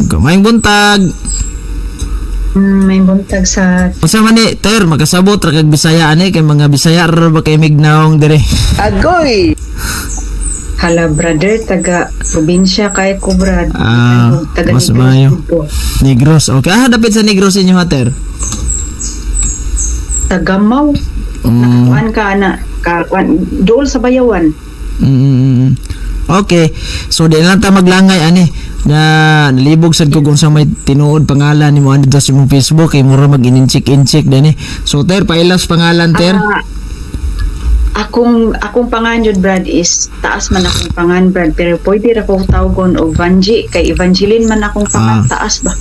Ko. Maayong buntag. May buntag sa Unsa man ni, Ter, makasabot ra kag Bisaya ani kay mga Bisaya ra ba kay mignaong dire? Agoy! Hala, brother, taga probinsya kay ko, brad. Ah, taga mas Negros maayo. ko. Negros. Okay. Ah, dapit sa Negros inyo ha, Ter. Taga Mau. Kuan ka ana ka kuan dool sa Bayawan. Okay. So di lang ta maglangay ani na nalibog sad ko kung sa may tinuod pangalan nimo ani sa imong Facebook kay mura mag ininchik-inchik dani. So Ter, pailas pangalan, Ter. Ah, akong pangan jud, brad, is taas man akong pangan, brad, pero pwede ra ko tawgon og Vanji kay Evangeline man akong pangan, taas ba.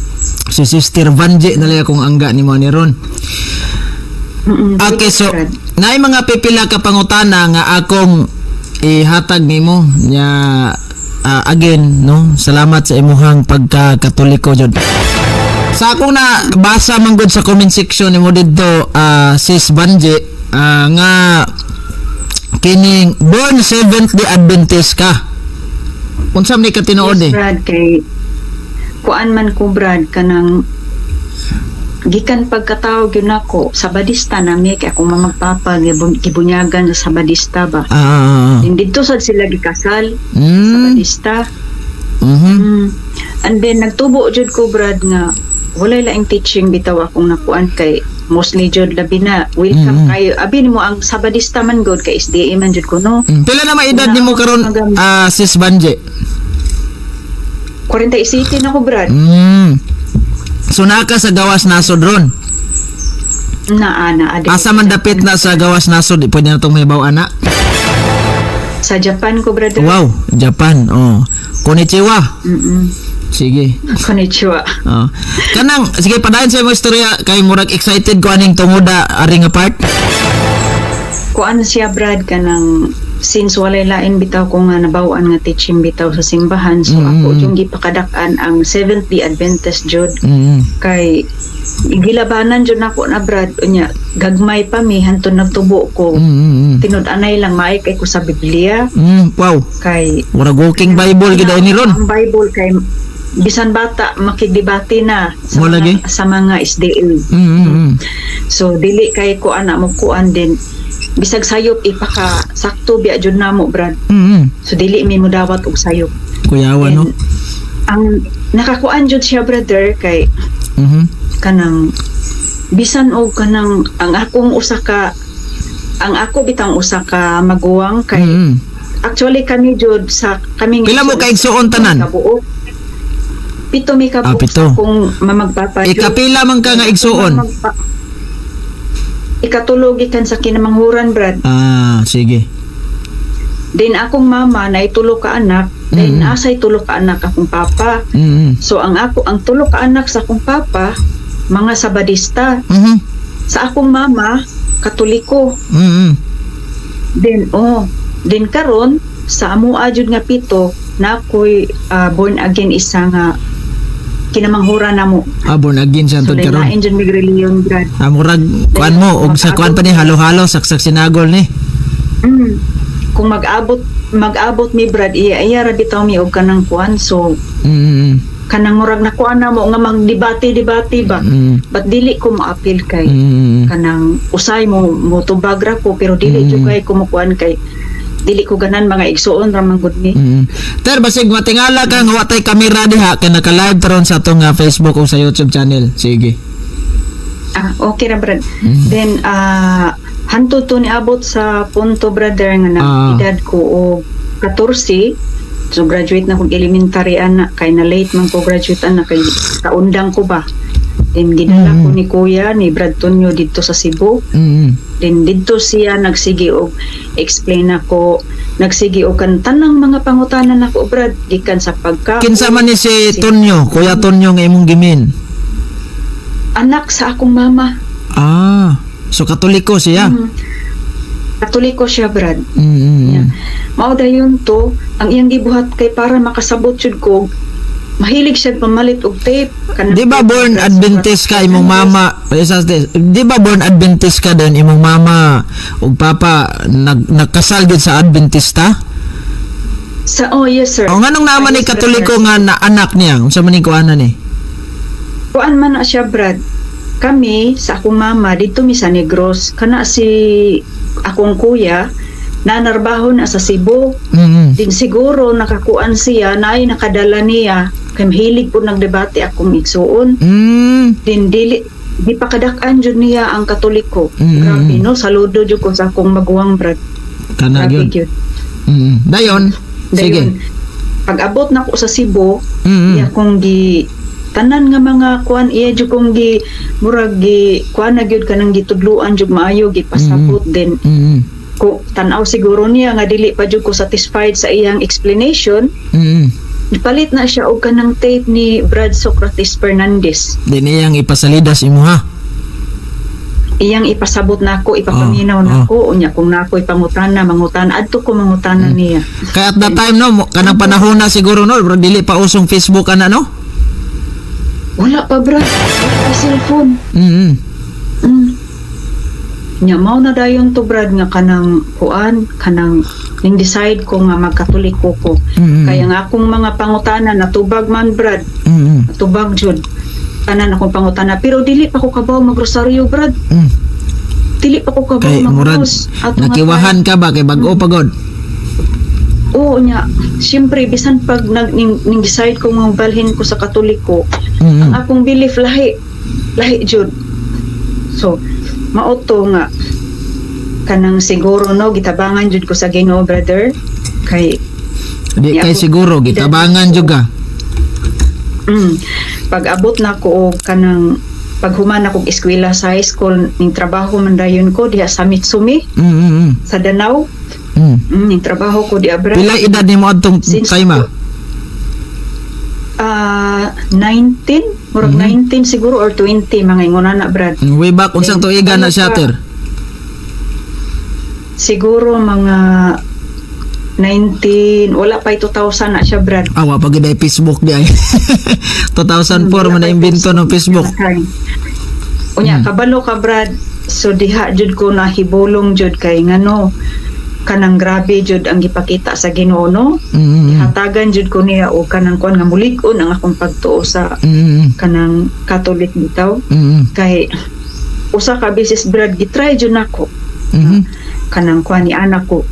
Si Sister Vanji na lang akong angga nimo ani ron. Okay, Pwede, so brad. naay mga pipila ka pangutana nga akong ihatag nimo nya, again, no, salamat sa imuhang pagka-Katoliko jud. Sa akong na basa man gud sa comment section nimo didto, Sis Banji, nga kining born Seventh Day Adventist ka. Unsa man ni ka tinuod Yes, eh? brad, kay kuan man ko, brad, kanang gikan pagkatao gyud nako Sabadista na mi kay akong mamagpapa gibunyagan sa Sabadista ba. Din didto sad sila gikasal, Sabadista. And then nagtubo jud ko, brad, nga walay laing teaching bitaw akong nakuan kay mostly jud labi na welcome kayo abi nimo ang Sabadista man gud kay SDA man jud ko, no. Pila na maedad nimo karon, Sis Banji? 47 na ko, brad. So naa ka sa gawas nasod ron. Naa na adi. Asa man dapit na sa gawas nasod, pwede na tong mahibaw ana. Sa Japan ko, brother. Wow, Japan. Oh. Konnichiwa. Sige. Konnichiwa. Oh. Kanang sige, padayon sa imong istorya kay murag excited ko aning tungoda ari nga part. Kuan siya, brad, kanang since walay lain bitaw ko nga nabaw-an nga teaching bitaw sa simbahan, so ako yung gipakadak-an ang Seventh Day Adventist jud kay gilabanan jud nako na, brad. Unya gagmay pa mi hantod nagtubo ko. Tinud-anay lang maay kay ko sa Biblia Wow. kay Murag walking Bible gid ni ron. Ang Bible kay bisan bata makigdebate na sa Mo lagi? mga, sa mga SDA. So dili kay ko ana mo kuan din bisag sayop ipaka sakto biya jud namo, brad. So dili mi modawat og sayop. Kuyawa, no. And ang nakakuan jud siya, brother, kay kanang bisan og kanang ang akong usa ka ang ako bitang usa ka maguwang kay actually kami jud sa kaming Pila mo ka igsuon tanan? Kabuok. Pito mi kabuok Ah, pito. sa akong mamagpapa jud. Ikapila man ka nga igsuon? Ikatulo gikan sa kinamanghuran, brad. Ah, sige. Then akong mama na tulo ka anak, then asay tulo ka anak akong papa. So ang ako ang tulo ka anak sa akong papa mga Sabadista. Sa akong mama Katoliko. Then oh, then karon sa amoa jud nga pito na ako'y born again isa nga kinamanghuran namo. Ah, born again siya So antud then karon. lain jud mig relihiyon, brad. Ah, murag kuan mo og sa kuan pa ni halo-halo saksak sinagol ni. Kung mag-abot mag-abot mi, brad, iya iya ra bitaw mi og kanang kuan, so kanang murag na kuan na mo nga magdebate debate ba. But dili ko moapil kay kanang usay mo mo tubag ra ko pero dili jud kay kumukuan kay dili ko ganan mga igsuon ra man gud ni. Ter, basig matingala ka nga wa tay kamera diha kay naka-live taron sa atong Facebook o sa YouTube channel. Sige. Ah, okay ra, brad. Then hantod to niabot sa punto, brother, nga na edad ko og 14, so graduate na kog elementary ana kay na late man ko graduate ana kay kaundang ko ba. Then gidala ko ni kuya ni Brad Tonyo didto sa Cebu. Then didto siya nagsige og explain ako, nagsige og kan tanang mga pangutana nako, brad, gikan sa pagka Kinsa man ni si Tonyo, Kuya Tonyo nga imong gimin? Anak sa akong mama. Ah, so Katoliko siya. Katoliko siya, brad. Mm. Yeah. Mao dayon to ang iyang gibuhat kay para makasabot jud ko, mahilig siya pamalit og tape. Kanang Di ba tape, born brad, Adventist ka imong mama? Di ba born Adventist ka din imong mama ug papa nagkasal gid sa Adventista? Sa, oh, yes, sir. O nganong naa man ni Yes, Katoliko brother. nga na anak niya? Unsa man ni kuanan ni? Kuan man na siya, Brad. Kami sa akong mama dito mi sa Negros. Kana si akong kuya nanarbaho na sa Cebu. Din siguro nakakuan siya naay nakadala niya kay mahilig po nagdebate akong igsuon. Din dili di pa kadak-an jud niya ang Katoliko. Grabe, no, saludo jud ko sa akong maguwang, Brad. Kana Grabe gyud. gyud. Dayon. Sige. Dayon, pag abot na ko sa Cebu, iya kong gi tanan nga mga kuan, iya jud kong gi murag gi kuan na gyud, kanang gitudluan jud maayo, gipasabot din ko. Tan-aw siguro niya nga dili pa jud ko satisfied sa iyang explanation, palit na siya og kanang tape ni Brad Socrates Fernandez. Din iyang ipasalidas imo ha. Iyang ipasabot nako, ipapaminaw nako. Unya kung nako ipangutana, mangutana adto ko, mangutana niya. Kaya at that time, no, kanang panahon na siguro, no, bro, dili pa usong Facebook ana, no? Wala pa, Brad, wala pa cellphone. Nya mao na dayon to, Brad, nga kanang kuan, kanang ning decide ko nga magkatoliko ko. Kaya nga akong mga pangutana natubag man, Brad, natubag jud. Tanan akong pangutana, pero dili pa ko kabaw magrosaryo, Brad. Dili pa ko kabaw Kay murag mag-cross. Ato nga nakiwahan ka ba kay bag-o pa god? Oo nya, siyempre bisan pag nag ning decide ko nga balhin ko sa Katoliko, ang akong belief lahi, lahi jud. So, mao to nga kanang siguro, no, gitabangan jud ko sa Ginoo, brother, kay Di Di kay siguro gitabangan jud ka. Pag abot na ko og kanang paghuman akong eskwela sa high school, ning trabaho man dayon ko diha sa Mitsumi sa Danau. Ning trabaho ko diha, brother. Pila edad nimo adtong Since time ah? 19, murag 19 siguro or 20, mga ingona na, Brad. Way back unsang tuiga na siya, ter? Siguro mga 19, wala pa 2000 na siya, Brad. Awa pa gid ay Facebook di ay. 2004 man na imbento ng Facebook. Unya, kabalo ka, Brad. So diha jud ko nahibulong jud kay ngano kanang grabe jud ang gipakita sa Ginoo, no. Hatagan jud ko niya og kanang kuan nga mulig-on ang akong pagtuo sa kanang Catholic bitaw. Kay usa ka beses, Brad, gitry jud nako kanang kuan ni anak ko.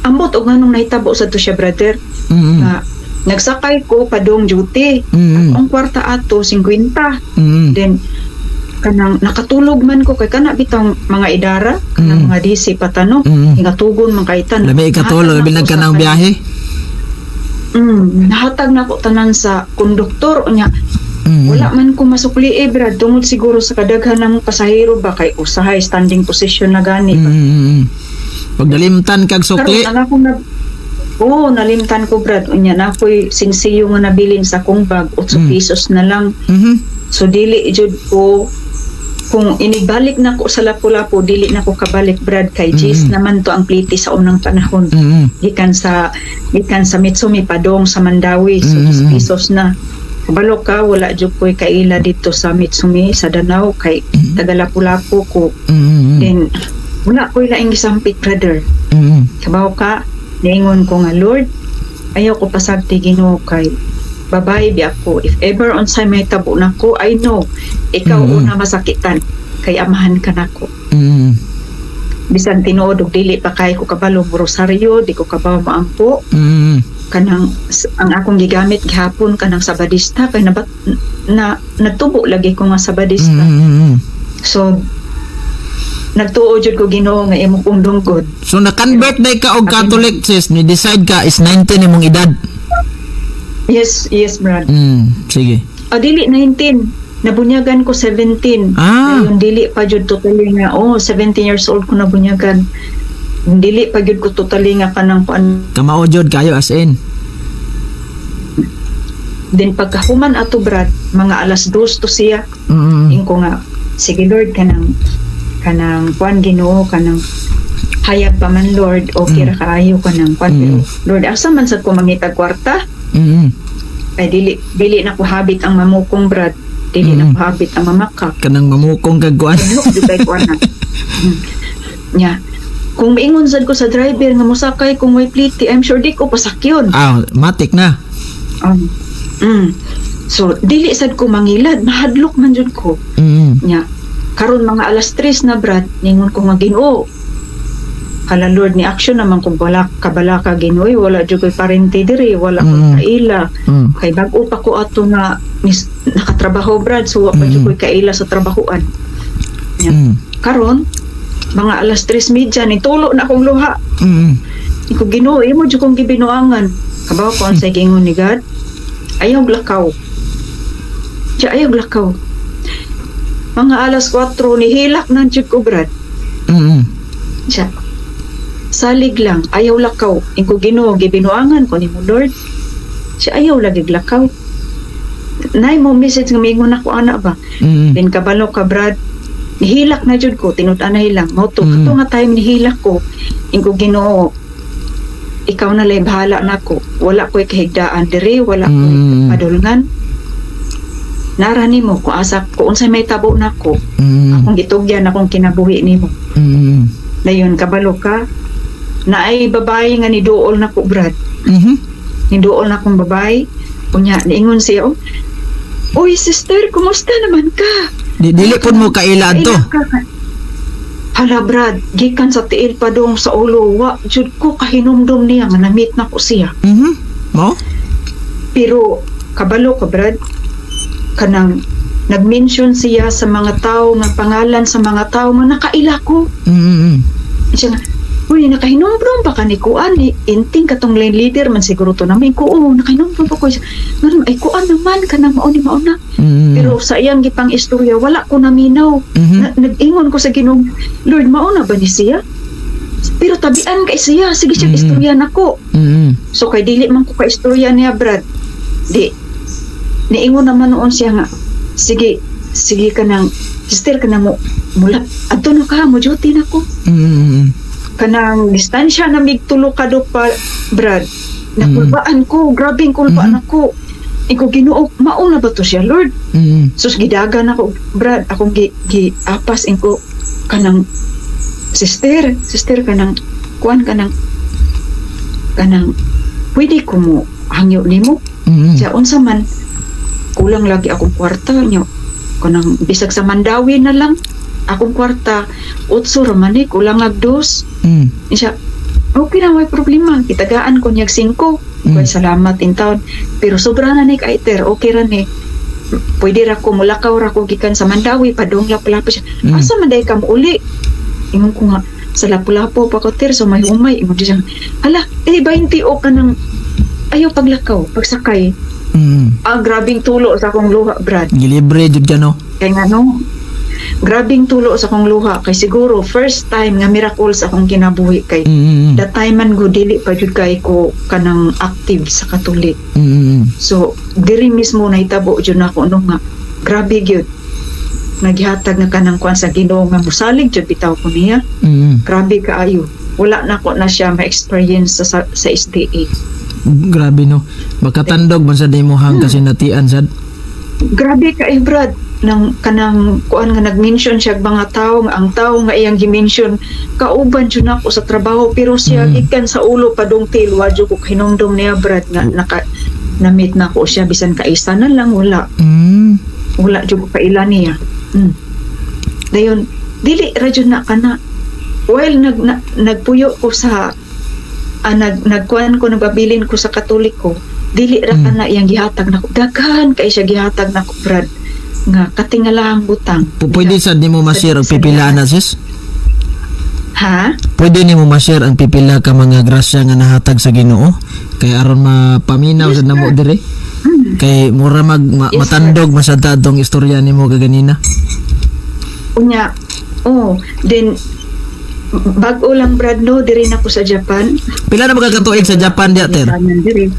Ambot og nganong nahitabo sa to siya, brother, nga nagsakay ko padong duty. Ang kwarta ato 50. Then kanang nakatulog man ko kay kana bitang mga idara, kanang mga DC patano, hingatugon man kay tan. Labi ikatulog, labi Nahatag nagkanang nako sa biyahe. Nahatag na ko tanan sa konduktor. Unya wala man ko masukli eh, Brad, tungod siguro sa kadaghan ng pasahero ba, kay usahay standing position na gani. Pag nalimtan kag sukli, Karon ang akong na. Oo, nalimtan ko, Brad. Unya na ako'y sinsiyo nga nabilin sa akong bag, 8 pesos na lang. So dili jud ko, kung inibalik na ko sa Lapu-Lapu, dili na ko kabalik, Brad, kay Gis naman to ang pliti sa unang panahon. Gikan sa Mitsumi padong sa Mandaue, so 10 pesos na. Kabalo ka, wala jud ko'y kaila dito sa Mitsumi sa Danau kay taga Lapu-Lapu ko. Then wala ko'y laing gisampit, brother. Kabaw ka, niingon ko nga, "Lord, ayaw ko pasagti, Ginoo, kay babae bi ako. If ever unsay may tabo nako, I know ikaw una masakitan kay amahan ka nako." Bisan tinuod og dili pa kay ko kabalo mo rosaryo, di ko kabaw moampo, kanang ang akong gigamit gihapon kanang Sabadista kay nabat na nagtubo lagi ko nga Sabadista. So nagtuo jud ko, Ginoo, nga imo kong dunggod. So na-convert na ka og Catholic, sis, ni decide ka is 19 imong edad. Yes, Brad. Sige. Ah, dili 19. Nabunyagan ko 17. Dayon dili pa jud totally nga, oh, 17 years old ko nabunyagan. Dili pa jud ko totally nga kanang kuan. Kamao jud kayo as in. Then pagkahuman ato, Brad, mga alas 2 to siya. Ingon ko nga, "Sige Lord, kanang kuan, Ginoo, kanang hayag pa man, Lord, okay ra kaayo kanang kuan." Pero, "Lord, asa man sad ko mangitag kwarta?" Ay dili na ko habit ang mamukong, Brad. Dili na ko habit ang mamakak. Kanang mamukong kag kuan. Look, di kay kuan na. Nya. Kung maingon sad ko sa driver nga mosakay kung may pliti, I'm sure di ko pasakyon. Ah, matik na. So dili sad ko mangilad, mahadlok man jud ko. Nya karon mga alas 3 na, Brad, ningon ko nga, "Ginoo, hala Lord, ni action naman kung wala kabala ka, Ginoo, eh, wala jud ko'y parente diri, wala ko'y kaila." Kay bag-o pa ko ato nga nakatrabaho, Brad, so wa pa jud ko'y kaila sa trabahoan. Nya karon mga alas 3:30, ni tulo na akong luha. Iko, "Ginoo, imo jud kong gibinuangan." Kabaw ko sa giingon ni God, "Ayaw lakaw." Siya, "Ayaw lakaw." Mga alas 4, nihilak na jud ko, Brad. Siya, "Salig lang, ayaw lakaw." Iko, "Ginoo, gibinuangan ko nimo, Lord." Siya, "Ayaw lagi lakaw." Nay mo message nga miingon ako ana ba. Then kabalo ka, Brad, nihilak na jud ko, tinud-anay lang. Mao to, kato nga time nihilak ko. Ingo, "Ginoo, ikaw na lang bahala nako. Wala ko'y kahigdaan diri, wala ko'y padulngan. Nara nimo kung asa kung unsay may tabo nako, akong gitugyan akong kinabuhi nimo." Dayon kabalo ka, naay babae nga niduol nako, Brad. Niduol na akong babae. Unya niingon siya, "Oh, uy sister, kumusta naman ka?" Dili pud mo kaila adto. Kaila ka. Hala Brad, gikan sa tiil pa dong sa ulo, wa jud ko kahinumdum niya nga na-meet na ko siya. Mo? Pero kabalo ka, Brad, kanang nag-mention siya sa mga tao nga pangalan sa mga tao nga nakaila ko. Siya nga, "Uy, nakahinumdum pa ka ni Kuan, ni inting katong line leader man siguro to namin ko, oo, nakahinumdum pa ko." Siya, "Nganon, ay kuan naman, kanang mao ni mao na." Pero sa iyang gipang istorya, wala ko naminaw. Nag-ingon ko sa Ginoo, "Lord, mao na ba ni siya? Pero tabian kay siya, sige siya istorya nako." So kay dili man ko ka istorya niya, Brad. Di niingon naman noon siya nga, "Sige, sige ka nang sister ka na mo mula adto na ka mo duty na ko." Kanang distansya na mig tulo ka do pa, Brad. Nakulbaan ko, grabeng kulbaan ako. Iko, "Ginoo, mao na ba to siya, Lord?" Sus, gidagan ako, Brad, akong gi apas inko kanang sister, sister, kanang kuan, kanang pwede ko mo hangyo nimo. Siya, "Unsa man?" "Kulang lagi akong kwarta nyo. Kanang bisag sa Mandawi na lang akong kwarta, utso ra man eh, kulang ag dos." Siya, "Okay na, may problema." Gitagaan ko niyag 5. "Salamat in town. Pero sobra na ni kay ter, okay ra ni. Pwede ra ko mulakaw ra ko gikan sa Mandawi padung Lapu-Lapu." Siya, "Asa man day ka uli?" Ingon ko nga, "Sa Lapu-Lapu pa ko ter, so may humay." Ingon siya, "Hala, eh 20 o ka nang ayaw paglakaw, pagsakay." Ah, grabing tulo sa akong luha, Brad. Gilibre jud ka, no? Kay nga no, grabing tulo sa akong luha kay siguro first time nga miracle sa akong kinabuhi kay that time man go dili pa jud kay ko kanang active sa Katolik. So diri mismo nahitabo jud nako no nga grabe gyud naghihatag nga kanang kuan sa Ginoo nga musalig jud bitaw ko niya. Grabe kaayo. Wala na ko na siya ma-experience sa SDA. Grabe, no. Makatandog man sa demohang kasinatian sad. Grabe ka eh, Brad, nang kanang kuan nga nag-mention siya og mga tao nga ang tao nga iyang gi-mention kauban jud nako sa trabaho, pero siya gikan sa ulo padung tail, wa jud ko hinumdum niya, Brad, nga naka na-meet na ko siya bisan kaisa na lang, wala. Wala jud ko kaila niya. Dayon dili ra jud na kana while nagpuyo ko sa nagkuan ko, nagpabilin ko sa Katoliko, dili ra kana iyang gihatag nako. Daghan kay siya gihatag nako, Brad, nga katingalahang butang. Pwede sad nimo ma-share ang pipila na, sis? Ha? Pwede nimo ma-share ang pipila ka mga grasya nga nahatag sa Ginoo kay aron mapaminaw sad namo dire? Kay mura mag Yes, sir. matandog masad tong istorya nimo kaganina. Unya, oh, then bag-o lang, Brad, no, diri na ko sa Japan. Pila na ba ka katuig sa Japan diya, ter? Japanan diri.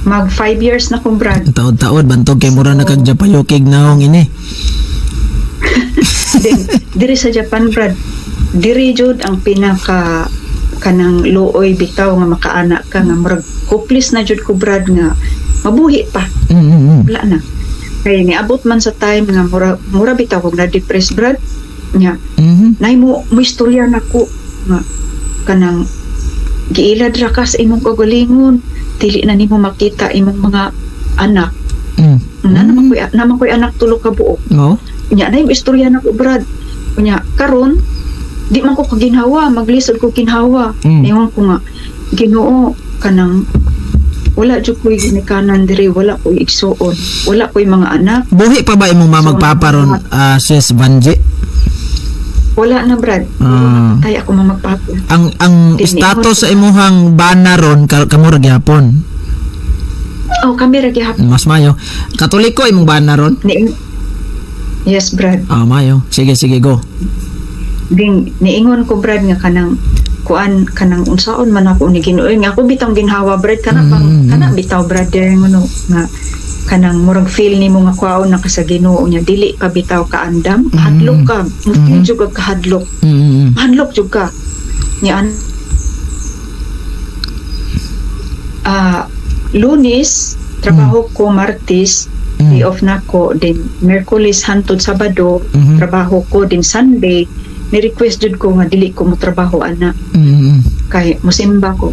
Mag 5 years na kong, Brad. Taod-taod bantog kay mura na kag Japayokig naong ini. Then diri sa Japan, Brad, diri jud ang pinaka kanang luoy bitaw nga makaana ka nga murag hopeless na jud ko, Brad, nga mabuhi pa. Wala na kay niabot man sa time nga mura mura bitaw kog na depress, Brad, nya nay mo mo istorya nako. nga kanang giilad ra ka sa imong kagalingon, dili na nimo makita imong mga anak. Na naman ko'y anak, tulo ka buok. No? Unya na yung istorya nako, Brad. Unya karon di man ko kaginhawa, maglisod ko ginhawa. Ingon ko nga, Ginoo, kanang wala jud ko'y ginikanan diri, wala ko'y igsuon, wala ko'y mga anak. Buhi pa ba imong mama, So, papa ron, sis Vanji? Wala na, Brad. Kaya ako mamagpapa. Ang Di, status sa imuhang bana ron kamo ra gyapon? Oh, kami ra gihapon. Mas mayo. Katoliko imong bana ron? Ni. Yes, Brad. Ah, mayo. Sige, sige, go. Ding niingon ko, Brad, nga kanang kuan, kanang unsaon man ako ni Ginoo nga ako bitang ginhawa, Brad, kana bang kana bitaw, brother, ngono nga kanang murag feel nimo nga kuwaon na ka sa Ginoo nya dili pa bitaw ka andam, hadlok ka mo, feel jud ka kahadlok. Hadlok jud ka ni an Lunes trabaho ko, Martes day off na ko, then Miyerkules hantod Sabado trabaho ko, din Sunday ni request jud ko nga dili ko mo trabaho ana kay musimba ko.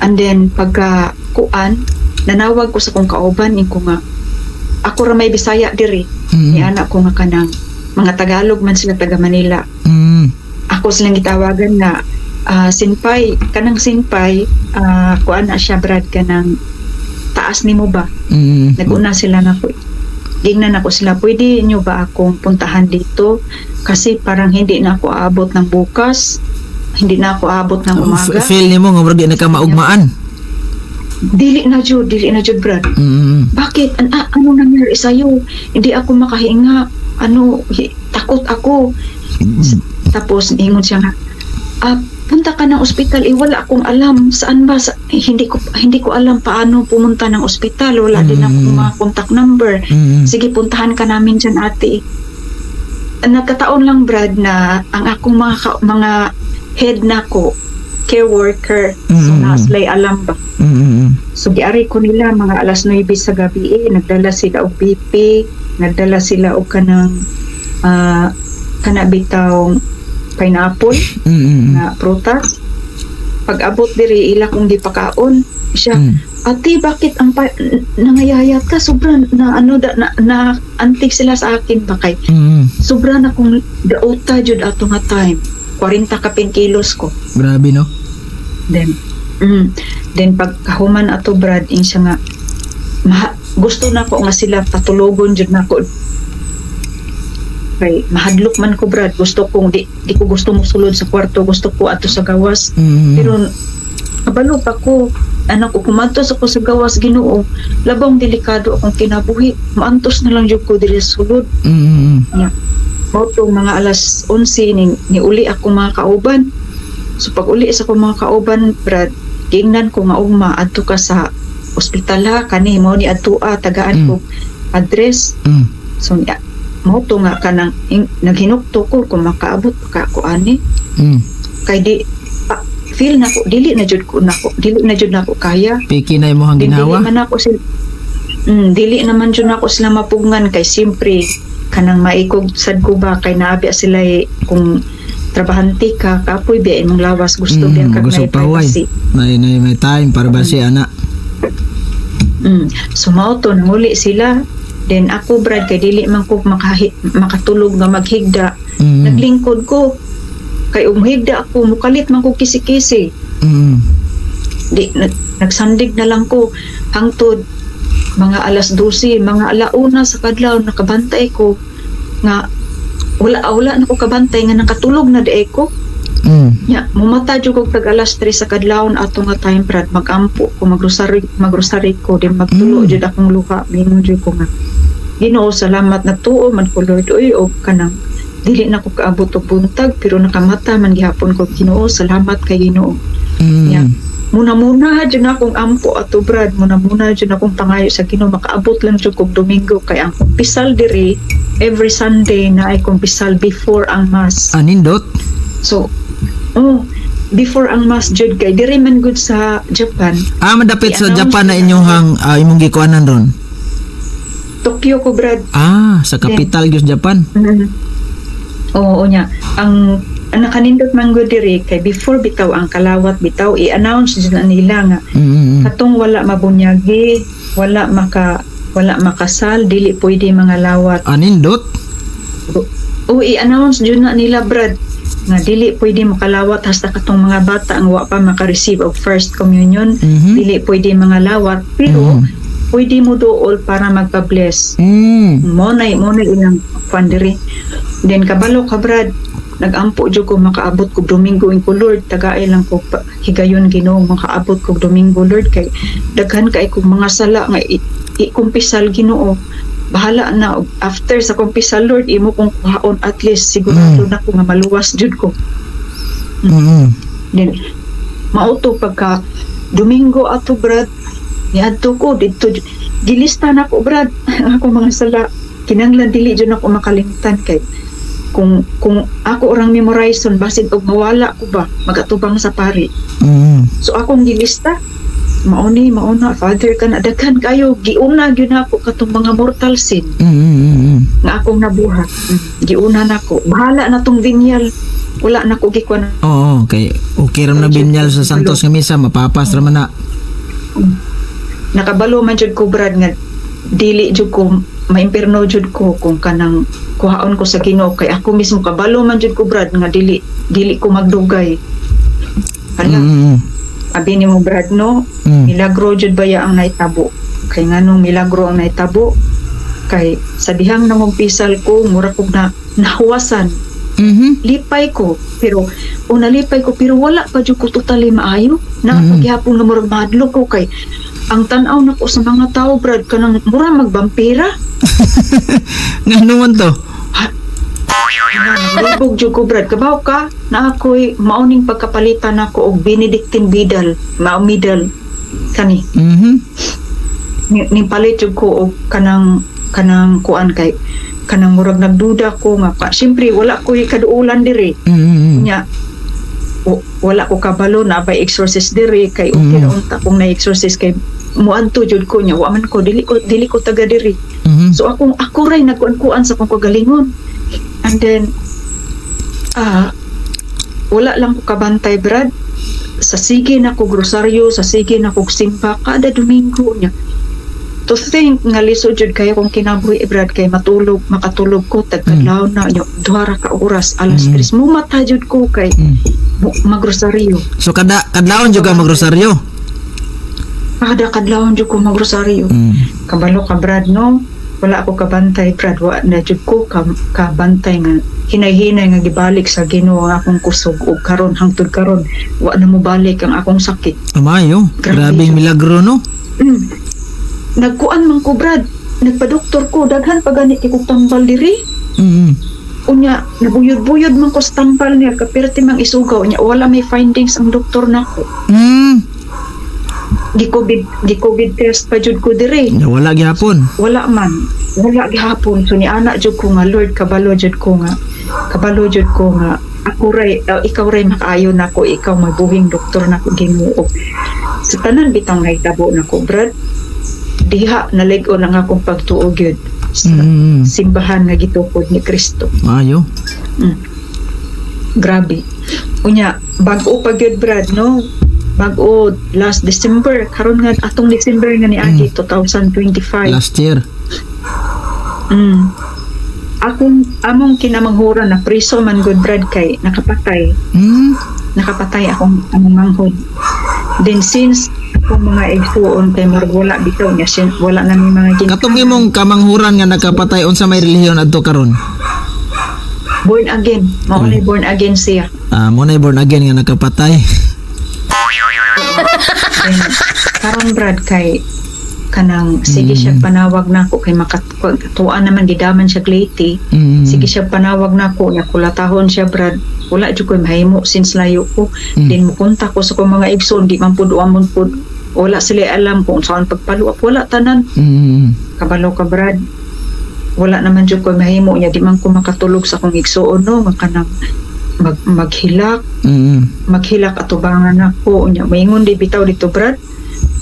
And then pagka kuan, nanawag ko sa kong kauban, ko nga ako ra may Bisaya diri. Ni anak ko nga kanang mga Tagalog man sila, taga Manila. Ako silang gitawagan na senpai, kanang senpai, kuan na siya, Brad, kanang taas nimo ba. Naguna sila na ko. Gingnan ako sila, "Pwede nyo ba akong puntahan dito? Kasi parang hindi na ako aabot ng bukas. Hindi na ako aabot ng umaga." Feel nimo nga murag di na ka maugmaan. Dili na jud, dili na jud, Brad. "Bakit? Ano nangyari sa'yo?" "Hindi ako makahinga. Ano, takot ako." Tapos ingon siya nga, "Ah, punta ka ng ospital." "Eh, wala akong alam. Saan ba? Hindi ko alam paano pumunta ng ospital. Wala din akong mga contact number." "Sige, puntahan ka namin dyan, ate." Nagkataon lang, Brad, na ang akong mga head nako, care worker. So, naa sila'y alam ba. So, giari ko nila mga alas 9 sa gabi eh. Nagdala sila og BP, nagdala sila og kanang kana bitaw pineapple na prutas. Pag abot diri, ila kong gipakaon. Siya, "Ate, bakit ang nangayayat ka?" Sobra na ano da, na antig sila sa akin ba kay sobra na kong dauta jud ato nga time. 40 kapin kilos ko. Grabe, no? Then pagkahuman ato, Brad, in siya nga gusto na ko nga sila patulogon jud nako. Kay mahadlok man ko, Brad. Gusto kong di ko gusto mosulod sa kwarto, gusto ko ato sa gawas. Pero kabalo pa ko, anak ko, kumantos ako sa gawas, Ginoo, labong delikado akong kinabuhi. Maantos na lang jud ko diri sa sulod. Nya. Mao to mga alas 11 ni uli ako mga kauban. So pag uli sa akong mga kauban, Brad, gingnan ko nga, "Ugma adto ka sa ospital ha, kani mao ni adtua, tagaan ko address." So nya, mao to nga kanang naghinukto ko kung makaabot pa ka ako ani. Kay di pa, feel na ko dili na jud nako kaya. Piki na imong Din dili ginawa. man ako sila dili naman jud nako sila mapugngan kay siyempre kanang maikog sad ko ba kay naabi sila eh, kung trabahante ka, kapoy biya imong lawas, gusto biya kag Gusto may pahuway. privacy. May time para ba si ana. So mao to nanguli sila. Then ako, Brad, kay dili man ko makatulog nga maghigda. Naglingkod ko. Kay umuhigda ako, mukalit man ko kisi-kisi. Di nagsandig na lang ko hangtod mga alas 12, mga alauna sa kadlaw nakabantay ko nga wala wala na ko kabantay nga nakatulog na diay ko. Nya mumata jud kog tag alas 3 sa kadlawon ato nga time, Brad, magampo ko, magrosary, magrosary ko, din magtulo jud akong luha. Mingon jud ko nga, "Ginoo, salamat, nagtuo man ko, Lord, oy, og kanang dili na ko kaabot og buntag pero nakamata man gihapon ko. Ginoo, salamat kay Ginoo." Yeah. Muna-muna jud na akong ampo ato, Brad, muna-muna jud akong pangayo sa Ginoo, makaabot lang jud kog Domingo kay ang kumpisal diri every Sunday na ay kumpisal before ang mass. Anindot. So, oh, before ang mass jud kay diri man gud sa Japan. Ah, madapit sa I-announce Japan na nila. inyong imong gikuanan ron. Tokyo ko, Brad. Ah, sa capital gyud Japan. Oo niya. Ang Ang nakanindot man gud diri kay before bitaw ang kalawat bitaw, i-announce jud na nila nga katong wala mabunyagi, wala makasal, dili pwede mga lawat. Anindot. O i-announce jud na nila, Brad, nga dili pwede makalawat hasta katong mga bata ang wa pa maka-receive og first communion, dili pwede mga lawat, pero pwede mo duol para magpa-bless. Mo na ilang kwan diri. Then kabalo ka, Brad, nagampo jud ko makaabot kog Domingo. In ko, "Lord, tagaay lang ko higayon, Ginoo, makaabot kog Domingo, Lord, kay daghan kay kog mga sala nga ikumpisal, Ginoo. Bahala na og after sa kumpisal, Lord, imo kong kuhaon, at least sigurado na ko nga maluwas jud ko." Then mauto pagka Domingo ato, Brad, niadto ko didto, gilista na ko, Brad, ang akong mga sala. Kinanglan dili jud ako makalimtan kay kung ako orang memorize, basin og mawala ko ba magatubang sa pari. So akong gilista, mauni mauna, Father, kana daghan kayo. Giuna gyud nako katong mga mortal sin nga akong nabuhat. Giuna nako. Bahala na tong venial, wala na ko gikuan. Oo, kay okay ra na venial sa Santos nga misa, mapapas ra man na. Nakabalo man jud ko, Brad, nga dili jud ko maimpirno jud ko kung kanang kuhaon ko sa Ginoo, kay ako mismo kabalo man jud ko, Brad, nga dili dili ko magdugay. Hala, abi nimo, Brad, no, milagro jud baya ang naitabo. Kay nganong milagro ang naitabo? Kay sa dihang nangumpisal ko, mura kog na nahuwasan. Lipay ko, pero o nalipay ko, pero wala pa jud ko totally maayo na paghapon nga murag mahadlok ko kay ang tan-aw nako sa mga tao, Brad, kanang mura magbampira. Ngano man to? Naglibog jud ko, Brad. Kabaw ka na ako'y mauning pagkapalitan nako og Benedictine medal, mao medal kani. Ning palit jud ko og kanang kuan kay kanang murag nagduda ko nga pa siyempre wala ko'y kaduulan diri. Nya wala ko kabalo na by exorcist diri kay okay ra unta kung na exorcist kay muadto jud ko. Nya wa man ko, dili ko taga diri. So akong ako ray nagkuan-kuan sa akong kagalingon. And then wala lang ko kabantay, Brad, sa sige na kog rosaryo, sa sige na kog simba kada Domingo. Nya to think nga lisod jud kayo kung kinabuhi, Brad, kay matulog, makatulog ko tagkadlaw na nyo 2 ka oras, alas 3 mo mata jud ko kay magrosaryo. So kada kadlawon jud ka magrosaryo. Kada kadlawon jud ko magrosaryo. Kabalo ka, Brad, no, wala ako kabantay, Brad, wa na jud ko kabantay nga hinay-hinay nga gibalik sa Ginoo ang akong kusog, ug karon, hangtod karon, wa na mobalik ang akong sakit. Amayo, Grabe grabing siya. Milagro, no? Nagkuan man ko, Brad, nagpadoktor ko, daghan pa gani kay kog tambal diri. Unya nabuyod-buyod man ko sa tambal niya kapirti mang isugaw. Unya wala may findings ang doktor nako. Gi-COVID test pa jud ko diri. Wala gyapon. Wala man, wala gihapon. So ni ana jud ko nga, "Lord, kabalo jud ko nga ako ray ikaw ray makaayo nako, ikaw mabuhing doktor nako, Ginoo." Sa tanan bitang nahitabo nako, Brad, diha nalig-on ang akong pagtuo gyud sa simbahan nga gitukod ni Kristo. Maayo. Grabe. Unya bag-o pa gyud, Brad, no, bag-o last December, karon nga atong December nga niagi, 2025. Last year. Akong among kinamanghuran na priso man gud, Brad, kay nakapatay. Nakapatay akong among manghod. Then since akong mga igsuon kay murag wala bitaw niya wala na mi mga ginikanan. Katong imong kamanghuran nga nakapatay, unsa may relihiyon adto karon? Born again. Mao ni born again siya. Ah, mo na born again nga nakapatay. Then karon, Brad, kay kanang sige siya panawag nako kay makatuan naman, gidaman siya Leyte. Sige siya panawag nako nya kulatahon siya, Brad. Wala jud ko mahimo since layo ko. Then mukontak ko sa akong mga igsoon, di man pud amon pud, wala sila alam kung saan pagpaluap, wala tanan. Kabalo ka, Brad, wala naman jud ko mahimo. Nya di man ko makatulog sa akong igsuon, no, nga kanang maghilak, maghilak atubangan nako. Nya maingon di bitaw dito, Brad,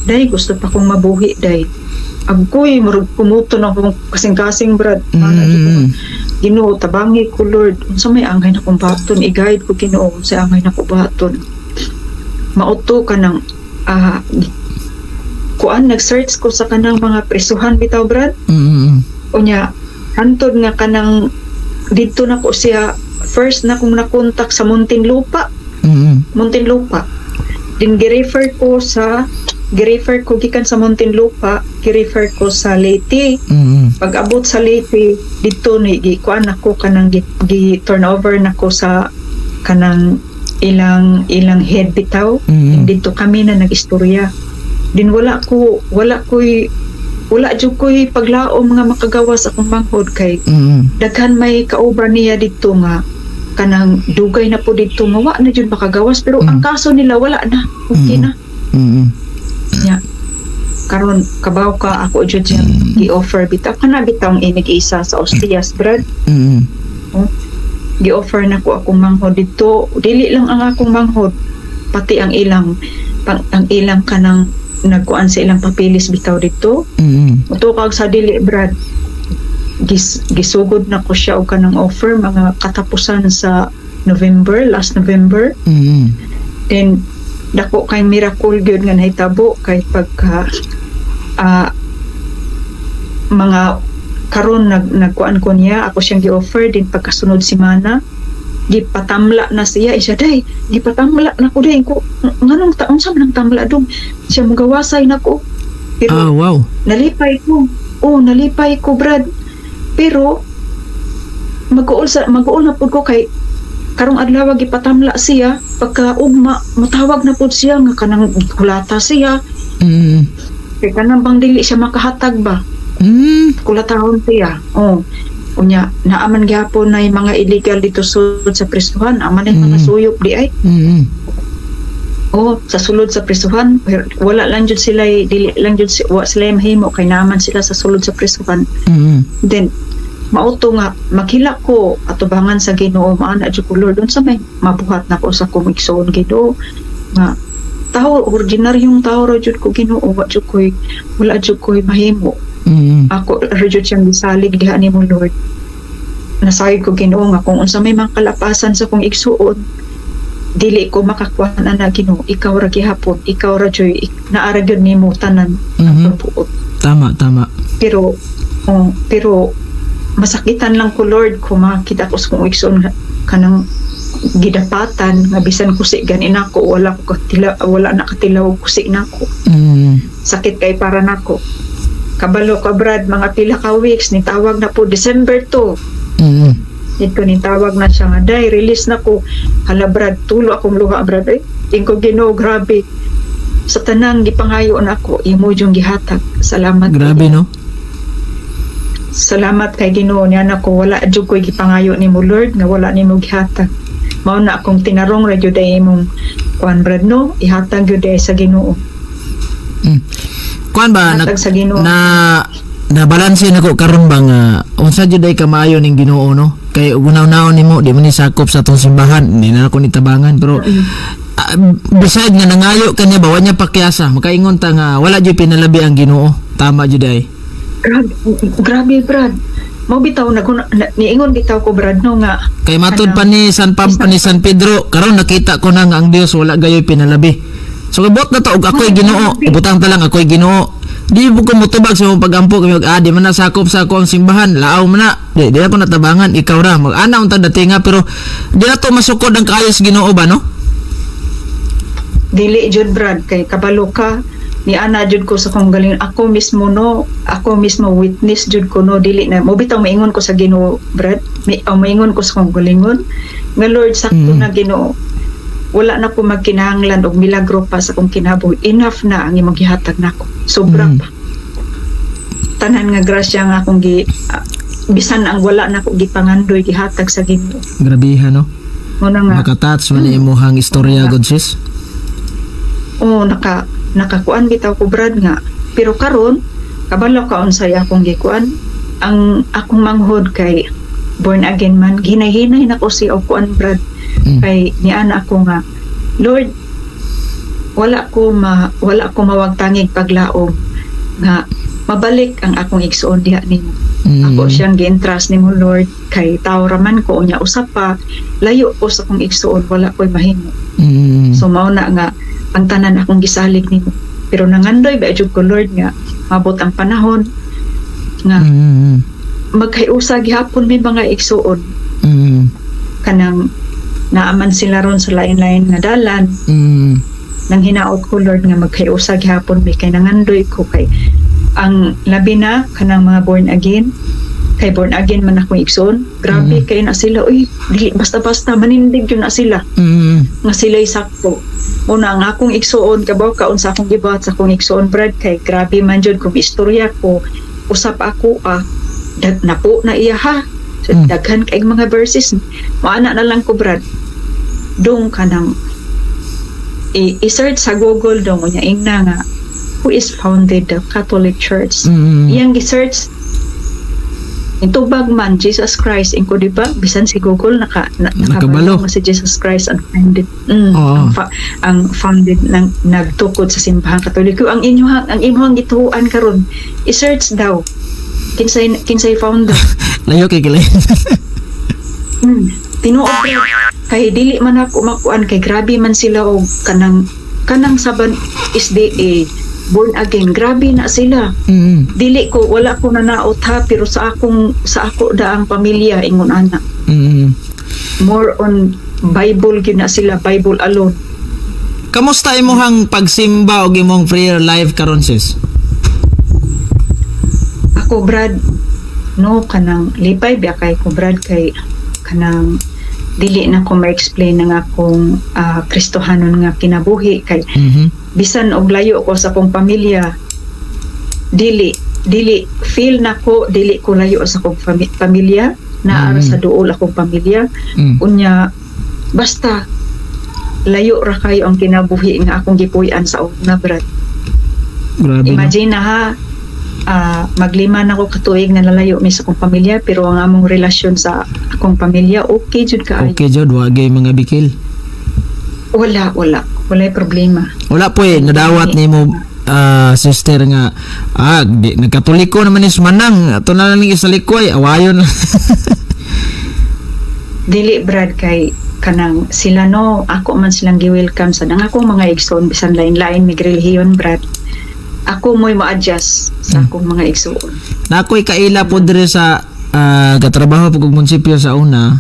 "Day, gusto pa kong mabuhi, day." Agkoy murag kumuto na akong kasing-kasing, Brad. Ana jud ko. Ginoo, tabangi ko, Lord, unsa may angay nakong buhaton, i-guide ko, Ginoo, unsa angay nako buhaton. Mauto ka ng kuan, nag-search ko sa kanang mga presuhan bitaw, Brad. Unya hantod nga kanang didto na ko siya first na kong nakontak sa Muntinlupa. Muntinlupa din, girefer ko gikan sa Muntinlupa, girefer ko sa Leyte. Pag abot sa Leyte didto ni gikuan nako kanang gi turnover nako sa kanang ilang ilang head bitaw. Didto kami na nag-istorya din. Wala jud ko'y paglaom nga makagawas akong manghod kay daghan may kauban niya didto nga kanang dugay na po didto nga wa na jud makagawas, pero ang kaso nila wala na, okay na. Nya karon, kabaw ka, ako jud siyang gi-offer bitaw, kana bitaw ang inig isa sa Ostias, Brad. Gi-offer na ko akong manghod didto. Dili lang ang akong manghod, pati ang ilang ang ilang kanang nagkuan sa ilang papilis bitaw didto. Mutukag sa dili, Brad, gisugod na ko siya og kanang offer mga katapusan sa November, last November. Then dako kay miracle gyud nga nahitabo kay pagka mga karon nagkuan ko niya, ako siyang gi-offer din, pagkasunod semana gipatamla na siya. Siya, "Day, gipatamla na ko, day." Ko, "Nganong taon sa man ang tamla dong?" Siya, "Mugawasay na ko." Pero nalipay ko. Oh, nalipay ko, Brad. Pero mag-uol na pud ko kay karong adlaw gipatamla siya, pagka ugma motawag na pud siya nga kanang kulata siya. Kay kanang bang dili siya makahatag ba. Kulatahon siya. Oh. Unya, naaman gyapon na yung mga illegal dito sulod sa prisuhan. Aman na yung mga suyop di ay. Oh, sa sulod sa prisuhan, wala lang jud sila, dili lang jud wa sila mahimo kay naaman sila sa sulod sa prisuhan. Then mauto nga maghilak ko atubangan sa Ginoo, maana jud ko, "Lord, unsa may mabuhat nako sa akong igsoon, Ginoo?" Nga tao, ordinaryong tao ra jud ko, Ginoo, wala jud ko'y mahimo. Ako ra jud siyang gisalig diha nimo, Lord. Nasayod ko, Ginoo, nga kung unsa may mga kalapasan sa akong igsuon, dili ko makakuha na, Ginoo, ikaw ra gihapon, ikaw ra joy naara gyud nimo tanan ang pagbuot. Tama, tama. Pero oh, pero masakitan lang ko, Lord, kung makita ko sa kong igsoon nga kanang gidapatan nga bisan kusi gani nako, wala na katilaw og kusi nako. Sakit kay para nako. Kabalo ka, Brad, mga pila ka weeks ni tawag na po, December 2. Dito ni tawag na siya nga, "Day, release na ko." Hala, Brad, tulo akong luha, Brad. Eh, ingko, "Ginoo, grabe, sa tanang gipangayo na ako, imo yung gihatag. Salamat." Grabe, no? Salamat kay Ginoo niya nako. Wala jud ko'y gipangayo nimo, Lord, nga wala nimo gihatag. Mao na akong tinarong ra jud ay imong kuan, Brad, no, ihatag jud ay sa Ginoo. Kuan ba na, Hatag sa Ginoo. Na na balanse nako karon ba nga unsa jud ay kamaayo ning Ginoo, no? Kay gunaw-naon nimo, di man ni sakop sa atong simbahan, hindi na ako nitabangan, pero beside nga nangayo kanya ba, wa niya pakyasa, makaingon ta nga wala jud pinalabi ang Ginoo. Tama jud ay. Grabe, grabe, Brad. Mao bitaw na, niingon bitaw ko, Brad, no, nga Kay matud pa ni ni San Pedro, karon nakita ko na nga ang Dios wala gayoy pinalabi. So kabot na to og ako'y Ginoo, ibutang ta lang ako'y Ginoo. Di mo ko motubag sa imong pagampo kay di man na sakop sa ako ang simbahan, laaw man na. Di ako natabangan, ikaw ra. Mag-ana unta datinga, pero di na to masukod ang kaayo sa Ginoo ba, no? Dili jud, Brad, kay kabalo ka ni ana jud ko sa kong galing, ako mismo, no, ako mismo witness jud ko, no. Dili na mo bitaw maingon ko sa Ginoo, Brad, may maingon ko sa kong galingon nga, "Lord, sakto na, Ginoo, wala na ko magkinahanglan og milagro pa sa akong kinabuhi. Enough na ang imong gihatag nako, sobra pa tanan nga grasya nga akong gi bisan ang wala na ko gipangandoy, gihatag sa Ginoo." Grabeha, no? Mo na nga Makatouch man ni imuhang istorya, God, sis. Oh, nakakuan bitaw ko, Brad, nga pero karon kabalo ka unsay akong gikuan, ang akong manghod kay born again man, hinay-hinay na ko siya og kuan, Brad. Kay niana ako nga, "Lord, wala ko mawagtangig paglaom nga mabalik ang akong igsuon diha nimo." Ako siyang gi-entrust nimo, Lord, kay tao ra man ko, unya usa pa layo ko sa akong igsuon, wala ko'y mahimo. So mao na nga ang tanan akong gisalig nimo. Pero nangandoy ba jud ko, Lord, nga mabot ang panahon nga magkayusa gihapon may mga igsuon, kanang naaman sila ron sa lain-lain nga dalan. Nang hinaot ko, Lord, nga magkayusa gihapon mi kay nangandoy ko kay ang labi na kanang mga born again, kay born again man akong igsoon. Grabe kay na sila, uy, dili basta-basta manindig yun na sila nga sila'y sakto. Una ang akong igsuon, kabaw ka unsa akong gibuhat sa akong igsuon, Brad, kay grabe man jud kung istorya ko usap ako, dag napo na iya ha. So, daghan kay mga verses, maana na lang ko, Brad, dong kanang i-search sa Google dong, unya ingna nga "Who is founded the Catholic Church?" Iyang gi-search, intubag man Jesus Christ. Inko, di ba bisan si Google Nakabalo. nakabalo nga si Jesus Christ ang founded, ang founded ng nagtukod sa Simbahang Katoliko. Ang inyuhang ang imuhang gituoan karon, i-search daw kinsay kinsay founder. Layo kay kilay. Tinuod, bro. Kay dili man ako makuan kay grabe man sila og kanang kanang saban SDA born again, grabe na sila. Dili ko, wala ko nanaot ha, pero sa ako da ang pamilya ingon ana, more on Bible gyud na sila, Bible alone. Kamusta imuhang pagsimba og imong prayer life karon, sis? Ako, Brad, no, kanang lipay biya kay ko, Brad, kay kanang dili na ko ma-explain ang akong Kristohanon nga kinabuhi kay bisan og layo ko sa akong pamilya, dili dili feel nako dili ko layo sa akong pamilya, naa ra sa duol akong pamilya. Unya basta layo ra kayo ang kinabuhi nga akong gipuy-an sa una, Brad. Grabe, no? Imagine na ha, maglima na ko katuig nga nalayo mi sa akong pamilya, pero ang among relasyon sa akong pamilya okay jud kaayo. Okay jud, wa gyud mga bikil. Wala, wala, walay problema. Wala po eh, nadawat nimo, sister, nga di, nagkatoliko naman is manang ato na lang isalikway awayon. Dili, Brad, kay kanang sila, no, ako man silang gi-welcome sa ang akong mga igsoon bisan lain-lain mig relihiyon, Brad. Ako mo'y ma-adjust sa akong mga igsoon. Na ako'y kaila po dire sa katrabaho po kog munisipyo sa una,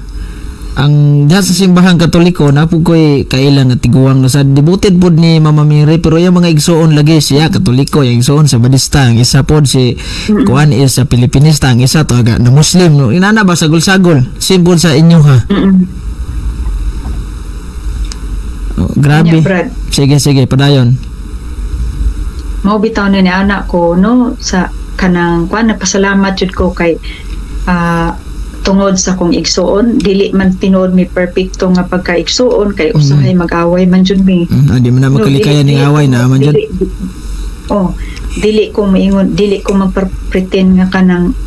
ang diha sa Simbahang Katoliko na po ko'y kaila nga tiguang na sa devoted pod ni Mama Mary, pero yung mga igsoon lagi siya Katoliko, yung igsoon sa Badista, ang isa pod si kuan is sa Pilipinista, ang isa to aga na Muslim, no? Inana ba, sagol-sagol simple sa inyo ha? Oh, grabe. Nya, Brad. Sige, sige, padayon. Mao bitaw na ni anak ko, no, sa kanang kuan, napasalamat jud ko kay tungod sa kong igsuon, dili man tinuod mi perpekto nga pagkaigsuon kay usahay mag-away man jud mi. Di man na No, makalikayan ning away na man jud. Oh, dili ko maingon, dili ko magpretend nga kanang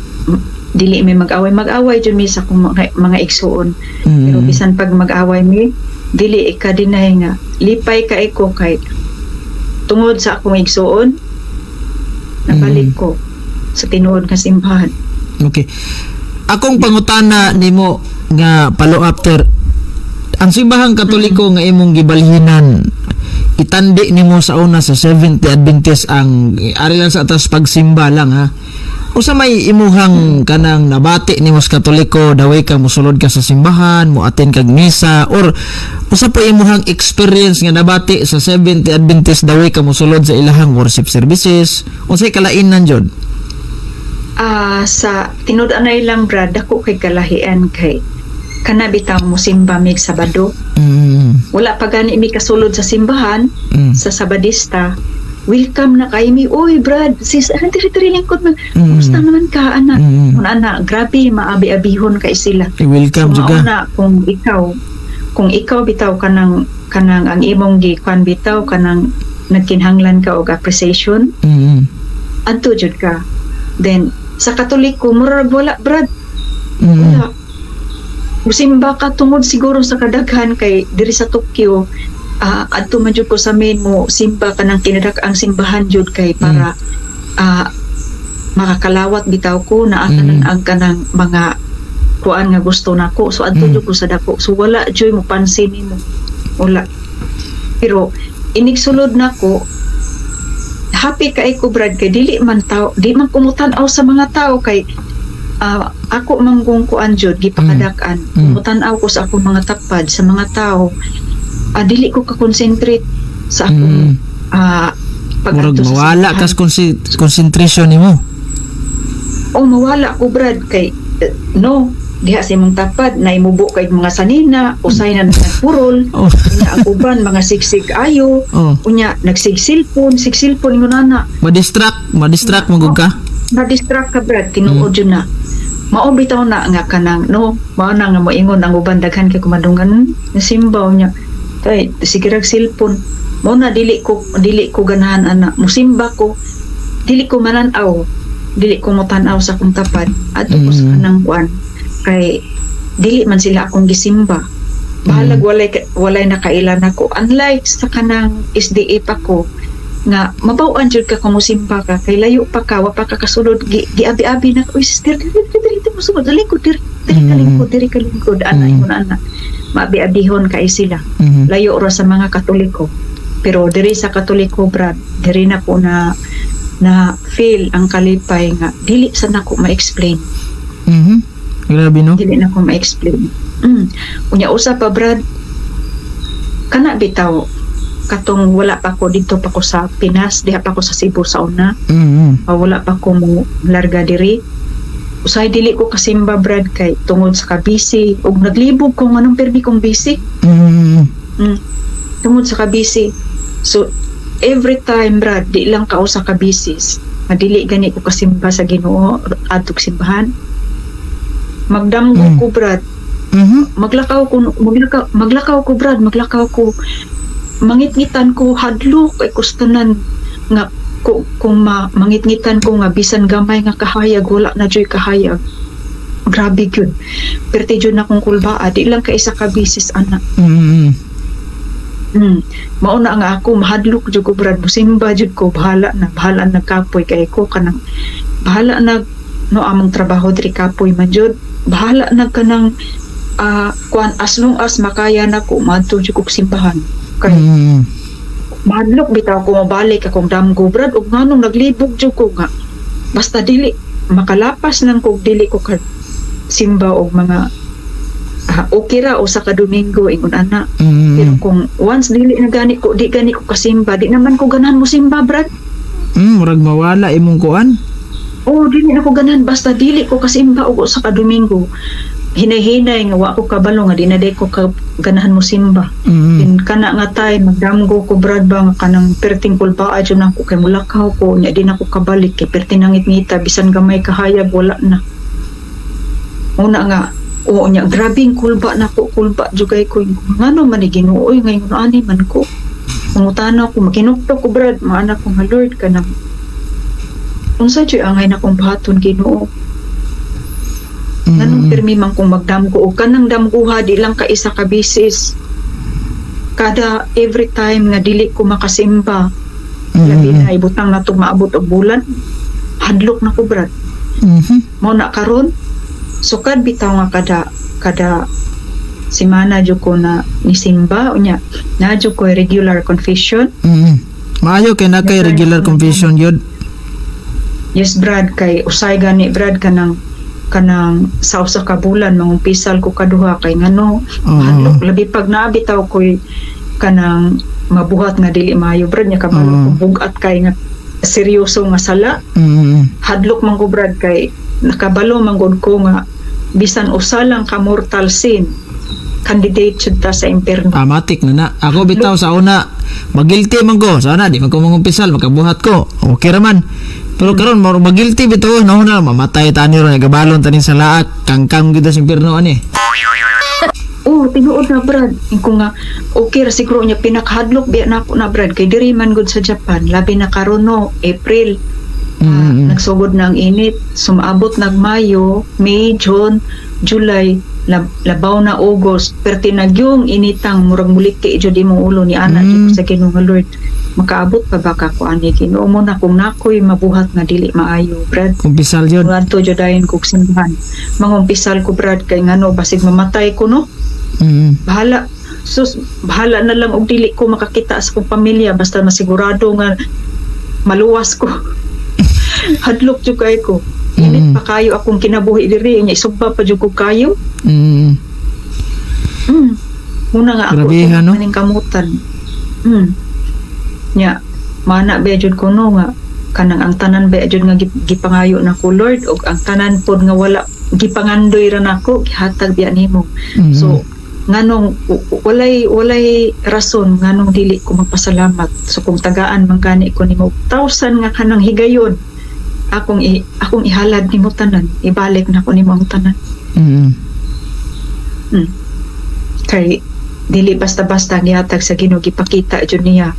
dili mi mag-away. Mag-away jud mi sa akong mga igsuon. Pero bisan pag mag-away mi, dili ika-deny nga lipay ka ko kay tungod sa akong igsuon nabalik ko sa tinuod nga simbahan. Okay. Akong pangutana nimo nga follow up ter. Ang Simbahang Katoliko nga imong gibalhinan, itandi nimo sa una sa Seventh Adventist, ang ari lang sa atas pagsimba lang ha. Usa may imuhang kanang nabati nimo sa Katoliko daway ka mosulod ka sa simbahan, mo attend kag misa, or usa pa imuhang experience nga nabati sa Seventh Adventist daway ka mosulod sa ilahang worship services? Unsay kalainan jud? Sa tinud anay lang, Brad, dako kay kalahian kay kana bitaw mosimba mig Sabado. Wala pa gani mi kasulod sa simbahan sa Sabadista. Welcome na kay mi. "Uy, Brad, sis, ah, diri diri lingkod man. Kumusta naman ka, anak?" Una ana, grabe maabi-abihon kay sila. I-welcome So, juga. mauna, kung ikaw bitaw kanang kanang ang imong gikuan bitaw kanang nagkinhanglan ka og appreciation, adto jud ka. Then sa Katoliko murag wala, Brad. Wala. Musimba ka tungod siguro sa kadaghan kay diri sa Tokyo, adto man jud ko sa main mo simba kanang kinadak ang simbahan jud kay para Makakalawat bitaw ko na tanan ang kanang mga kuan nga gusto nako. So adto jud ko sa dako. So wala joy mo pansin nimo. Wala. Pero inigsulod nako, happy kay ko, Brad, kay dili man tao, di man kumutan-aw sa mga tao kay ako manggong kuan jud gipakadak-an. Kumutan-aw ko sa akong mga tapad sa mga tao, dili ko ka-concentrate sa akong Murag pag-adto sa mawala simbahan. Kas concentration nimo. Oh, mawala ko, Brad, kay no diha sa imong tapad na imubo kay mga sanina, usay na nagpurol. Unya ang uban mga siksik ayo. Unya nagsigsilpon, sigsilpon ingon ana. Ma-distract, ma-distract mo gud ka. Na-distract ka, Brad, tinuod yun na. Mao bitaw na nga kanang no, mao na nga moingon ang uban, daghan kay kumadungan nasimbaw niya kay sige rag cellphone. Mao na dili ko ganahan ana. Musimba ko, dili ko manan-aw, dili ko motan-aw sa akong tapad. Adto ko sa kanang kuan kay dili man sila akong gisimba. Bahalag walay nakailan ako, unlike sa kanang SDA pa ko nga mabaw-an jud ka kung musimba ka kay layo pa ka, wa pa ka kasulod, giabi-abi na ka, "Uy sister, diri diri diri diri mo sumod, lingkod diri diri ka, lingkod diri ka, lingkod ana." Ingon ana, maabi-abihon kay sila. Layo ra sa mga Katoliko. Pero diri sa Katoliko, Brad, diri na ko na na feel ang kalipay nga dili sa nako ma-explain. Grabe, no. Dili na ko ma-explain. Unya usa pa, Brad, kana bitaw katong wala pa ko dito pa ko sa Pinas, diha pa ko sa Cebu sa una. Wala pa ko mo larga diri. Usahay dili ko kasimba, Brad, kay tungod sa kabisi ug naglibog ko nganong permi kong busy. Tungod sa kabisi. So every time, Brad, di lang ka usa ka bisis nga dili gani ko kasimba sa Ginoo adtog simbahan. Magdamgo ko, Brad. Maglakaw ko, maglakaw, maglakaw ko, Brad, maglakaw ko. Mangitngitan ko, hadlok kay kustanan nga ko, kung mangitngitan ko nga bisan gamay nga kahayag, wala na joy kahayag. Grabe gyud. Perti jud na kong kulbaa, di lang ka isa ka bisis ana. Mao na nga ako mahadlok jud ko, Brad, musimba jud ko, bahala na, bahala na kapoy kay ko kanang bahala na no among trabaho diri kapoy man jud. Bahala na kanang kuan, as long as makaya na ko madto jud ko simbahan. Kay mahadlok bitaw ko mabalik akong damgo, Brad, ug nganong naglibog jud ko nga basta dili makalapas nang kog dili ko ka simba og mga okay ra usa ka Domingo ingon ana. Pero kung once dili na gani ko, di gani ko kasimba, di naman ko ganahan mo simba, Brad. Murag mawala imong kuan. Oh, dili na ko ganahan basta dili ko kasimba og usa ka Domingo. Hinay-hinay nga wa ko kabalo nga di na day ko ka ganahan mo simba. In kana nga time magdamgo ko, Brad, ba nga kanang perting kulbaa jud nako kay mulakaw ko nya di na ko kabalik kay perting nangit-ngita bisan gamay kahayag, wala na. Una nga oo nya grabing kulba nako, kulba jugay ko, ngano man ni Ginoo oy, ngayon ani man ko. Mangutana ko, makinuktok ko, Brad, mga anak ko nga, "Lord, kanang unsa jud angay na kong buhaton, Ginoo?" Nganong pirmi man kong magdamgo og kanang damguha, di lang ka isa ka bisis. Kada every time nga dili ko makasimba, labi na ibutang na maabot og bulan, hadlok na ko, Brad. Mao na karon sukad bitaw nga kada kada simana jud ko na nisimba, unya na jud ko regular confession. Maayo kay na kay regular confession yun. Yes, Brad, kay usay gani, Brad, kanang kanang sa usa ka bulan mangumpisal ko kaduha kay ngano hadlok, labi pag naabitaw ko'y kanang mabuhat nga dili maayo, Brad, nya kabalo ko bugat kay nga seryoso nga sala. Hadlok man ko, Brad, kay nakabalo man gud ko nga bisan usa lang ka mortal sin, candidate jud ta sa impierno. Matik na na. Ako bitaw sa una, magilty man ko. Sana di man ko mangumpisal, makabuhat ko. Okay ra man. Pero karon mao magilty bitaw no na mamatay tani ron gabalon tani sa laak, kangkang gyud sa impierno ani. Oh, tinuod na, Brad. Ingko nga okay ra siguro niya pinakahadlok biya nako na, Brad, kay diri man gud sa Japan, labi na karon no, April. Nagsugod na ang init, sumaabot nag Mayo, May, June, July, labaw na August, perti nagyong initang murag muliki jud imong ulo ni ana jud ko sa Ginoo nga, "Lord, Makaabot pa ba ka ko ani Ginoo mo na kung nakoy mabuhat nga dili maayo, Brad? Kumpisal yun. Ngadto jud dayon kog simbahan. Mangumpisal ko, Brad, kay ngano basig mamatay ko, no? Bahala sus, bahala na lang og dili ko makakita sa akong pamilya, basta masigurado nga maluwas ko. Hadlok jud kay ko. Init pa kayo akong kinabuhi diri nya, isugba pa jud ko kayo. Muna nga ako Grabe, itong no? kaning kamutan. Nya, mana ba jud ko, no, nga kanang ang tanan ba jud nga gipangayo nako, Lord, og ang tanan pod nga wala gipangandoy ra nako, gihatag biya nimo. So nganong walay rason nganong dili ko magpasalamat. So kung tagaan man gani ko nimo thousand nga kanang higayon, akong ihalad nimo tanan, ibalik na ko nimo ang tanan. Kay dili basta-basta gihatag sa Ginoo, gipakita jud niya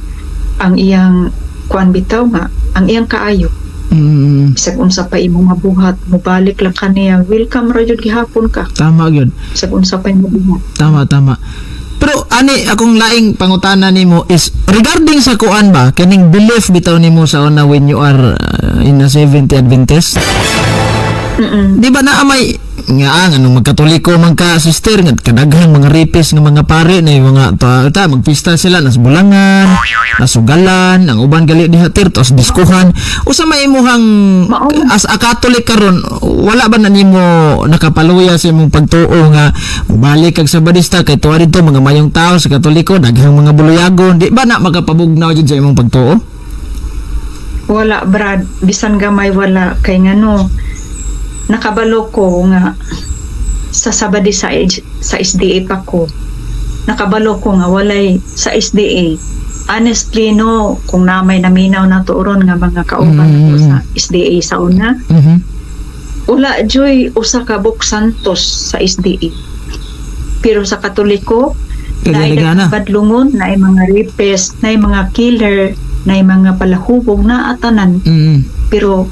ang iyang kuan bitaw nga ang iyang kaayo. Bisag unsa pa imong mabuhat, mobalik lang kaniya, welcome ra jud gihapon ka. Tama gyud. Bisag unsa pa imong mabuhat. Tama, tama. Pero ani akong laing pangutana nimo is regarding sa kuan ba, kining belief bitaw nimo sa una when you are in a Seventh Adventist. Di ba naa may nga ang anong magkatoliko man ka, sister, nga kadaghang mga rapist nga mga pare na yung mga ta magpista sila, nas bulangan, nasugalan, ang uban gali diha tir tos diskuhan. Usa may imuhang Mao. as a Catholic karon, wala ba na nimo nakapaluya sa imong pagtuo nga mobalik kag Sabadista kay tuwa didto mga mayong tao sa Katoliko, daghang mga buluyagon? Di ba na makapabugnaw jud sa imong pagtuo? Wala, Brad, bisan gamay wala, kay ngano nakabalo ko nga sa Sabadi sa SDA pa ko, nakabalo ko nga walay sa SDA. Honestly, no, kung namay naminaw na turon nga mga kauban ko sa SDA sa una, wala joy usa ka buk santos sa SDA. Pero sa Katoliko, naay Kagana. badlungon, naay mga rapist, naay mga killer, naay mga palahubog na atanan. Pero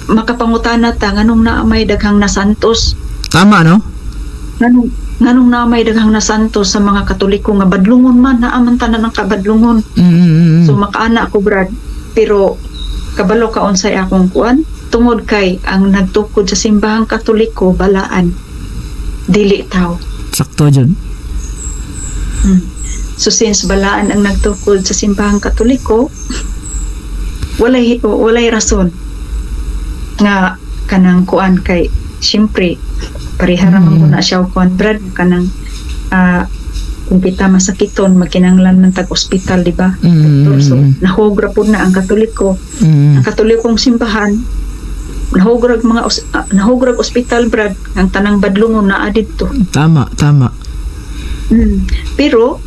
makapangutana ta, nganong naa may daghang nasantos? Tama, no? Nganong naa may daghang nasantos sa mga Katoliko nga badlungon man, naa man tanan ang kabadlungon? So makaana ko, Brad, pero kabalo ka unsay akong kuan, tungod kay ang nagtukod sa simbahang Katoliko balaan, dili tao. Sakto jud. So since balaan ang nagtukod sa simbahang Katoliko, walay rason nga kanang kuan, kay syempre pareha ra man ko na siya og kuan, Brad, kanang kung kita masakiton, magkinanglan man tag ospital, di ba? Doktor. So nahog ra pud na ang Katoliko. Ang Katolikong simbahan nahog rag ospital, Brad, ang tanang badlongon naa didto. Tama, tama. Pero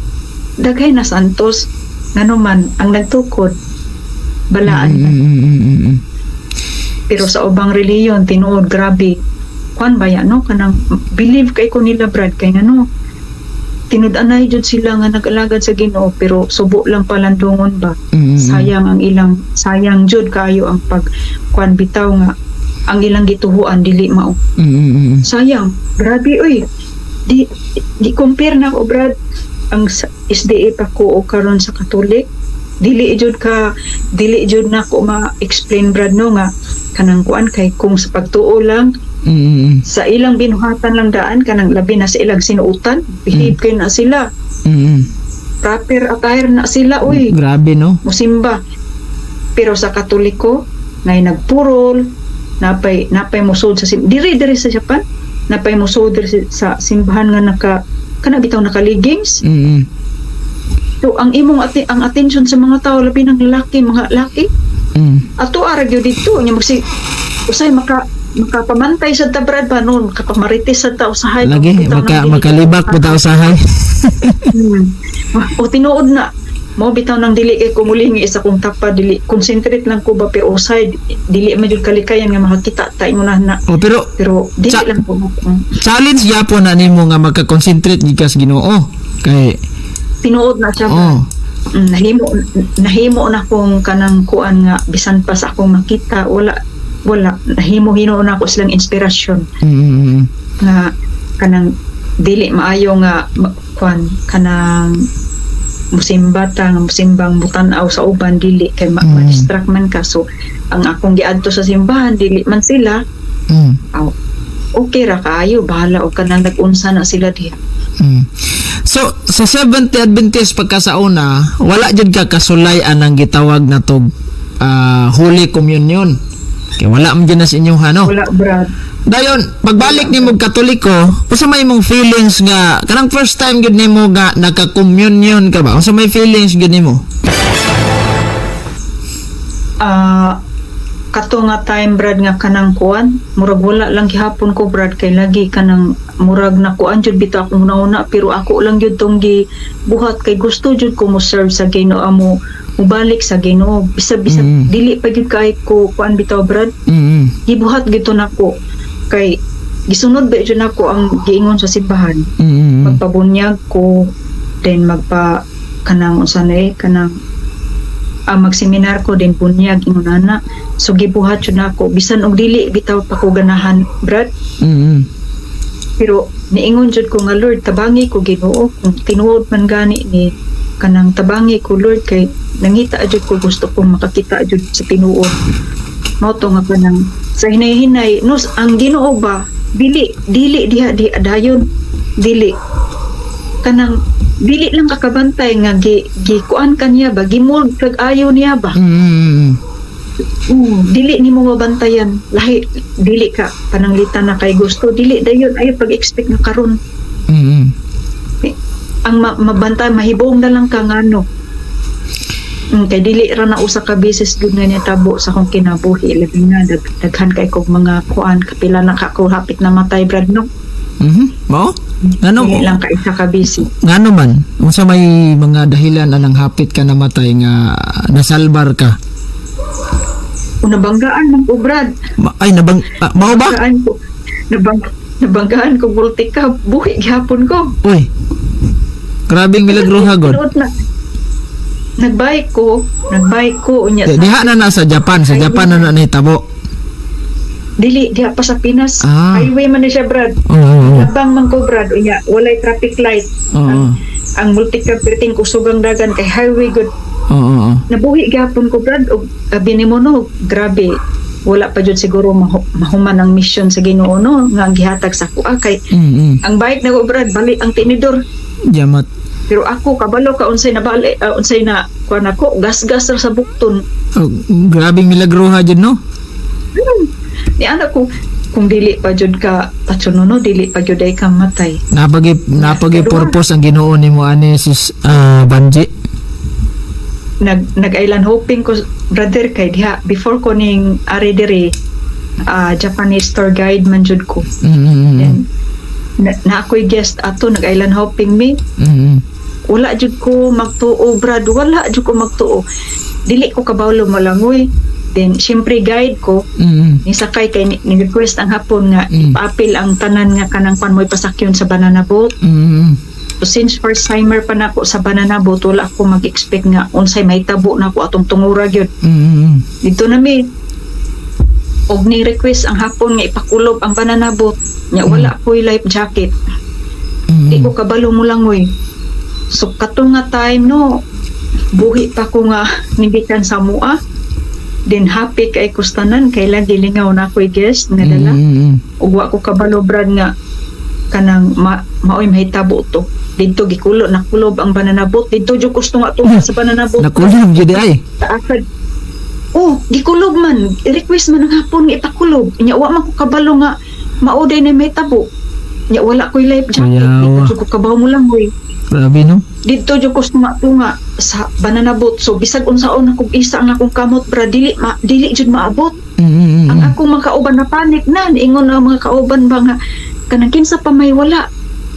daghay na santos, ngano man ang nagtukod balaan. Pero sa ubang reliyon, tinuod, grabe kwan ba ya, no, kanang believe kay ko nila, Brad, kay ngano tinud-anay jud sila nga nag-alagad sa Ginoo, pero subo lang palandungon ba. Sayang ang ilang, sayang jud kayo ang pag kwan bitaw nga ang ilang gituhuan dili mao. Sayang, grabe oy. Di compare na ko, Brad, ang sa SDA pa ko o karon sa Catholic, dili jud na ko ma-explain, Brad, no, nga kanang kuan kay kung sa pagtuo lang, sa ilang binuhatan lang daan, kanang labi na sa ilang sinuotan, behave kay na sila, proper attire na sila uy. Grabe, no? Musimba. Pero sa Katoliko nay nagpurol, napay musod sa diri diri sa Japan, napay musod diri sa simbahan nga naka kana bitaw naka leggings. So ang imong ang attention sa mga tao, labi ng lalaki, mga laki, ato ara gyud didto nya magsi usay makapamantay sa ta, Brad, ba noon kapamarites sa ta usahay. Lagi bitaw maka ng dili. Makalibak po ta usahay. O tinuod na mo bitaw nang dili kay kumulingi isa kong tapa, dili concentrate lang ko ba, pero usay dili man jud kalikayan nga makakita ta ingon na. Oh, pero Pero dili lang ko. Challenge gyapon na nimo nga magka-concentrate gid ka sa Ginoo kay Tinuod na siya. Nahimo na kong kanang kuan nga bisan pa sa akong makita, wala wala nahimo hinuon na ako silang inspirasyon nga kanang dili maayo nga kuan kanang Musimba ta nga musimbang mutan-aw sa uban, dili kay ma-distract man ka. So ang akong giadto sa simbahan, dili man sila. Aw, okay ra kaayo, bahala og kanang nag-unsa na sila diha. So, sa Seventh Adventist pagka sa una, wala jud ka kasulay anang gitawag na to Holy Communion. Kay wala man jud na sa inyong, no? Wala, brad. Dayon, pagbalik nimo Katoliko, unsa may imong feelings nga kanang first time gud nimo nga naka-communion ka ba? Unsa may feelings gud nimo? Kato nga time, brad, nga kanang kuan, murag wala lang gihapon ko, brad, kay lagi kanang murag na kuan jud bitaw akong una, pero ako lang jud tong gi buhat kay gusto jud ko mo serve sa Ginoo, amo mubalik sa Ginoo bisag bisag dili pa gyud kay ko kuan bitaw, brad. Gibuhat gito nako kay gisunod ba jud nako ang giingon sa simbahan. Magpabunyag ko, then magpa kanang unsa na eh, kanang magseminar ko din, bunyag, ingon ana. So gibuhat jud nako bisan og dili bitaw pa ko ganahan, brad. Pero niingon jud ko nga, "Lord, tabangi ko, Ginoo, kung tinuod man gani ni kanang tabangi ko, Lord, kay nangita jud ko, gusto kong makakita jud sa tinuod." Mao to nga kanang sa hinay-hinay no, ang Ginoo ba, dili dili diha di dayon, dili kanang dili lang kakabantay nga gi, gi kuan kaniya ba, gimold kag ayo niya ba. Dili nimo mabantayan, lahi dili ka pananglitan na kay gusto, dili dayon ayo pag-expect na karon. Ang mabantay, mahibong na lang ka ngano. Kay dili ra na usa ka beses gud nga nitabo sa akong kinabuhi, labi na daghan kay kog mga kuan, kapila na ka ko hapit na matay, brad, no? Mao? Ngano Dili lang ka isa ka beses. Ngano man? Unsa may mga dahilan anang hapit ka namatay nga nasalbar ka? Nabanggaan man ko, brad. Ay nabang mao ba? Nabanggaan ko. Nabanggaan ko multicab, buhi gihapon ko. Uy. Grabing milagro ha god. Tinuod na. Nagbike ko unya sa Diha na na sa Japan na na nahitabo. Dili, diha pa sa Pinas. Highway man ni siya, brad. Oo. Oo, oo. Labang man ko, brad, unya walay traffic light. Oo. Ang multicab perting kusugang dagan kay highway gud. Oo. Oo. Nabuhi gihapon ko, brad, og abi nimo no, grabe. Wala pa jud siguro mahuman ang mission sa Ginoo no nga ang gihatag sa kuha kay ang bike na ko, brad, bali ang tinidor. Jamat. Pero ako kabalo ka unsay na bali, unsay na kuan ako, gas-gas ra sa bukton. Oh, grabing milagro ha jud no. Ni anak ko, kung dili pa jud ka patsuno no, dili pa jud ay ka matay. Napagi purpose ang Ginoo nimo ani, sis Banji. Nag island hopping ko, brother, kay diha before ko ning ari diri, Japanese tour guide man jud ko. Then na ako'y guest ato, nag island hopping mi. Wala jud ko magtuo, brad, wala jud ko magtuo, dili ko kabalo malangoy. Then syempre guide ko, ni sakay kay ni request ang hapon nga ipaapil ang tanan nga kanang kwan mo'y pasakyon sa banana boat. So since first timer pa nako sa banana boat, wala ako mag-expect nga unsay mahitabo nako atong tungura gyud. Dito na mi og ni request ang hapon nga ipakulob ang banana boat nya wala ko'y life jacket. Di ko kabalo molangoy. So kato nga time no, buhi pa ko nga nigikan sa mua. Then happy kay kustanan kay lagi lingaw na ako'y guest nga dala. Ug wa ko kabalo, brad, nga kanang maoy mahitabo to. Didto gikulo, nakulob ang banana boat. Didto jud gusto nga tunga sa banana boat. Nakulob jud ay. Taasad. Oh, gikulob man. Request man ang hapon nga ipakulob. Nya wa man ko kabalo nga mao day na mahitabo. Nya wala ko'y life jacket. Kuyawa. Didto jud ko kabaw mo lang hoy. Grabe no. Didto jud ko tunga sa banana boat. So bisag unsaon akong isa ang akong kamot, bra, dili dili jud maabot. Ang akong mga kauban na panic na, niingon ang mga kauban ba nga kanang kinsa pa may wala.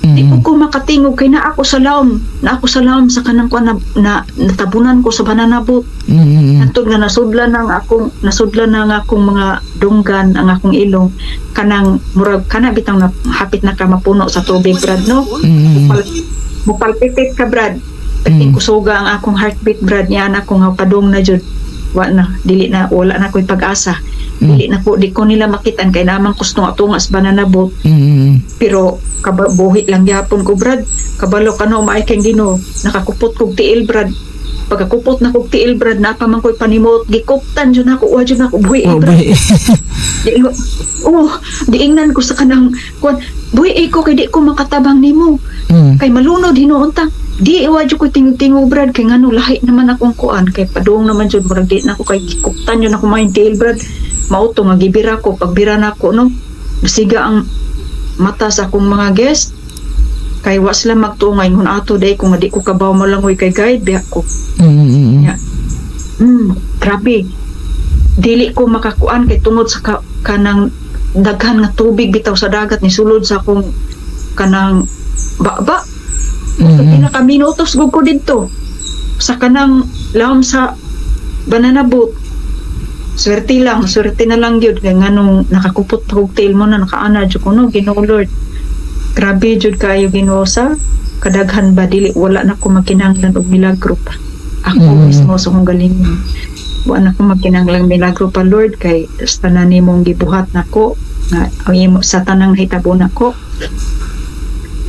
Di ko makatingog kay naa ako sa lawom, na ako sa lawom sa kanang kuan na natabunan ko sa banana boat. Hantod nga nasudlan na ang akong mga dunggan, ang akong ilong, kanang murag kana bitang na, hapit na ka mapuno sa tubig, brad, no. Mupalpitate ka, brad. Kusuga ang akong heartbeat, brad, niya anak ko nga padung na jud. Wa na, dili na, wala na ko'y pag-asa. Dili na ko, di ko nila makitan kay naman kus tunga sa banana boat. Pero kabuhi lang gyapon ko, Brad. Kabalo ka no, maay kay Ginoo, nakakupot kog tiil, Brad. Pagkakupot na kog tiil, Brad, naa pa man ko'y panimot, gikuptan jud nako, wa jud nako buhi, Oh, Brad. buhi. Di, oh, diingnan ko sa kanang kuan, buhi ko kay di ko makatabang nimo kay malunod hinuon ta. Di wa jud ko tingog-tingog, Brad, kay ngano lahi naman akong kuan, kay padung naman jud, murag di na ko, kay gikuptan jud ako may tiil, Brad. Mao to nga gibira ko. Pagbira nako no, siga ang mata sa akong mga guest kay wa sila magtuo nga ingon ato day ko nga di ko kabaw malangoy kay guide biya ko. Yeah. Grabe. Dili ko makakuan kay tungod sa kanang daghan nga tubig bitaw sa dagat ni sulod sa akong kanang baba. Pila ka minutos gud ko didto sa kanang lawom sa banana boat. Swerte lang, swerte na lang gyud kay nganong nakakupot pa kog tiil mo na nakaana jud ko no, Ginoo Lord. Grabe jud kayo, Ginoo, sa kadaghan ba, dili, wala na ko magkinahanglan og milagro pa. Ako mismo sa akong galingon. Wala na ko magkinahanglan milagro pa, Lord, kay sa tanan nimong gibuhat nako nga ang imo sa tanang nahitabo nako.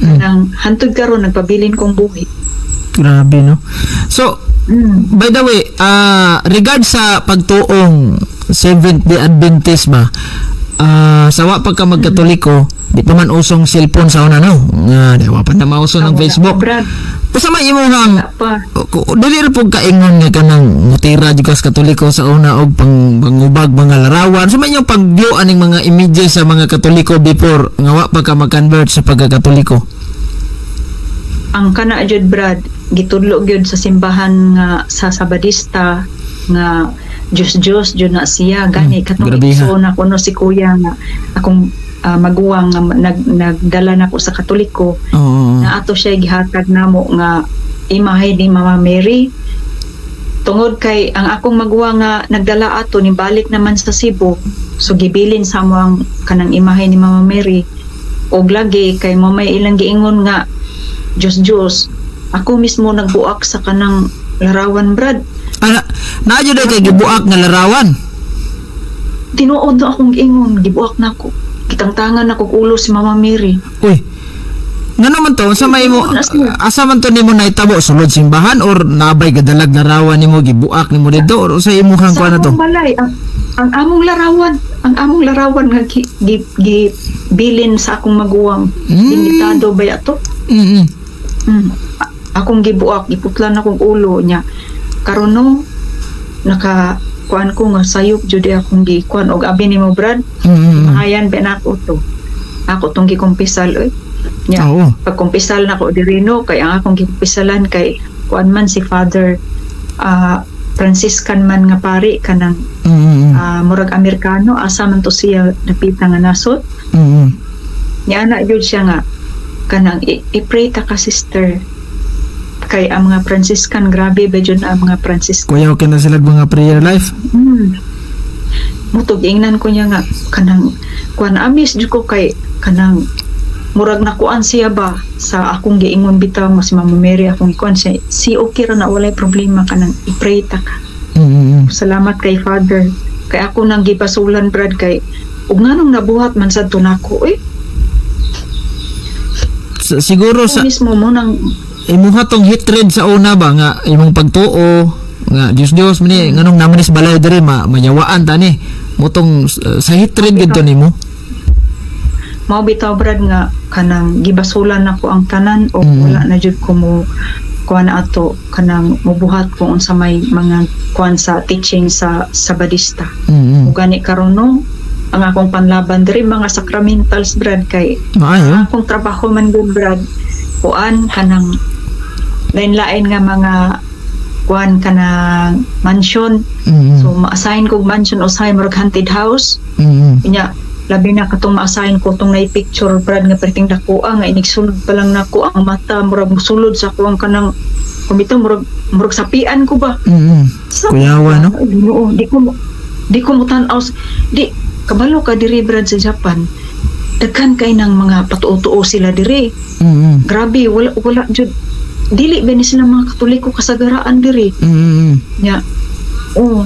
Nang hantod karon nagpabilin kong buhi. Grabe, no? So, by the way, regard sa pagtuong Seventh Day Adventist ba, sa wa pa ka magkatoliko, di pa man usong cellphone sa una, no? Nga, di wa pa na mauso ng Ah, wala Facebook. pa, Brad. Basta may imong Wala pa. Dili ra pud kaingon nga kanang mutira jud ka sa Katoliko sa una og pang pangubag mga larawan. Sa may inyong pag-view aning mga images sa mga Katoliko before nga wa pa ka mag-convert sa pagkakatoliko? Ang kana jud, Brad, gitudlo gyud sa simbahan nga sa Sabadista nga Diyos Diyos jud na siya gani katong Grabe ha. igsoon na kuno si kuya nga akong maguwang nga nagdala nako sa Katoliko na ato siya gihatag namo nga imahe ni Mama Mary tungod kay ang akong maguwang nga nagdala ato ni balik naman sa Cebu, so gibilin sa amo ang kanang imahe ni Mama Mary. Og lagi kay mo may ilang giingon nga Diyos Diyos, ako mismo nagbuak sa kanang larawan, Brad. Ana, naa jud ay kay gibuak nga larawan? Tinuod na akong giingon, gibuak na ako, kitangtangan ako ulo si Mama Mary. Uy. Ngano man to sa may mo Na siya. Asa man to nimo nahitabo, sulod simbahan or nabay gadalag larawan nimo, gibuak nimo didto, or sa imuhang Sa kuan na to? among balay, ang among larawan, ang among larawan nga gi bilin sa akong maguwang. Limitado ba to? Akong gibuak, giputlan akong ulo niya. Karon no, naka kuan ko nga sayop jud akong gi kuan og abi nimo, Brad. Ayan ba na ako to. Ako tong gikumpisal oy. Nya. Pagkumpisal nako diri no, kay ang akong gikumpisalan kay kuan man si Father, Franciscan man nga pari, kanang murag Amerikano, asa man to siya napita nga nasod. Nya ana gyud siya nga kanang i-pray ta ka, sister, kay ang mga Franciscan, grabe ba jud ang mga Franciscan. Kuya, okay na sila mga prayer life. Mutog ingnan ko niya nga kanang kuan, amis jud ko kay kanang murag nakuan siya ba sa akong giingon bitaw mas Mama Mary akong ikuan siya si okay ra na, walay problema, kanang i-pray ta ka. Salamat kay Father kay ako nang gibasulan, Brad, kay ug nganong nabuhat man sad to nako eh. Siguro Ako sa mismo mo nang imuha tong hatred sa una ba nga imong pagtuo nga Diyos Diyos man ni, nganong naman is balay diri ma mayawaan ta ni motong sa hatred gid to nimo. Mao bitaw, Brad, nga kanang gibasulan nako ang tanan o wala na jud ko mo kuan ato, kanang mubuhat ko unsa may mga kuan sa teaching sa Sabadista. Ug gani karon no, ang akong panlaban diri mga sacramentals, Brad, kay Maayo. akong trabaho man gud, Brad, kuan kanang lain-lain nga mga kuan, kanang mansion. So ma-assign kog mansion usahay murag haunted house. Nya labi na katong ma-assign ko tong nay picture, Brad, nga perting dakoa nga inigsulod pa lang nako ang mata, murag musulod sa ako ang kanang kumito, murag sapian ko ba. Kuyawa, no? Ay, Ginoo, di ko mo tan-aw di kabalo ka diri, Brad, sa Japan daghan kay ng mga patuo-tuo sila diri. Grabe, wala wala jud, dili ba ni sila mga Katoliko kasagaraan diri. Nya oh,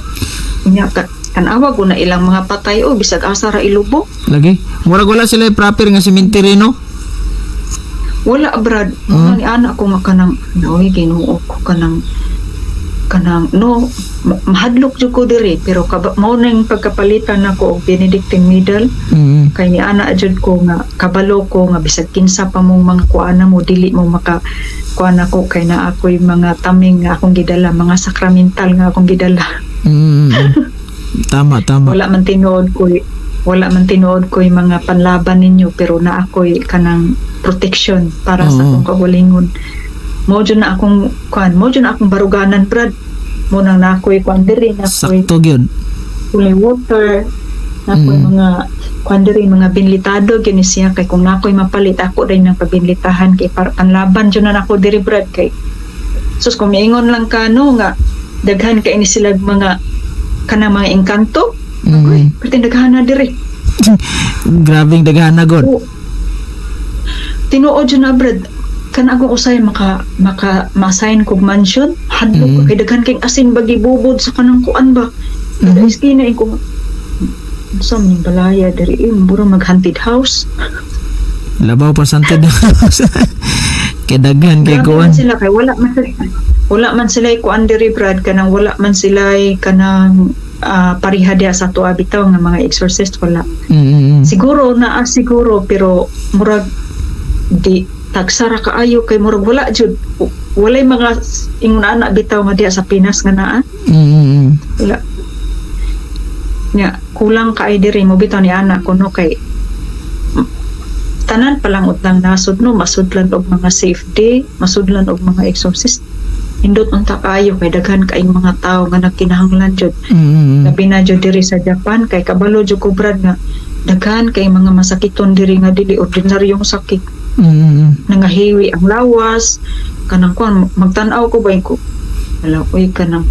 nya ka, kanang Tan-awa ko na ilang mga patay o bisag asa ra ilubo. Lagi. Murag wala sila proper nga cemetery, no? Wala, brad. Ni anak ko nga kanang naoy, Ginoo ko, kanang kanang no mahadlok jud ko diri, pero mao nang pagkapalitan nako og Benedictine medal kay ni ana jud ko nga kabalo ko nga bisag kinsa pa mong mga kuana mo, dili mo maka kuan ako kay naa ako'y mga taming nga akong gidala, mga sakramental nga akong gidala. Tama, tama. Wala man tinuod ko'y mga panlaban ninyo, pero naa ako'y kanang protection para sa akong kaugalingon. Mo jud na akong kuan, mo jud na akong baruganan, brad. Mo nang naa ako'y kuan diri, na ako'y Sakto gyud. holy water, na ako'y mga kuan diri, mga binlitado gini siya, kay kung nakoy mapalit, ako din nang pabinlitahan kay para panlaban jud na nako diri, brad, kay sus, kung miingon lang ka no nga daghan kay ni sila mga kanang mga engkanto. Uy, pero daghan na diri. Grabing daghana god. Oo. Tinuod jud na, brad. Kan ako usay maka maka ma-sign kog mansion, hadlok ko kay daghan kay asin ba gibubod sa kanang kuan ba. Kada iskina eh ko sa man yung balaya diri eh, mura mag haunted house. Labaw pa sa haunted house. Kay daghan kay Grabe kuan. man sila kay wala man sila kuan diri, brad, kanang wala man sila kanang pariha diha sa tuwa bitaw nga mga exorcist, wala. Siguro naa siguro, pero murag di tagsara kaayo kay murag wala jud, walay mga ingon ana bitaw nga diha sa Pinas nga naa. Wala nya, kulang kaay diri mo bitaw ni ana kuno kay tanan pa lang utang nasod no masudlan og mga safe day, masudlan og mga exorcist, indot unta kaayo kay daghan kaayong mga tawo nga nagkinahanglan jud, labi na jud diri sa Japan kay kabalo jud ko, brad, nga daghan kay mga masakiton diri nga dili ordinaryong sakit, nangahiwi ang lawas, kanang kuan, magtan-aw ko ba ko, wala oy, kanang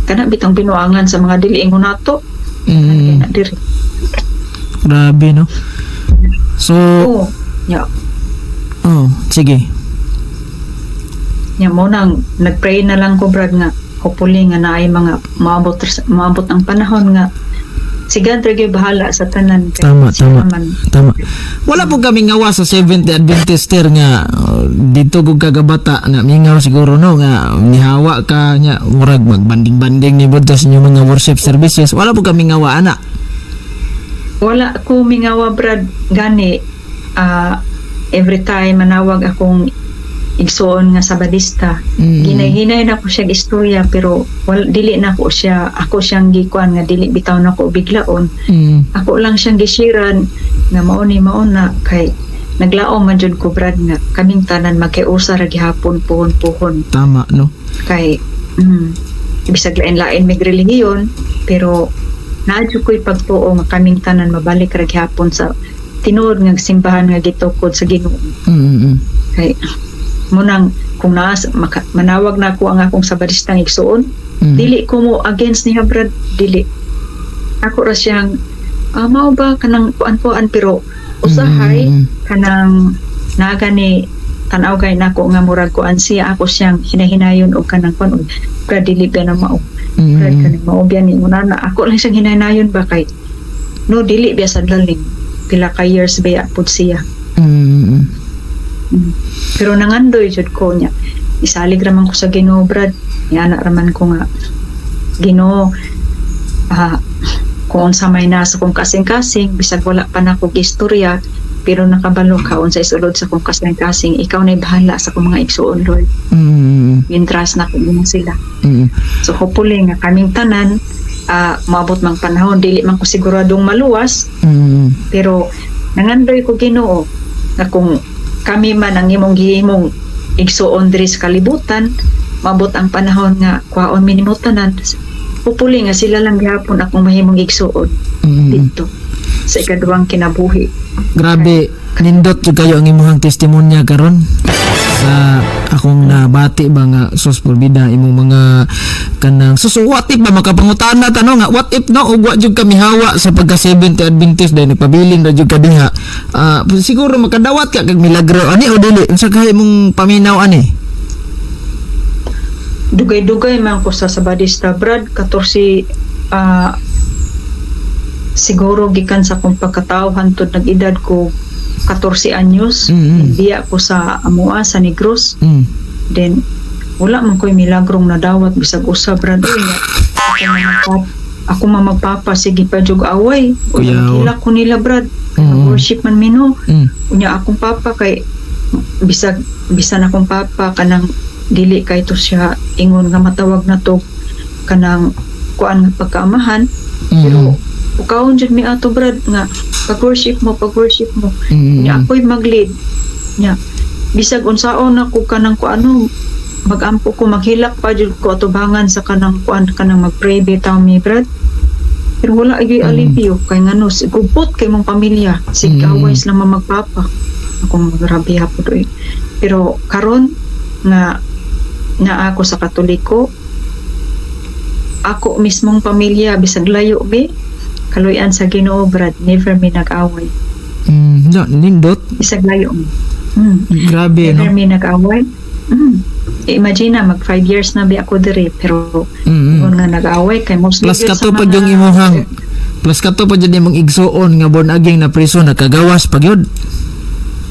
kana bitang binuangan sa mga dili ingon nato na diri. Grabe, no. So, Oh ya. Oh, sige. Nya mo nang nagpray na lang ko, brad, nga hopefully nga naay mga maabot maabot ang panahon nga si God ra gyud bahala sa tanan kay Tama, siya tama. man. Tama. Wala po kami ngawa sa Seventh Day Adventist ter nga dito kog kagabata nga mingaw siguro no nga nihawa ka nya murag magbanding-banding ni budto sa inyong mga worship services. Wala po kami ngawa ana. Wala ko mingawa, brad. Gani every time manawag akong igsuon nga Sabadista, ginay-hinay na ko siya istorya, pero dili na ko siya, ako siyang gikuan nga dili bitaw na ko biglaon. Ako lang siyang gisiran nga mao ni mao na kay naglaom man jud ko, brad, nga kaming tanan magkiusa ra gihapon puhon-puhon. Tama no. Kay bisag lain-lain mig relihiyon, pero naa jud ko'y pagtuo nga kaming tanan mabalik ra gihapon sa tinuod nga simbahan nga gitukod sa Ginoo. Kay munang kung naas manawag na ako ang akong Sabadistang igsuon, dili ko mo against niya, brad, dili. Ako ra siyang mao ba kanang kuan-kuan, pero usahay kanang naga ni tan-aw kay nako nga murag kuan siya, ako siyang hinahinayon og kanang kuan og, "Brad, dili ba na mao, brad, kanang mao biya ni una na." Ako lang siyang hinahinayon ba kay no dili biya sa daling pila ka years biya pud siya. Pero nangandoy jud ko niya. Isalig raman ko sa Ginoo, brad. Yana raman ko nga Ginoo, kung unsa may nasa kong kasing-kasing, bisag wala pa na kog istorya, pero nakabalo ka unsa isulod sa kong kasing-kasing, ikaw na bahala sa akong mga igsuon, Lord. Entrust na ko nimo sila. So hopefully nga kaming tanan maabot mang panahon, dili man ko siguradong maluwas, pero nangandoy ko, Ginoo, nga kung kami man ang imong gihimong igsuon diri sa kalibutan, maabot ang panahon nga kuhaon mi nimo tanan, hopefully nga sila lang gihapon akong mahimong igsuon dito sa ikaduhang kinabuhi. Grabe, nindot jud kayo ang imong testimonya karon sa akong nabati ba nga sus porbida imong mga kanang sus, what if ba, makapangutana ta no nga what if no ug wa jud kami hawa sa pagka Seventh Adventist dahil nagpabilin ra jud ka diha. Siguro makadawat ka kag milagro ani o dili, unsa kay imong paminaw ani? Dugay-dugay man ko sa Sabadista, brad, 14. Siguro gikan sa akong pagkatao hantod nag-edad ko 14 anyos, biya ko sa amoa sa Negros. Then wala man ko'y milagrong nadawat bisag usa, brad, oy. Ako man magpapa, sige pa jug away. Kuyaw. Unya ko nila, brad. Worship man mi, no. Unya akong papa kay bisag bisan akong papa kanang dili kay to siya ingon nga matawag na to kanang kuan nga pagkaamahan, pero ukawon jud mi ato, brad, nga pag-worship mo, pag-worship mo. Nya ako'y mag-lead. Nya bisag unsaon ako kanang kuano, magampo ko, maghilak pa jud ko atubangan sa kanang kuan, kanang mag-pray bitaw mi, brad, pero wala gyud alipyo kay ngano gubot kay mong pamilya, sige away sila magpapa. Akong grabe hapon oy. Pero karon nga naa ako sa Katoliko, ako mismong pamilya, bisag layo be, kaluyan sa Ginoo, brad, never mi nag-away. No, nindot. Bisag layo mi. Grabe, Never no? mi nag-away. Imagine na mag 5 years na bi ako diri, pero ingon nga nag-away kay mostly Plus gyud sa kato pa yung imuhang plus kato pa jud imong igsuon nga born again na priso, nakagawas pa gyud.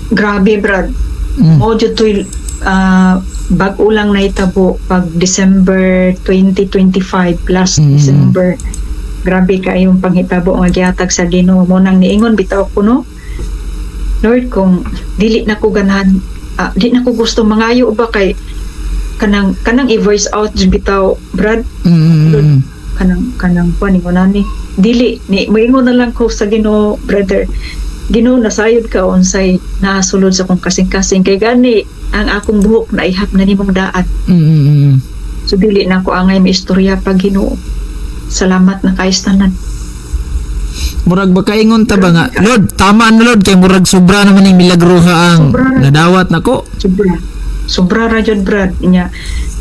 Grabe, brad. Mo jud to'y bag-o lang nahitabo pag December 2025, last December. Grabe kayong panghitabo nga gihatag sa Ginoo mo. Nang niingon bitaw ko, no, "Lord, kung dili na ko ganahan, di na ko gusto mangayo ba," kay kanang kanang i-voice out jud bitaw, brad. Kanang kanang kuan, ingon ani, dili ni moingon na lang ko sa Ginoo, brother, "Ginoo, nasayod ka unsay nasulod sa akong kasing-kasing, kay gani ang akong buhok naihap na nimong daan." So dili na ko angay maistorya pa, Ginoo. Salamat na kay tanan. Murag bakaingon ta ba nga, "Lord, tama na, Lord, kay murag sobra naman yung milagro ha ang Sobra na. Nadawat nako." Sobra, sobra ra jud, brad. Nya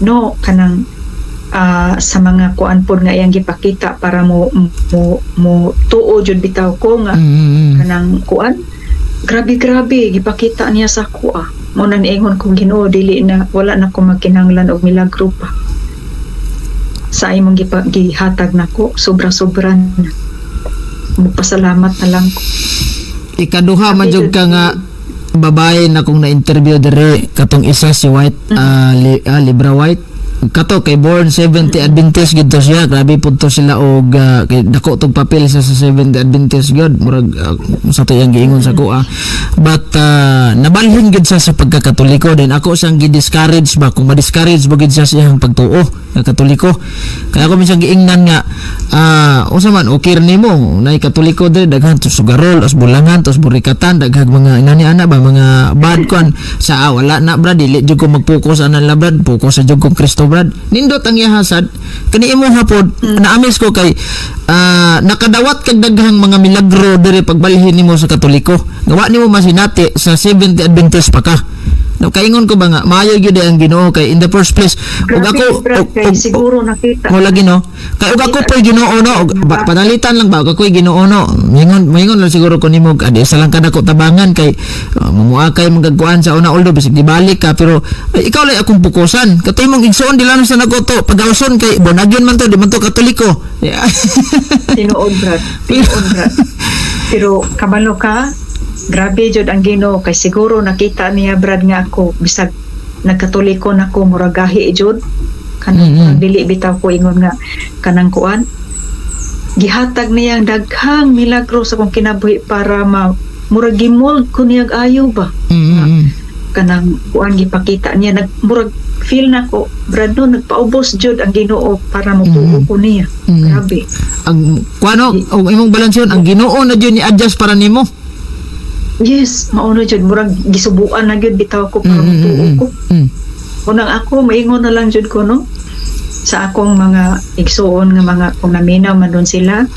no, kanang sa mga kuan pod nga iyang gipakita para mo mo mo tuo jud bitaw ko nga kanang kuan, grabe grabe gipakita niya sa ako. Mo na niingon ko, "Ginoo, dili na, wala na ko magkinahanglan og milagro pa sa imong gihatag nako, sobra sobra na. Magpasalamat na lang ko." Ikaduha man jud ka nga babae na kung na-interview dire. Katong isa si White, Libra White kato, kay born 70 Adventist gid to siya. Grabe pud to sila og kay dako tog papel sa 70 Adventist gyud, murag sa to iyang giingon sa ko. But nabalhin gid siya sa pagkakatoliko din. Ako siyang gi-discourage ba kung ma-discourage ba gid siya sa iyang pagtuo nga Katoliko. Kaya ako minsan giingnan nga unsa man, okay ra nimo nay Katoliko dire, daghan to sugarol, os bulangan, tos burikatan, daghang mga inani ana ba, mga bad kuan sa wala na, brad, dili jud ko mag-focus ana la, brad, focus sa jud kong Kristo, brad. Nindot ang iyahasad kani imo hapod. Naamis ko kay nakadawat kag daghang mga milagro dire pagbalhin nimo sa Katoliko nga wa nimo masinati sa Seventh Adventist pa ka. No, kaingon ko ba nga maayo gyud ang Ginoo kay in the first place ug Grabe, ako brad, kay siguro nakita. Mo lagi, no, kay ug ako po'y Ginoo, no, ug ba, panalitan lang ba, ug ako'y Ginoo, no, mingon mingon lang siguro ko nimo, adi sa lang kanako tabangan kay mamuakay magagkuan sa una, although bisag gibalik ka, pero ay, ikaw lang akong pukusan katoy mong igsuon, di lang sa nako to pagawson kay bonagyon man to, di man to Katoliko. Yeah. Tinuod, brad, tinuod, brad. Pero kabalo ka, grabe jud ang Ginoo kay siguro nakita niya, brad, nga ako bisag nagkatoliko na ko, muragahi jud kanang dili bitaw ko ingon nga kanang kuan. Gihatag niya ang daghang milagro sa akong kinabuhi para ma murag gimold ko niyag ayo ba. Kanang kuan, gipakita niya, nag murag feel na ko, brad, no, nagpaubos jud ang Ginoo para motuo ko niya. Grabe. Ang kuano og imong balansyon, ang Ginoo na jud ni adjust para nimo. Yes, mao na jud, murag gisubuan na gyud bitaw ko para motuo ko. Unang ako maingon na lang jud ko, no, sa akong mga igsuon nga mga kung naminaw man doon sila,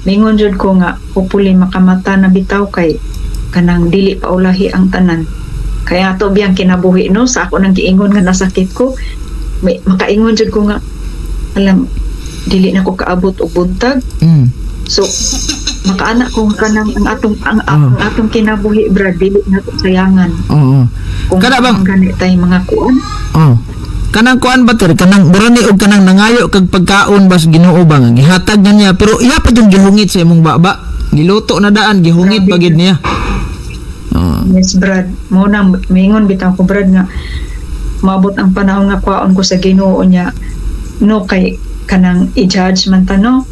maingon jud ko nga hopefully makamata na bitaw kay kanang dili pa ulahi ang tanan. Kaya ato biyang kinabuhi, no, sa ako nang giingon nga nasakit ko, may, makaingon jud ko nga alam dili na ko kaabot og buntag. So makaana ko nga kanang ang atong ang atong kinabuhi, brad, dili na to sayangan kung Kada bang- gani tay mga kuan. Oh. Kanang kuan ba ter, kanang mura ni og kanang nangayo kag pagkaon bas Ginoo ba nga gihatag na niya, pero iya pa jud gihungit sa imong baba. Giluto na daan, gihungit Grabe. Pa gid niya. Oh. Yes, Brad. Mo na maingon bitaw ko, Brad, nga maabot ang panahon nga kwaon ko sa Ginoo niya, no, kay kanang i-judge man ta, no?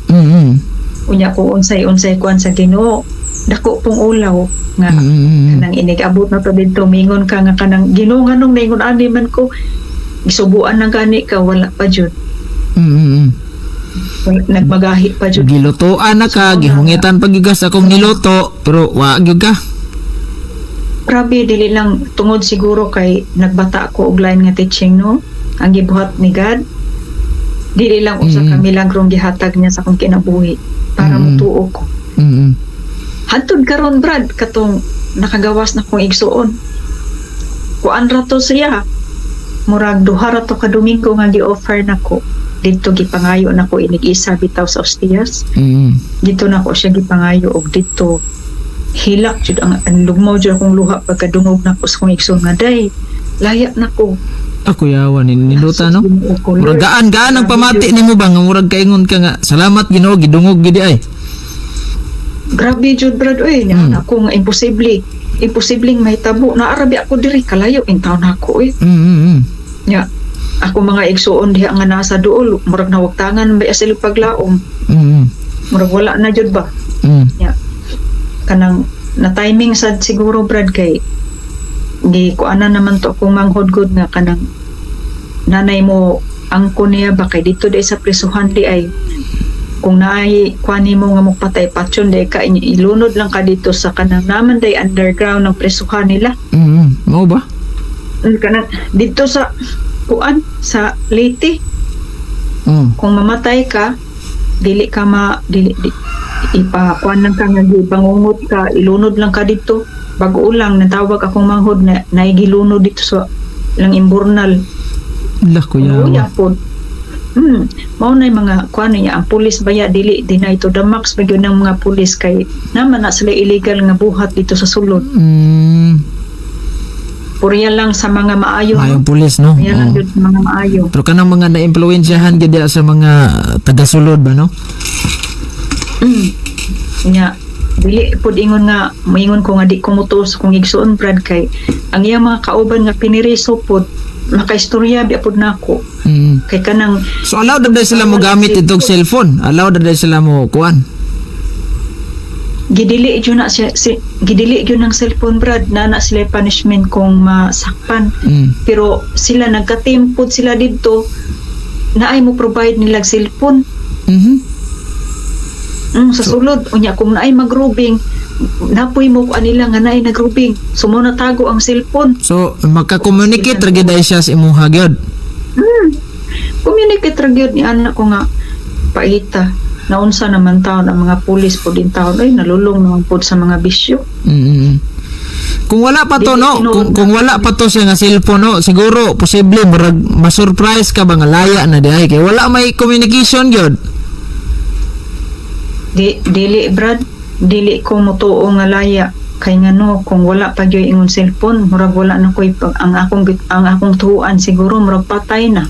Unya ko unsay unsay kuan sa Ginoo, dako pong ulaw nga kanang inig-abot na to didto, mingon ka nga kanang, "Ginoo, nganong naingon ani man ko? Gisubuan ng gani ka, wala pa jud." Wala, nagmagahi pa jud. Gilutoan na ka, gihungitan pa gyud ka sa akong niluto, pero wa gyud ka. Grabe, dili lang tungod siguro kay nagbata ako og lain nga teaching, no, ang gibuhat ni God dili lang usa ka milagrong gihatag niya sa akong kinabuhi para mutuo ko. Hantod karon, Brad, katong nakagawas na kong igsuon, kuan ra to siya, murag duha ra to ka Domingo nga gi-offer nako didto, gipangayo nako inig-isa bitaw sa Ostias. Dito nako siya gipangayo og dito hilak jud ang lugmaw jud akong luha pagkadungog nako sa akong igsoon nga, "Day, laya nako." Ako yawa ni ninduta, no. Ginoo ko, Murag Lord. gaan gaan ang pamati nimo ba nga murag kaingon ka nga, "Salamat, Ginoo, gidungog gidi ay." Grabe jud, Brad, oy nya. Ako nga imposible, imposibleng mahitabo na arabi ako diri kalayo in taon ako eh. Nya ako mga igsuon diha nga nasa duol, murag nawagtangan ba sila paglaom. Murag wala na jud ba. Nya kanang na timing sad siguro, Brad, kay gi kuanan naman to akong manghod gud nga kanang nanay mo angko niya ba, kay dito di sa presuhan di ay kung naay kuan nimo nga mopatay, patyon di ka, ilunod lang ka dito sa kanang naman day underground ng presuhan nila. Mao ba? Kanang dito sa kuan sa Leyte. Kung mamatay ka, dili ka ma dili di, ipa kuan lang ka nga gibangungot ka, ilunod lang ka dito. Bago lang natawag akong manghod na naigilunod dito sa lang imburnal. Lah, kuya. Uya pod. Mao na yung mga kuan niya, ang pulis baya dili deny to the max ba gyud ng mga pulis kay naman na sila illegal nga buhat dito sa sulod. Purya lang sa mga maayo. Maayong pulis, no? Purya lang Oo. Gyud sa mga maayo. Pero kanang mga na-impluwensyahan gid diha sa mga taga-sulod ba, no? Nya dili pud ingon nga moingon ko nga di ko mutuo sa kong igsuon, Brad, kay ang iyang mga kauban nga piniriso pud makaistorya biya pud nako kay kanang So allowed na sila mo gamit itong cellphone. Allowed na sila mo kuan. Gidili jud na siya si, gidili jud ng cellphone, Brad, na na sila punishment kung masakpan. Pero sila nagka-team pud sila didto na ay mo provide nila cellphone. Sa sulod unya kung naay magrubing, napoy mo kuan nila nga naay nagrubing, so mo natago ang cellphone. So maka-communicate ra gyud ay siya sa imuha gyud. Communicate ra gyud ni anak ko nga paita naunsa naman taon ang mga pulis po din taon ay nalulong naman pod sa mga bisyo. Kung wala pa to Dili no, tinuod kung, na. kung wala pa to siya nga cellphone, no, siguro posible murag ma-surprise ka ba nga laya na di ay kay wala may communication gyud. Di dili, Brad, dili ko motuo nga laya kay ngano kung wala pa gyud ingon cellphone, murag wala na koy ang akong tuan siguro murag patay na.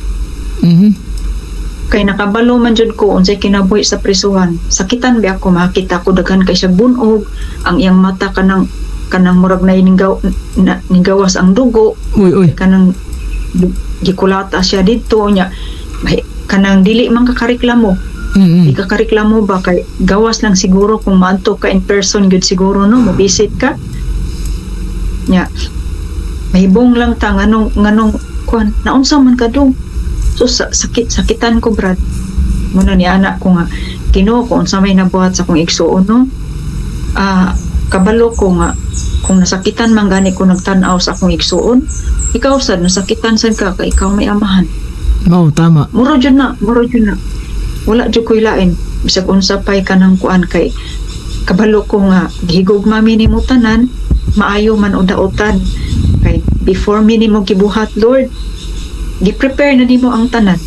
Kay nakabalo man jud ko unsay kinabuhi sa prisuhan. Sakitan ba ako makita ko daghan kay siya bunog ang iyang mata, kanang kanang murag na ninggaw na, ninggawas ang dugo. Uy uy. Kanang gikulata siya didto nya kanang dili man kakareklamo. Di ka kareklamo ba kay gawas lang siguro kung maadto ka in person gyud siguro, no, mobisit ka nya mahibong lang ta nganong nganong kuan naunsa man ka dong. So sa, sakit sakitan ko, Brad. Muna ni anak ko nga, "Ginoo ko, unsa may nabuhat sa akong igsuon, no? Kabalo ko nga kung nasakitan man gani ko nagtan-aw sa akong igsuon, ikaw sad nasakitan sad ka kay ikaw may amahan." Mao tama. Muro jud na, muro jud na. Wala jud ko'y lain bisag unsa pay kanang kuan kay kabalo ko nga gihigugma mi nimo tanan, maayo man o daotan, kay before mi nimo gibuhat, Lord, gi-prepare na nimo ang tanan.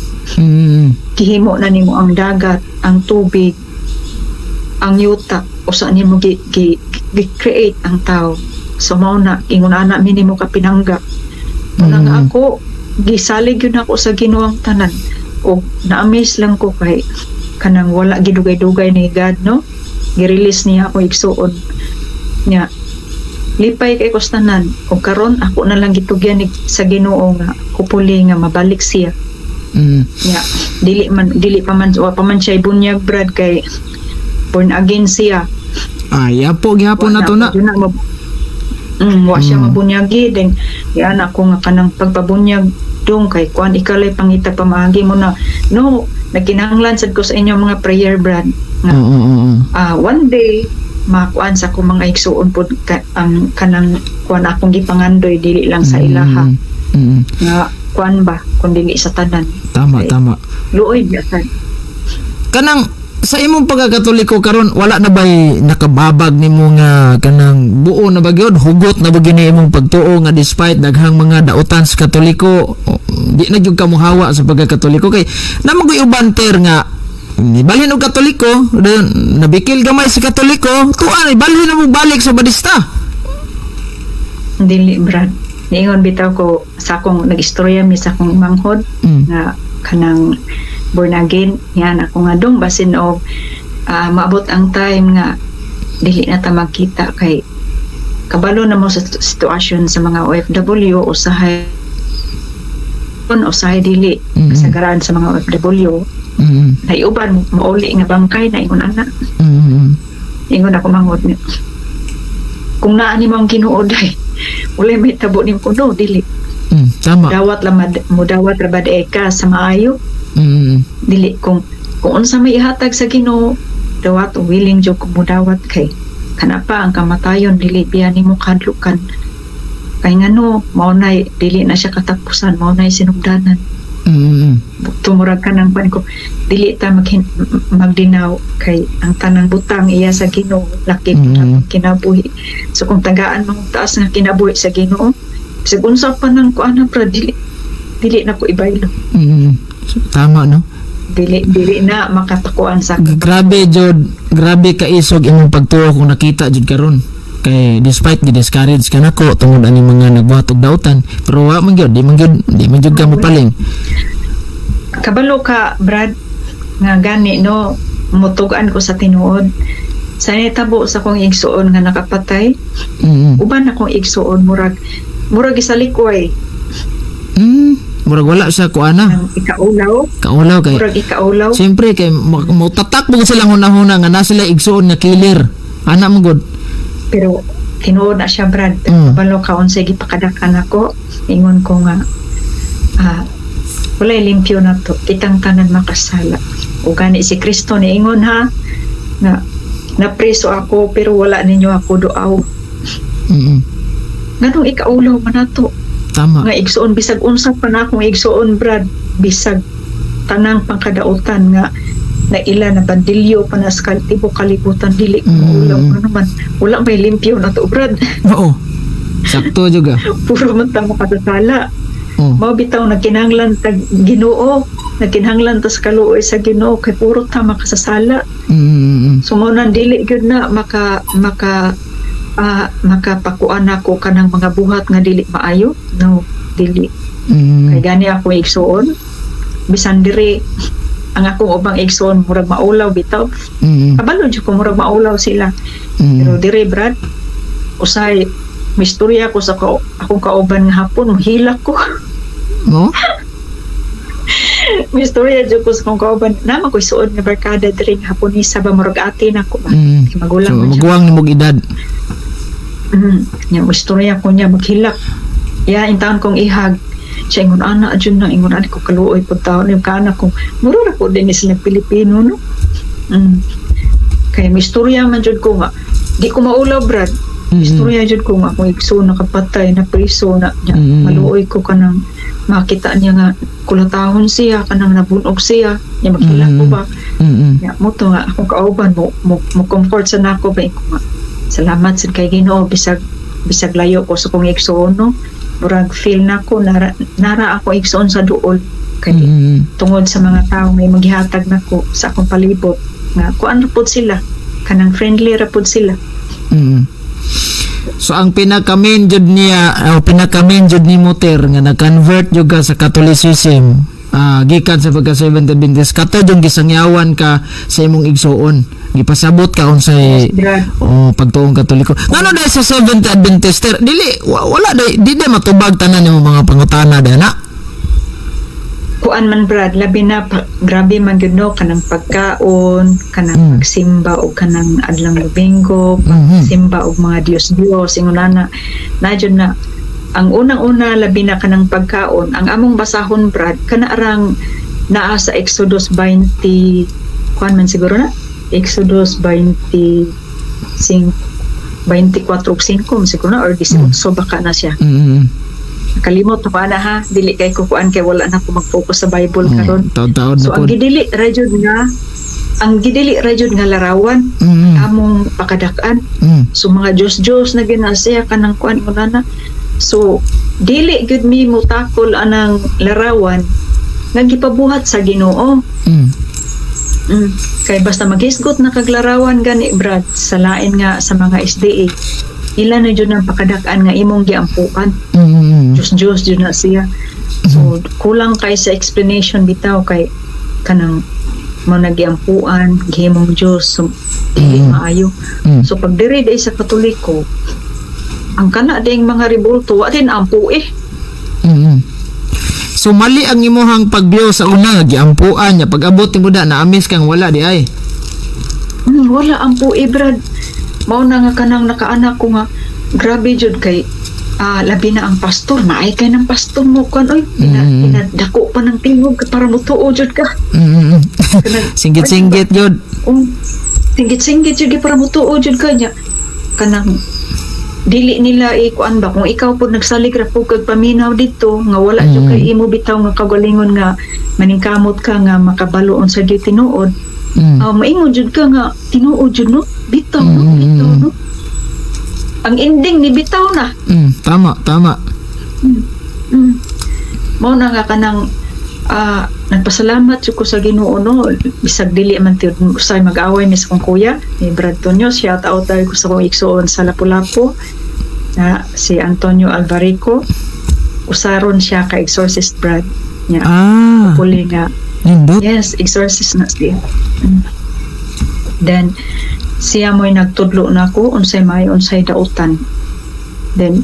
Gihimo na nimo ang dagat, ang tubig, ang yuta, usa nimo gi, gi, gi-create ang tao. So mao na ingon ana mi nimo ka pinangga. Muna nga ako gisalig yun ako sa Ginoo ang tanan og na-amaze lang ko kay kanang wala gidugay-dugay ni God, no? Gi-release niya ako igsuon nya. Lipay kay ko sa tanan ug karon ako na lang gitugyan sa Ginoo nga hopefully nga mabalik siya. Nya dili man, dili pa man, wa pa man siya bunyag, Brad, kay born again siya. Ay, yapo gihapon na to na. Wa na wa siya mabunyagi. Then yan ako nga kanang pagpabunyag dong kay kuan ikalay pangita pamaagi mo na, no? Nagkinahanglan sad ko sa inyong mga prayer, Brad, nga Oo, oo, oo. One day makuan sa akong mga igsuon pod ang kanang kuan akong gipangandoy, dili lang sa ilaha nga kuan ba, kun dili sa tanan. Tama, Okay. tama. Luoy biya sad. Kanang sa imong pagkakatoliko karon, wala na ba'y nakababag nimo nga kanang buo na ba gyud, hugot na ba gyud ni imong pagtuo nga despite daghang mga dautan sa Katoliko, o, di na gyud ka mohawa sa pagkakatoliko? Kay naa man gyud uban, Ter, nga nibalhin og Katoliko then nabikil gamay sa Katoliko, tuan ibalhin na mo balik sa Badista. Dili, Brad. Niingon bitaw ko sa akong nag-istorya mi sa akong manghod nga kanang born again yan ako nga dong basin og maabot ang time nga dili na ta magkita kay kabalo na mo sa sitwasyon sa mga OFW, usahay usahay dili kasagaraan sa mga OFW naiuban mauli nga bangkay na ingon ana. Ingon ako manghod niya, kung naa ni mo ang Ginoo day walay may tabo nimo kuno dili. Tama. Dawat lang mo dawat ra bad ka sa maayo. Dili kung unsa may ihatag sa Ginoo, dawat o willing jud ko mudawat kay kana pa ang kamatayon dili biya nimo kadlukan kay ngano mao nay dili na siya katapusan, mao nay sinugdanan. Tumurag ka ng pan ko, dili ta magdinaw kay ang tanang butang iya sa Ginoo, lakip ang kinabuhi. So kung tagaan mo ang taas nga kinabuhi sa Ginoo, bisag unsa pa nang kuan na, bro, dili dili na ko ibaylo. So, tama, no? Dili dili na makatakuan sa Grabe jud, grabe kaisog imong pagtuo kung nakita jud karon. Kay despite gi-discourage ka nako tungod ani mga nagbuhat og dautan, pero wa man gyud, di man gyud, di man gyud ka mopaling. Kabalo ka, Brad, nga gani no mutugan ko sa tinuod sa nitabo sa akong igsuon nga nakapatay. Uban akong igsuon murag murag isalikway. Murag wala siya kuana. Ang ikaulaw. Kaulaw kay Murag ikaulaw. Siyempre kay mo tatak mo silang hunahuna nga na sila igsuon nga killer. Ana mo gud. Pero tinuod na siya, Brad. Pero kabalo ka unsay gipakadakan ako. Ingon ko nga walay limpyo na to, kitang tanan makasala o gani si Kristo niingon ha nga napreso ako pero wala ninyo ako duaw. Nganong ikaulaw man nato Tama. nga igsuon, bisag unsa pa na akong igsuon, Brad, bisag tanang pangkadautan nga na ila na bandilyo pa na sa tibuok kalibutan, dili ko maulaw ano naman, wala may limpyo na to, Brad. Oo. Sakto juga. Puro man ta makasasala. Mao bitaw nagkinahanglan tag Ginoo, nagkinahanglan ta sa kaluoy sa Ginoo kay puro ta makasasala. So mao nang dili gyud na maka maka makapakuan ako kanang mga buhat nga dili maayo, no, dili. Kay gani ako igsuon bisan diri ang akong ubang igsuon murag maulaw bitaw. Kabalo jud ko murag maulaw sila. Pero dire, Brad, usay mistorya ko sa akong kauban nga hapon, mahilak ko. No? Mistorya jud ko sa akong kauban naman ko isuod nga barkada diri nga Haponesa ba, murag ate na ko ba. Kay magulang So man siya. maguwang nimog edad. Nya istorya ko niya maghilak. Ya in taon kong ihag siya, ingon ana jud na, ingon ana ko kaluoy pud taon yung kana ko mura ra po din sila Pilipino, no. Kay mistorya man jud ko nga di ko maulaw, Brad. Istorya jud ko nga akong igsoon nakapatay na priso na niya. Maluoy ko kanang makita niya nga kulatahon siya, kanang nabunog siya niya, maghilak ko ba. Ya, mo to nga akong kauban mo comfort sa nako ba ko nga salamat sad kay Ginoo bisag bisag layo ko sa akong igsoon, no, murag feel nako nara, nara ako igsoon sa duol kay tungod sa mga tao may maghihatag nako sa akong palibot nga kuan ra pod sila, kanang friendly ra pod sila. So ang pinaka-main jud niya o pinaka-main jud ni mo, Ter, nga na-convert jud ka sa Catholicism gikan sa pagka Seventh Adventist kato jud gisangyawan ka sa imong igsuon. Gipasabot ka unsay Brad. oh, pagtuong Katoliko. Ngano dahil sa Seventh Adventist, dili wala day di day matubag tanan imong mga pangutana day na. Kuan man, Brad, labi na pa, grabe man gyud no, kanang pagkaon, kanang pagsimba og kanang adlang Domingo, pagsimba og mga Dios-Dios, ingon ana na jud na. Ang unang-una, labi na kanang pagkaon, ang among basahon, Brad, kana arang naa sa Exodus 20, kuan man siguro na, Exodus 25, 24 ug 5 siguro na or 18 baka na siya. Kalimot ako ana ha, dili kay ko kuan kay wala na ko mag-focus sa Bible karon. Taon-taon na So ang po. gidili ra jud nga larawan among pakadak-an. So mga Diyos-Diyos na ginasiya kanang kuan mo na. So dili gyud mi mutakol anang larawan nga gipabuhat sa Ginoo. Kay basta maghisgot na kag larawan gani, Brad, sa lain nga sa mga SDA, ila na jud ang pakadak-an nga imong giampuan. Diyos Diyos jud na siya. So kulang kay sa explanation bitaw kay kanang mo nagiampuan, gihimong Diyos, so dili maayo. So pag diri day sa Katoliko, ang kana ding mga rebulto wa din ampo eh. So mali ang imuhang pagbiyo sa una, giampuan niya. Pag abot nimo da, naamis kang wala di ay. Wala ampo eh, Brad. Mao na nga kanang nakaanak ko nga grabe jud kay labi na ang pastor, maay kay ng pastor mo kan oy, pinadako pa ng tingog para mutuo jud ka. Kanang Singgit-singgit jud. Singgit-singgit jud para mutuo jud ka niya. Kanang dili nila ikuan ba kung ikaw po nagsalig ra po kag paminaw dito nga wala jud kay imo bitaw nga kagalingon nga maningkamot ka nga makabalo unsa gyud tinuod, maingon jud ka nga tinuod jud no, bitaw no, bitaw no, ang ending ni bitaw na. Tama, tama. Mao na nga kanang nagpasalamat jud ko sa Ginoo no, bisag dili man tiud usay mag-away mi sa akong kuya ni Brad Tonyo. Shout out tayo ko sa akong igsuon sa Lapu-Lapu na si Antonio Alvarico. Usaron siya ka exorcist, Brad, nya. Puli nga. Nindot. Yes, exorcist na siya. Then siya mo'y nagtudlo na ako unsay may unsay dautan. Then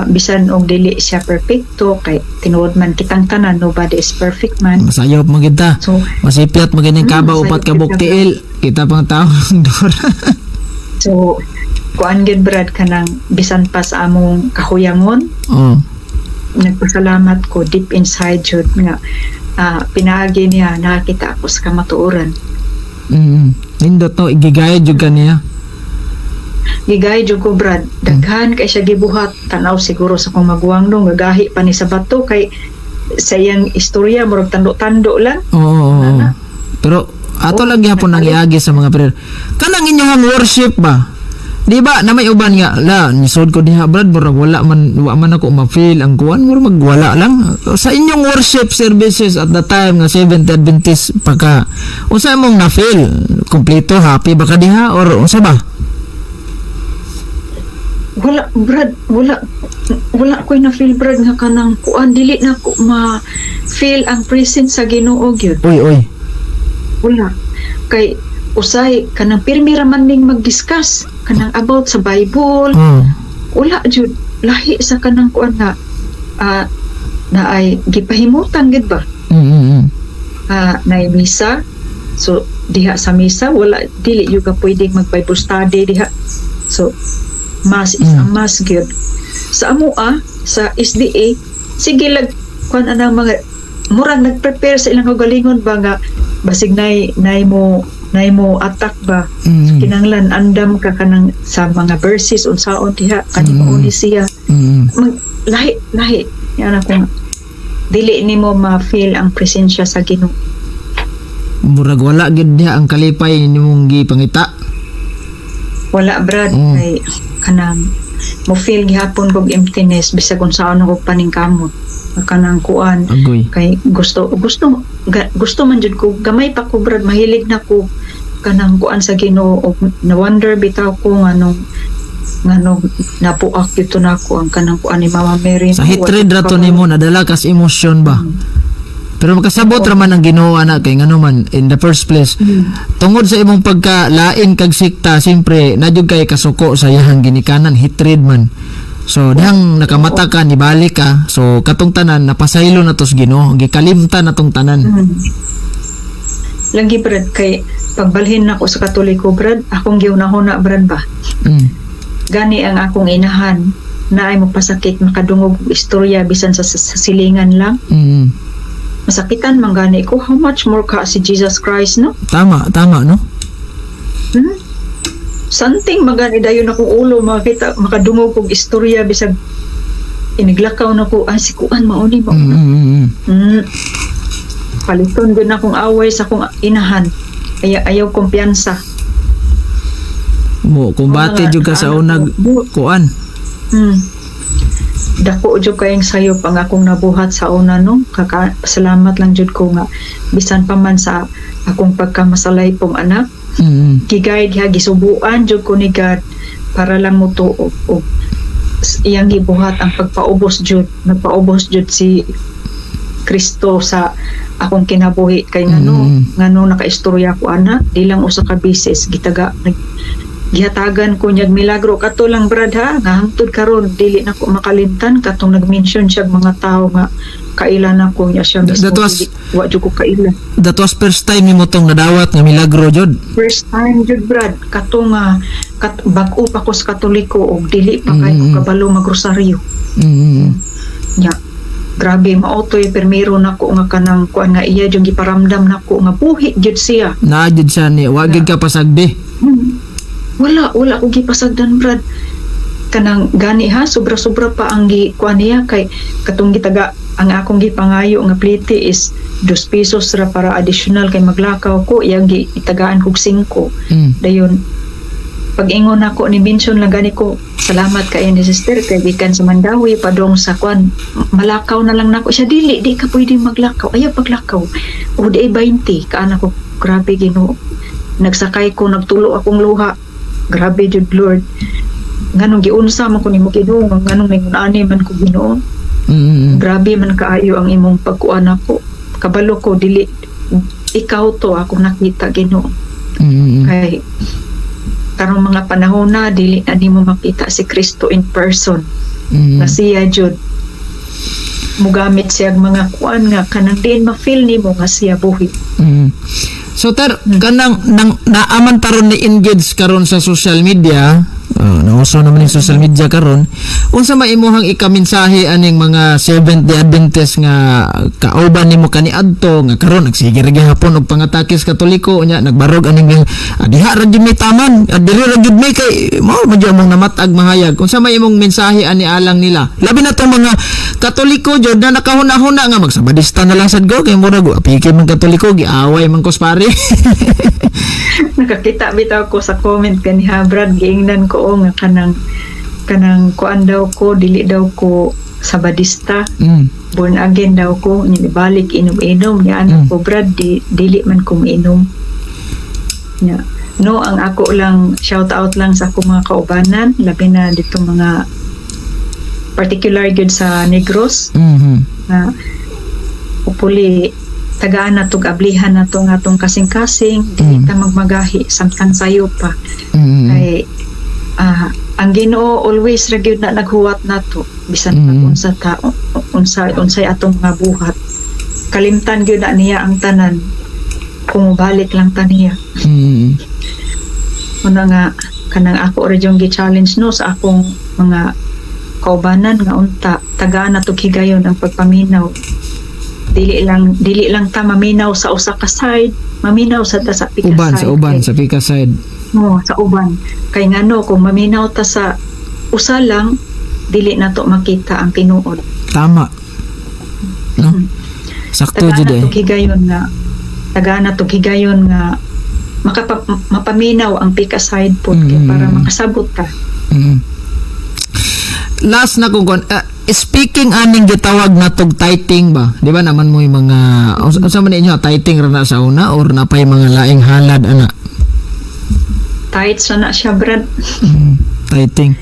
bisan og dili siya perfecto kay tinuod man kitang tanan, nobody is perfect man. Masayop mo kita. So Masipyat mo gining kabaw masayop upat ka kita. buktiil. Kita pang tao Dora. So kuan gyud, Brad, kanang bisan pa sa among kahuyangon, nagpasalamat ko deep inside jud nga pinaagi niya nakakita ako sa kamatuoran. Nindot no, igigayad jud ka niya. Gigay jud ko, Brad. Daghan kay siya gibuhat. Tanaw siguro sa kong maguwang no, gagahi pa ni sa bato kay sa iyang istorya murag tando-tando lang. Oo. Ana. Pero ato lang gihapon ang iagi sa mga prayer. Kanang inyong worship ba? Di ba na may uban nga la nisod ko diha, Brad, murag wala man, wa man ako ma-feel ang kuan, murag magwala lang sa inyong worship services at the time nga Seventh Adventist pa ka, unsa imong na-feel? Kompleto, happy ba ka diha or unsa ba? Wala, Brad, wala wala ko na feel, Brad, nga kanang kuan, dili na ko ma feel ang presence sa Ginoo gyud. Uy uy. Wala. Kay usay kanang pirmi ra man ning mag-discuss kanang about sa Bible. Wala jud, lahi sa kanang kuan nga na ay gipahimutan gid ba. Na misa. So diha sa misa wala, dili jud ka pwedeng mag Bible study diha. So mass is a mass gyud. Sa amoa sa SDA, sige lag kuan anang mga murag nag-prepare sa ilang kaugalingon ba nga basig nay mo attack ba, kinanglan andam ka kanang sa mga verses unsaon diha kani mauni siya. Mag, lahi lahi yan ako nga dili nimo ma-feel ang presensya sa Ginoo. Murag wala gid diha ang kalipay nimong gipangita. Wala, Brad, kay kanang mo feel gihapon kog emptiness bisag unsaon ako paningkamot kanang kuan. Agoy. Kay gusto gusto gusto man jud ko, gamay pa ko, Brad, mahilig na ko kanang kuan sa Ginoo og na wonder bitaw ko nganong napuak dito na ako ang kanang kuan ni Mama Mary. Sa hatred ra to nimo, nadala kas emosyon ba? Pero makasabot ra man ang Ginoo ana, kay ngano man, in the first place, tungod sa imong pagkalain kag sikta, siyempre na jud kay kasuko sa iyang ginikanan, hatred man. So dihang nakamata ka, nibalik ka, so katong tanan napasaylo na tos Ginoo, gikalimtan na tong tanan. Lagi, Brad, kay pagbalhin nako sa Katoliko, Brad, akong gihunahuna, Brad, ba. Gani ang akong inahan na ay magpasakit makadungog og istorya bisan sa silingan lang. Masakitan man gani ko, how much more ka si Jesus Christ, no? Tama, tama, no? Hmm? Something magani dayon akong ulo makita makadungog og istorya bisag iniglakaw na ko, ah, si kuan mauni mao. Paliton din akong away sa akong inahan. Ay, ayaw kumpiyansa. Mo kumbate Mga jud ka sa anak unag ko. kuan. Dako jud kayong sayop ang akong nabuhat sa una, no. Kaka salamat lang jud ko nga bisan pa man sa akong pagkamasalay pong anak, gi-guide ha, gisubuan jud ko ni God para lang mo tuo og iyang gibuhat ang pagpaubos jud, nagpaubos jud si Kristo sa akong kinabuhi kay ngano ngano nakaistorya ko ana, di lang usa ka beses gitaga nag gihatagan ko niyag milagro. Kato lang, Brad, ha, nga hangtod karon dili na ko makalimtan katong nag-mention siya mga tao nga kaila na ko niya siya mismo. Wa jud ko kaila. That was first time nimo tong nadawat nga milagro jud? First time jud, Brad, kato nga bag-o pa ko sa Katoliko og dili pa kay ko kabalo magrosaryo. Nya grabe, mao toy permiro nako nga kanang kuan nga iya jud giparamdam nako nga buhi jud siya. Naa jud siya ni wa gyud ka pasagdi. Wala, wala ko gipasagdan, Brad. Kanang gani ha, sobra-sobra pa ang gi kuan niya kay katong gitaga ang akong gipangayo nga plite is 2 pesos ra para additional kay maglakaw ko, iyang gi itagaan kog 5. Dayon pag ingon nako ni mention lang gani ko, "Salamat kay ni sister kay gikan sa Mandawi padong sa kuan, malakaw na lang nako siya." "Dili, di ka pwede maglakaw, ayaw paglakaw o di ay 20." Kaana ko, "Grabe, Ginoo." Nagsakay ko, nagtulo akong luha. "Grabe jud, Lord, nganong giunsa man ko nimo, Ginoo, nganong ningon ani man ko, Ginoo? Grabe man kaayo ang imong pagkuan nako, kabalo ko dili ikaw to akong nakita, Ginoo." Kay karong mga panahon na dili na nimo makita si Kristo in person na siya jud mugamit siya og mga kuan nga kanang diin ma-feel nimo nga siya buhi. So ter, kanang nang naaman taron ni engage karon sa social media, nauso naman yung social media karon. Unsa may imuhang ikaminsahe aning mga Seventh Day Adventist nga kauban nimo kaniadto nga karon nagsige ra gihapon og pangatake sa Katoliko, unya nagbarog aning diha ra gyud may taman, diri ra gyud may kay mao man gyud among namatag mahayag? Unsa may imong mensahe ani alang nila, labi na tong mga Katoliko jud na nakahuna-huna nga magsabadista na lang sad go kay murag apike man Katoliko, giaway man ko sa pare? Nakakita bitaw ko sa comment kaniha, Brad, giingnan ko, oh, nga kanang kanang kuan daw ko, dili daw ko sabadista, born again daw ko, nya ibalik inom-inom niya anak ko. Brad, di, dili man ko mainom nya. No, ang ako lang, shout out lang sa akong mga kaubanan, labi na dito mga particular gyud sa Negros na upuli tagaan na tog ablihan na to nga atong kasing-kasing, dili ta magmagahi samtang sayo pa kay ang Ginoo always ra gyud na naghuwat nato bisan pa unsa ta, unsa unsay atong mga buhat, kalimtan gyud na niya ang tanan kung mobalik lang ta niya. Una nga kanang ako ra yung gi-challenge, no, sa akong mga kaubanan nga unta tagaan na tog higayon ang pagpaminaw, dili lang ta maminaw sa usa ka side, maminaw sa ta sa pika Uban side. Sa uban. Kay Sa pika side. Mo sa uban, kay ngano kung maminaw ta sa usa lang, dili na to makita ang tinuod. Tama, no? Sakto Tagaan jud na eh. tog higayon nga tagaan na tog higayon nga mapaminaw ang pika side pod kay para makasabot ta. Last na kung speaking aning gitawag na tog tithing ba? Di ba naman mo yung mga unsa man inyo, tithing ra na sa una or napay mga laing halad ana? Tithes na na siya, Brad. Tithing.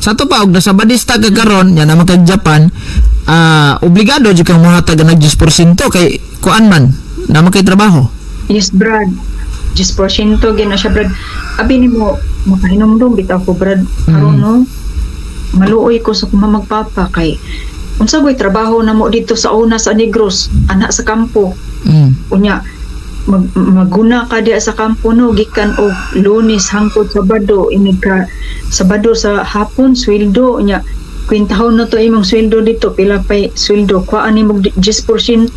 Sa ato pa og nasa badista ka karon nya naman kag Japan, obligado jud kang mohatag og 10% kay kuan man naman kay trabaho. Yes, Brad. 10% gina siya, Brad. Abi nimo makahinumdum bitaw ko, Brad, karon no. Maluoy ko sa akong magpapa kay unsa goy trabaho namo dito sa una sa Negros, ana sa kampo. Unya maguna ka diya sa kampo no, gikan og Lunes hangtod Sabado, inig ka Sabado sa hapon sweldo. Unya kwintahon na to imong sweldo dito, pila pay sweldo, kuhaan nimo 10%.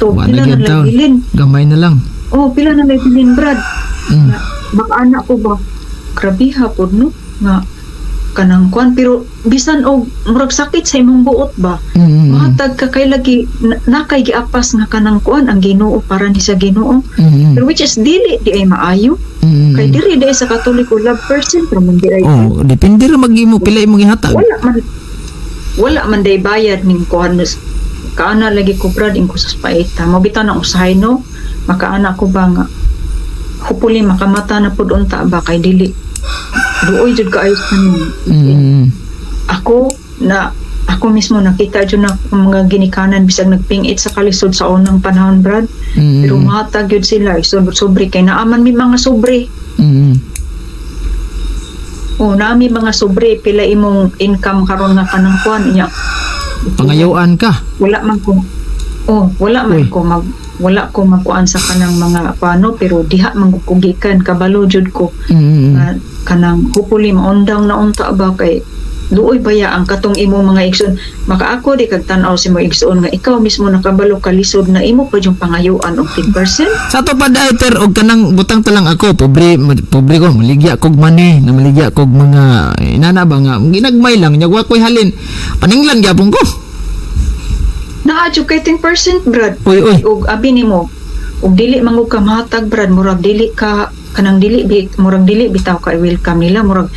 Wa Pila na na gyud lang taon. bilin? Gamay na lang. Oh, pila na lang bilin, Brad? Nga, makaana ko ba, grabiha pod no nga kanang kwan, pero bisan og murag sakit sa imong buot ba, mahatag ka kay lagi nakay giapas nga kanang kuan ang Ginoo, para ni sa Ginoo. Pero which is dili di ay maayo kay diri di ay sa Katoliko love person pero man di ay. Oh, depende ra magimo pila imong ihatag. Wala man day bayad ning kuan. Kaana lagi ko, Brad, ing ko sa paita mo bitaw nang usahay no, makaana ko ba nga hopefully makamata na pud unta ba, kay dili duoy jud kaayo sa tanan. Ako na ako mismo nakita jud na akong mga ginikanan bisag nagpingit sa kalisod sa unang panahon, Brad, pero mahatag jud sila sobre, sobre kay naaman mi mga sobre. Oh, naami mga sobre, pila imong income karon nga kanang kuan niya. Pangayuan ka. Wala man ko, oh, wala man Uy. ko mag wala ko magkuan sa kanang mga paano, pero diha man ko gikan kabalo jud ko nga kanang hopefully maundang na unta ba, kay luoy baya ang katong imong mga igsoon. Makaako di kag tan-aw sa imong igsoon nga ikaw mismo nakabalo kalisod na imo pa yung pangayuan og 10%. Sa ato pa dahil og kanang butang talang ako pobre, pobre ko, maligya kog money na maligya kog mga inana ba nga ginagmay lang nya wa koy halin, paninglan gyapon ko. Naa jud kay 10%, Brad. Uy uy. Og abi nimo og dili man gud ka mahatag, Brad, murag dili ka kanang dili bi, murag dili bitaw ka welcome nila, murag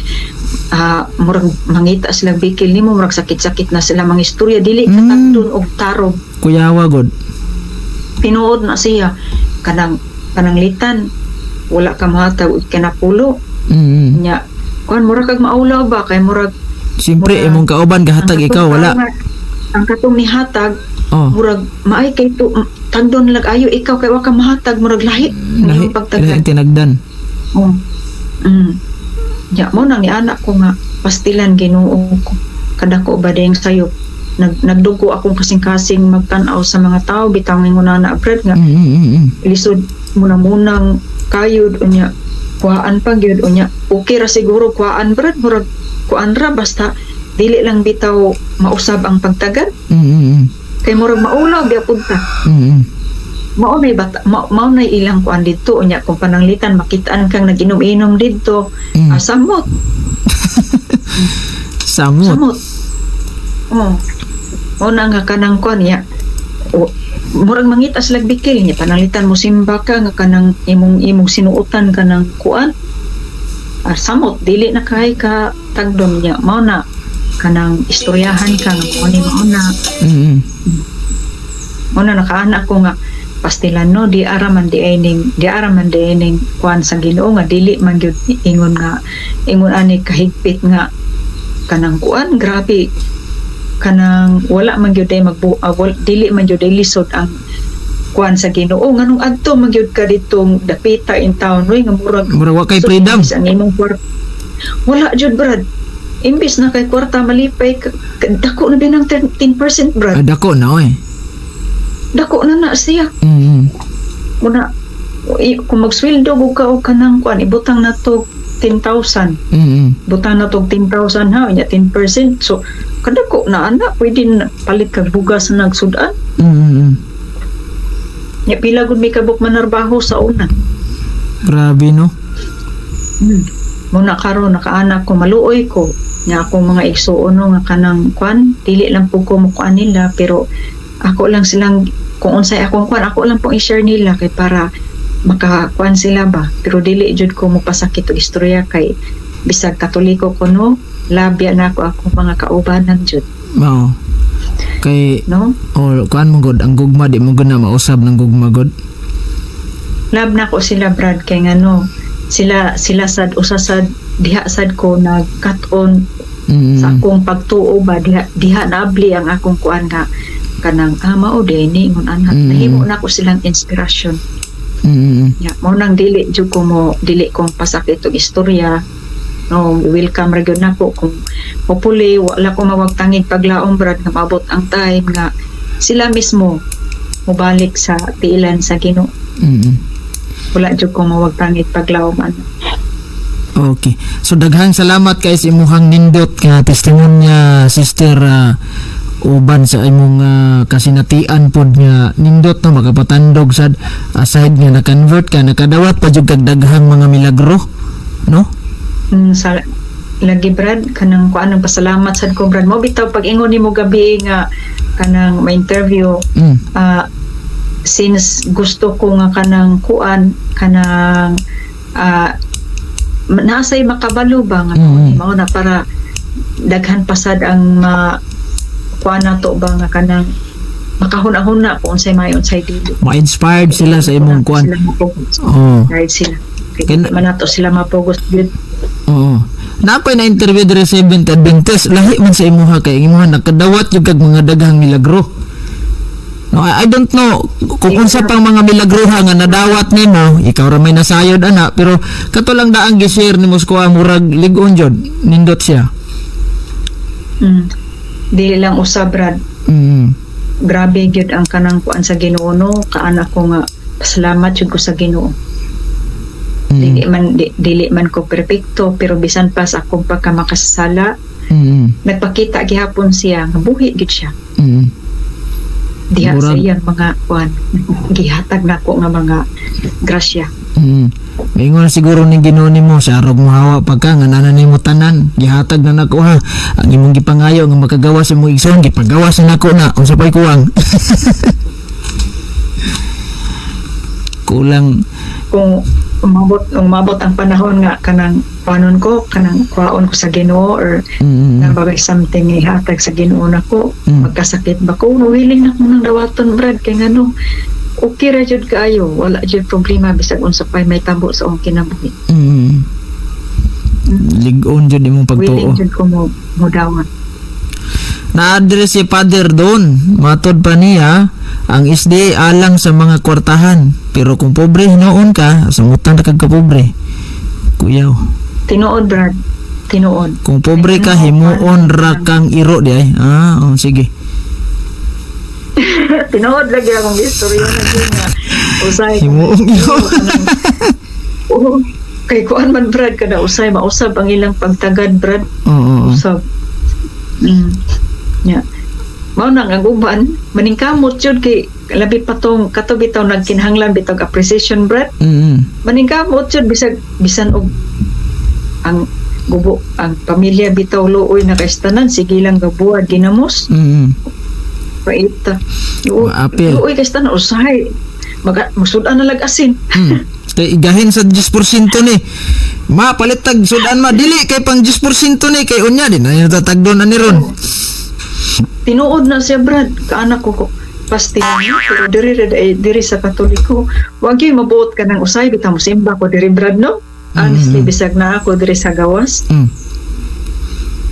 murag mangita sila bikil nimo, murag sakit-sakit na sila mga istorya, dili ka tagdon og tarong. Kuyawa god. Tinuod na siya kanang pananglitan wala ka mahatag og kanapulo nya kuan, murag kag maulaw ba kay murag Siyempre imong kauban gahatag, ikaw wala. Ang katong nihatag, murag maay kay to tagdon lag ayo ikaw kay wa ka mahatag, murag lahi Lahi imong pagtagad. Lahi tinagdan. Oh. Ya mo nang ni anak ko nga pastilan Ginoo ko, kadako ba dayang sayop. Nagdugo akong kasing-kasing magtan-aw sa mga tao bitaw ngingon na, Brad, nga lisod muna-munang kayod. Unya kuhaan pa gyud, unya okay ra siguro kuhaan, Brad, murag kuan ra, basta dili lang bitaw mausab ang pagtagad kay murag maulaw biya pud ta. Mao nay bata, mao nay ilang kuan didto. Unya kung pananglitan makitaan kang naginom-inom didto, samot. Samot. Samot. Oh, mao na nga kanang kuan niya. O, murag mangita sila bikil niya pananglitan mo simba ka nga kanang imong sinuotan kanang kuan, samot, dili na kay ka tagdon niya. Mao na kanang istoryahan ka nga kuan ni mao na. Mao na nakaana ko nga pastilan no, di ara man di ay ning kuan sa Ginoo nga dili man gyud ingon nga ingon ani kahigpit nga kanang kuan, grabe kanang wala man gyud ay magbu dili man gyud ay lisod ang kuan sa Ginoo. Nganong adto man gyud ka ditong dapita in town oy, nga murag Murag wa kay freedom. Imbis ang imong kwarta wala jud, Brad, imbis na kay kwarta malipay dako na binang 10%, Brad. Ah, dako na oy. Dako na na siya. Muna kung magsweldo gud ka og kanang kuan, ibutang na to 10,000. Butang na to 10,000 ha, unya 10%, so kadako na ana, pwede na palit kag bugas na nagsudan. Nya pila gud may kabuk manarbaho sa una? Grabe no. Muna karon nakaana ko, maluoy ko nya akong mga igsuon no, nga kanang kuan, dili lang pud ko mukuan nila, pero ako lang silang kung unsay akong kuan, ako lang pong i-share nila kay para makakuan sila ba, pero dili jud ko mopasakit og istorya kay bisag Katoliko ko no, labya na ako akong mga kaubanan jud. Mao. Kay No. Oh, kuan mo god, ang gugma di mo gud na mausab ng gugma god. Love na ko sila, Brad, kay ngano sila sila sad usa sad diha sad ko nag cut on. Sa akong pagtuo ba, diha diha naabli ang akong kuan nga kanang mao diay ni ingon ana. Nahimo na ako silang inspirasyon. Ya, mao nang dili jud ko mo dili kong pasakit og istorya. No, welcome ra gyud nako kung hopefully wala ko mawagtangig paglaom, brad, nga maabot ang time nga sila mismo mobalik sa tiilan sa Ginoo. Wala jud ko mawagtangig paglaom ano. Okay. So daghang salamat kay sa imuhang nindot nga testimonya, sister, uban sa imong kasinatian pod nga nindot, no, makapatandog sad, aside nga na-convert ka, nakadawat pa jud kag daghang mga milagro, no? Sa lagi, brad, kanang kuan, ang pasalamat sad ko, brad. Mo bitaw pag ingon nimo gabi nga kanang may interview, since gusto ko nga kanang kuan, kanang naasay makabalo ba nga mao na para daghan pasad ang ma kuan nato ba nga kanang makahuna-huna kung unsay maayo, unsay dili. Ma-inspired sila sa imong kuan. Sila mapugos. Guide sila. Kay man nato sila mapugos gyud. Oo. Na ako'y na-interview dire sa Seventh Adventist, lahi man sa imuha kay imuha nakadawat jud kag mga daghang milagro. No, I don't know kung unsa pang mga milagro ha nga nadawat nimo, ikaw ra may nasayod ana, pero kato lang daang gi-share nimo sa kuha, murag lig-on jud, nindot siya. Dili lang usab, brad. Grabe gyud ang kanang kuan sa Ginoo, no, kaan ako nga pasalamat jud ko sa Ginoo. Dili man ko perpekto, pero bisan pa sa akong pagkamakasala, nagpakita gihapon siya nga buhi gid siya diha sa iyang mga kuan, gihatag nako nga mga grasya. Maingon siguro ning Ginoo nimo sa arog mo hawa pagka nga nana nimo tanan, gihatag na nako ha. Ang imong gipangayo nga makagawas sa imong igsoon, gipagawas na nako na. Unsa pay kuwang? Kulang. Kung umabot umabot ang panahon nga kanang kuanon ko, kanang kuhaon ko sa Ginoo or na bagay, something nga ihatag sa Ginoo nako, magkasakit ba ko, willing na ko nang dawaton, brad, kay ngano okay ra jud kaayo, wala jud problema bisag unsa pay may tabo sa akong kinabuhi. Lig-on jud imong pagtuo. Willing jud ko mo modawat. Na-address si Father doon. Matod pa niya, ang SDA alang sa mga kwartahan. Pero kung pobre noon ka, samutan ra kag kapobre. Kuyaw. Tinuod, brad, tinuod. Kung pobre ka, himuon ra kang iro di ay. Ah, oh, sige. Tinuod lagi akong istorya na gyud nga usay Himuong iro. Oo. Kay kuan man, brad, kada usay mausab ang ilang pagtagad, brad. Oo, oo. Usab. Yeah. Mao na ang uban maningkamot jud kay labi pa tong kato bitaw nagkinahanglan bitaw appreciation, brad. Maningkamot jud bisag bisan og ang gubo ang pamilya bitaw, luoy na kaistanan, sige lang gabuad ginamos. Paita. Maapil. Luoy kaistanan, usahay magsud-an na lag asin. Kay igahin sa 10% ni. Ma, palitag sudan ma, dili kay pang 10% ni, kay unya din ay natatagdon ani ron. Tinuod na siya, brad. Kaanak ko ko pastil, pero diri ra eh, diri sa Katoliko wag gyud mabuot ka ng usay bitaw mo simba ko diri, brad, no. Honestly, bisag na ako diri sa gawas,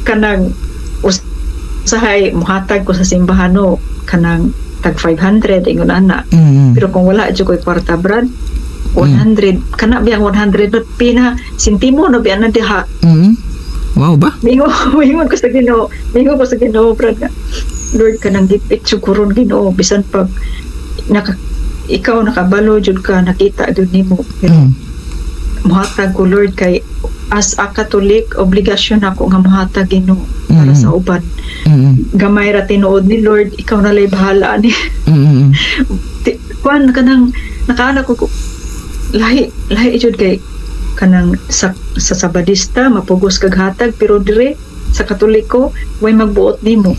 kanang usahay muhatag ko sa simbahan, no, kanang tag 500 ingon ana. Pero kung wala jud koy kwarta, brad, 100 kana biyang 100 no, pina sentimo no biya na diha. Wow ba? Mingo mingon ko sa Ginoo, mingon ko sa Ginoo, brad, nga, "Lord, kanang gipit sukuron Ginoo, bisan pag naka, ikaw nakabalo jud ka, nakita jud nimo, pero muhatag ko, Lord, kay as a Catholic obligasyon ako nga muhatag, Ginoo, para sa uban." Gamay ra tinuod ni Lord, ikaw na lay bahala ni. Kuan kanang nakaana ko lahi lahi jud kay kanang sa Sabadista mapugos kag hatag, pero dire sa Katoliko way magbuot nimo.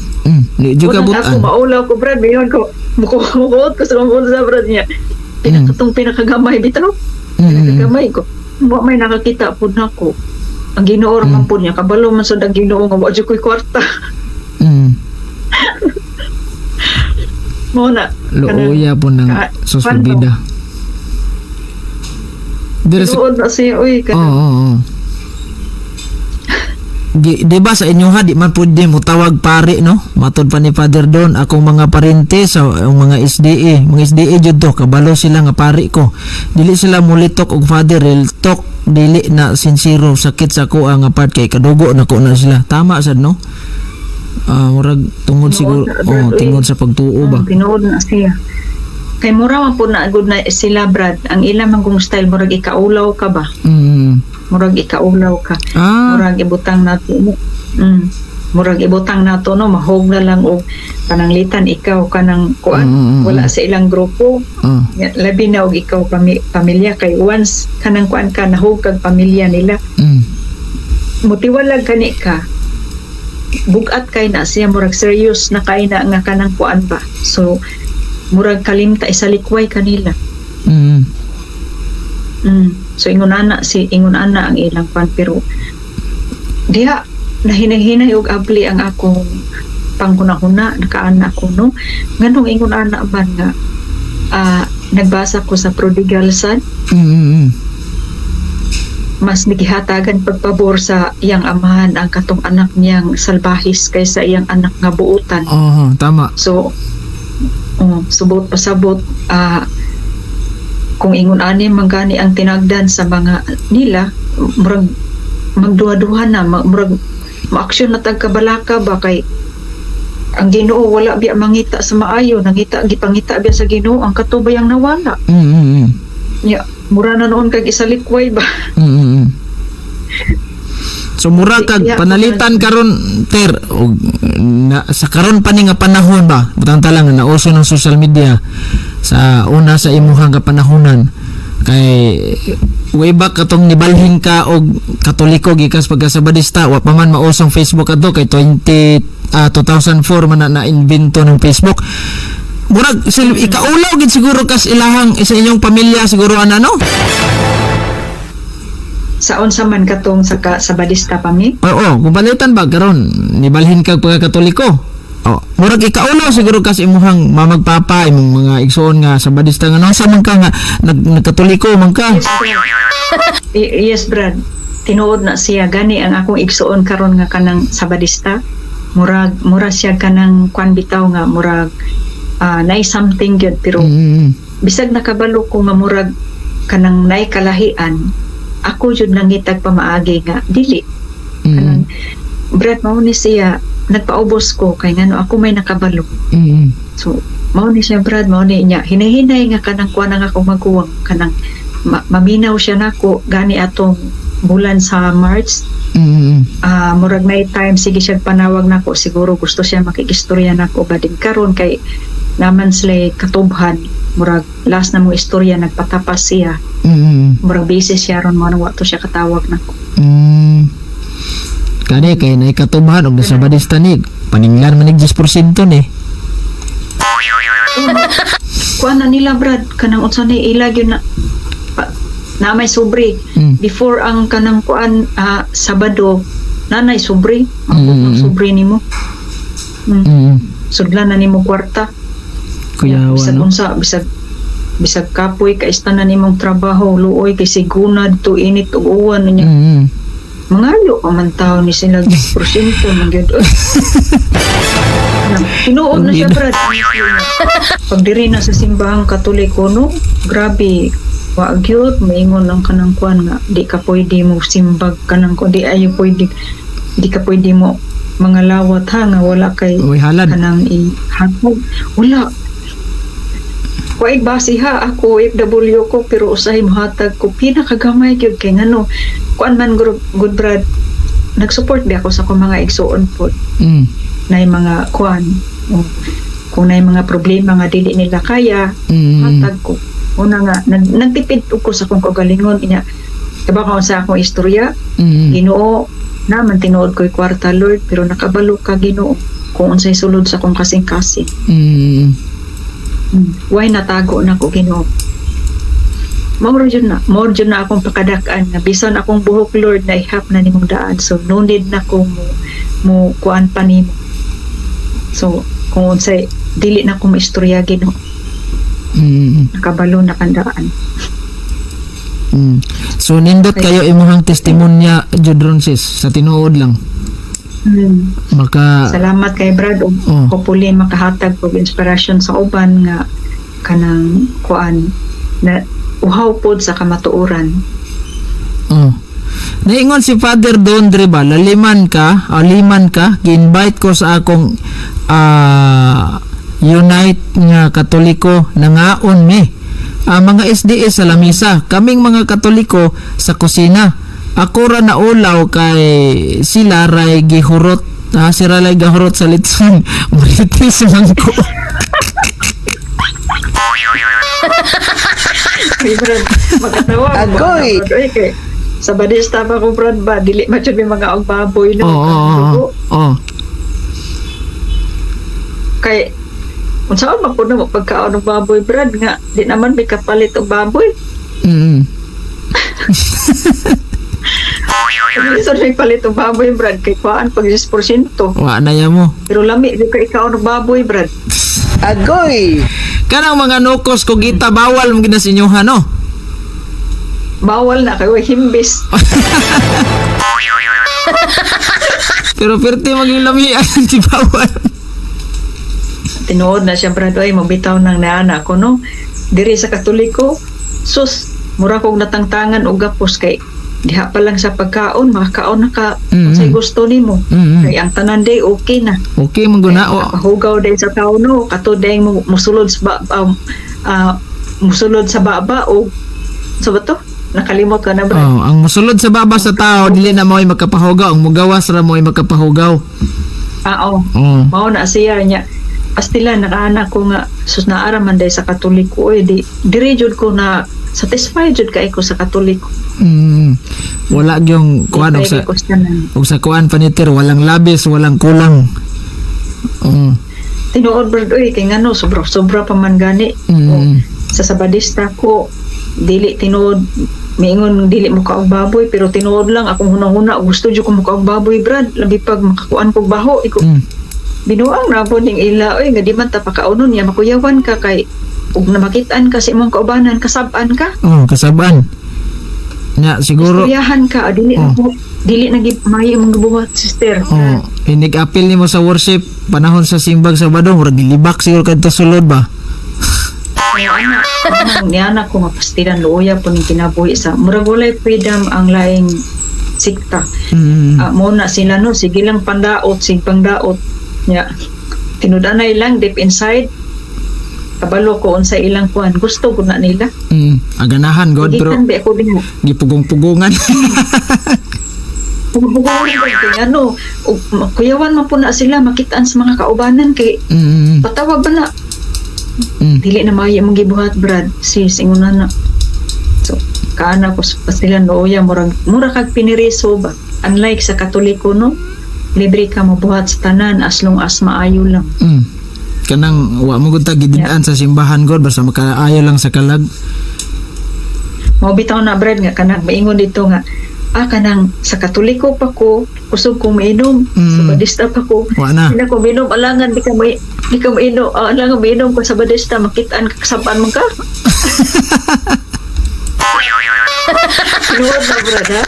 Di jud Unang kabutan. Ako maulaw ko, brad, mayon ko mukuot ko sa mga bulsa, brad, niya pinakatong pinakagamay bitaw. Pinakagamay ko, wa may nakakita pud nako, ang Ginoo ra man pud niya kabalo man sad ang Ginoo nga wa jud koy kwarta. Mo na Luoya po ng sus bida. Dire sa Tinuod na siya, uy. Oo, Kanang oo, oo. Di ba sa inyo ha, di man pwede mo tawag pare, no? Matod pa ni Father Don, akong mga parente sa ang mga SDA, mga SDA jud to, kabalo sila nga pare ko. Dili sila mulitok og father, real talk, dili na sincero, sakit sa ko ang part kay kadugo na ko na sila. Tama sad, no? Ah, murag tungod siguro, oh, tungod sa pagtuo ba. Tinuod na siya. Kay mura man po na good na sila, Brad. Ang ila man kung style, murag ikaulaw ka ba? Murag ikaulaw ka. Murag ibutang nato mo. Murag ibutang nato, no, mahog na lang og pananglitan ikaw kanang kuan wala sa ilang grupo. Labi na og ikaw pamilya kay once kanang kuan ka, nahog kag pamilya nila. Mutiwalag kani ka, bugat kay na siya, murag serious na kay na nga kanang kuan ba, so murag kalimta isalikway kanila. So ingon ana ang ilang kuan, pero diha nahinahinay og abli ang akong panghuna-huna, nakaana ko, no, nganong ingon ana man nga nagbasa ko sa Prodigal Son, mas nagihatagan pagpabor sa iyang amahan ang katong anak niyang salbahis kaysa iyang anak nga buutan. Oo, tama. So, oh, subot pasabot, kung ingon ani man gani ang tinagdan sa mga nila, murag magduha-duha na, murag maaksyon na tag kabalaka ba, kay ang Ginoo wala biya mangita sa maayo, nangita, gipangita biya sa Ginoo ang katubayang nawala. Ya, mura na noon kag isalikway ba. So mura kag panalitan karon, ter, og na, sa karon pa ni nga panahon ba, butang ta lang nga nauso ng social media sa una sa imuhang kapanahonan, kay way back katong nibalhin ka og Katoliko gikas pagka Sabadista, wa pa man mausong Facebook adto, kay 20 2004 man na na-invento ng Facebook. Murag ikaulaw gid siguro kas ilahang sa inyong pamilya siguro ana, no? Sa unsa man, katong sa Badista pa mi? Oo, kung palitan ba karon nibalhin kag pagka-Katoliko. Oh, murag ikaulaw siguro kas imuhang mamag papa, imong mga igsoon nga Sabadista nga nasa man ka nga nagkatoliko man ka. Yes, Brad. Yes, Brad. Tinuod na siya, gani ang akong igsuon karon nga kanang Sabadista. Murag mura siya kanang kwan bitaw nga murag nay something gyud, pero bisag nakabalo ko nga murag kanang nay kalahian, ako jud nangitag pamaagi nga dili. Kanang Brad, mao ni siya nagpaubos ko kay ngano ako may nakabalo. So mao ni siya, Brad, mao ni niya hinahinay nga kanang kuan ang akong maguwang, kanang maminaw siya nako gani atong bulan sa March. Murag night time sige siya panawag nako, siguro gusto siya makikistorya nako ba din karon kay naman sila katubhan, murag last na mong istorya nagpatapas siya. Murag busy siya ron mo wa to siya katawag nako. Kani kay nay katubhan og Sabadista ni paninglan man nig 10% ni. Kuan na nila, Brad, kanang unsa ni ila gyud na na may sobre before ang kanang kuan, Sabado nanay sobre ang sobre nimo. Sudlan na nimo kwarta. Kuyawa, bisag no. Unsa, bisag kapoy ka na nimong trabaho, luoy kay siguna to, init ug uwan niya, mangayo pa man tawo ni sila 10% man gyud. Tinuod na siya, Brad. Pag diri na sa simbahang Katoliko, no, grabe, wa gyud maingon ang kanang kuan nga di ka pwede mo simbag kanang kuan, di ayo pwede, di ka pwede mo mga lawat ha nga wala kay Uy, halad. Kanang ihatag, wala. Waig base ha, ako OFW ko, pero usahay mohatag ko pinakagamay gyud kay ngano kuan man gud good, Brad, nag-support ba ako sa akong mga igsuon po na mga kuan, oh, kung na mga problema nga dili nila kaya, hatag ko. Una nga nagtipid ko sa akong kaugalingon inya diba ka sa akong istorya. Ginoo, naman tinuod ko'y kwarta, Lord, pero nakabalo ka, Ginoo, kung unsay sulod sa akong kasing-kasing. Why natago na ko, Ginoo? Mao jud na akong pakadak-an nga bisan akong buhok, Lord, na ihap na nimong daan. So no need na ko mo kuan pa nimo. So kung unsay dili na ko maistorya, Ginoo. Nakabalo na kandaan. So nindot kayo imuhang testimonya jud ron, sis, sa tinuod lang. Maka Salamat kay Brad ug hopefully makahatag og inspiration sa uban nga kanang kuan na uhaw pod sa kamatuoran. Oh. Naingon si Father Dondre ba, laliman ka, aliman ka, gi-invite ko sa akong Unite nga Katoliko, nangaon mi. Mga SDA sa lamisa, kaming mga Katoliko sa kusina. Ako ra na ulaw kay sila ray gihurot, sila ray gahurot sa litson. Marites man ko. Ay, Brad, makatawa. Agoy! Brad, oy, kay sa Badista pa ko, Brad, ba, dili man jud may mga og baboy, no. Oo. Kay unsaon man pud na mo pagkaon og baboy, Brad, nga di naman may kapalit og baboy. Minsan may palit og baboy, Brad, kay kuan pag 10%. Wa na ya mo. Pero lami di ka ikaon og baboy, Brad. Agoy! Kanang mga nukos ko gita bawal mo gina sa inyo, no? Bawal na kay way himbis. Pero perti maging lamian di bawal. Tinuod na siya, Brad, oy, mabitaw nang naana ko, no. Diri sa Katoliko, sus, mura kog natangtangan og gapos kay diha pa lang sa pagkaon, makakaon na ka unsay gusto nimo. Kay ang tanan day okay na. Okay man guna. O. Kahugaw day sa tao, no, kato day mo musulod sa ba, musulod sa baba o sa ba to? Nakalimot ka na, Brad. Oh, ang musulod sa baba sa tao dili na mo'y makapahugaw, ang mugawas ra mo'y makapahugaw. Ah, oh. Oh. Mao na siya niya. Pastila nakaana ko nga sus naara man day sa Katoliko, oy, di diri jud ko na satisfied jud kay ko sa Katoliko. Wala gyung kuan og sa Kay ko sa tanan. og sa kuan paniter, walang labis, walang kulang. Oh. Tinuod, Brad, oy, kay ngano sobra sobra pa man gani. Sa Sabadista ko dili tinuod miingon dili mo kaog baboy, pero tinuod lang akong hunahuna gusto jud ko mokaog baboy, Brad, labi pag makakuan kog baho iko. Binuang na po ning ila oy nga di man ta pakaunon niya, makuyawan ka kay ug na makitaan ka sa imong kaubanan, kasab-an ka. Oh, kasaban. Nya siguro Istoryahan ka, ah, dili na dili na gid maayo imong gibuhat, sister. Oh, inig-apil nimo sa worship panahon sa simbag Sabado, murag gilibak siguro kadto sulod ba. Anang niana ko nga pastilan luoya po ning kinabuhi sa murag walay freedom ang laing sikta. Ah, mo na sila, no, sige lang pandaot, sige pangdaot nya tinud-anay lang deep inside kabalo ko unsa ilang kuan, gusto ko na nila. Aganahan god pero Gikan ba ako dinha. gipugong-pugongan. Pugong-pugongan kay ano, ug kuyawan man po na sila makitaan sa mga kaubanan kay patawag ba na. Dili na maayo imong gibuhat, Brad, sis, ingon na. So kaana ko sa pastilan luoya, murag mura kag piniriso ba, unlike sa Katoliko, no, libre ka mabuhat sa tanan as long as maayo lang. Kanang wa mo gud ta gidid-an sa simbahan god basta makaayo lang sa kalag. Mao bitaw na, Brad, nga kanang maingon dito nga kanang sa Katoliko pa ko kusog kong mainom, sa Badista pa ko Wa na. hindi ko mainom, alangan di ka may di ka mainom, alangan mainom ko sa Badista, makitaan ka, kasabaan man ka. Tinuod na, Brad, ha,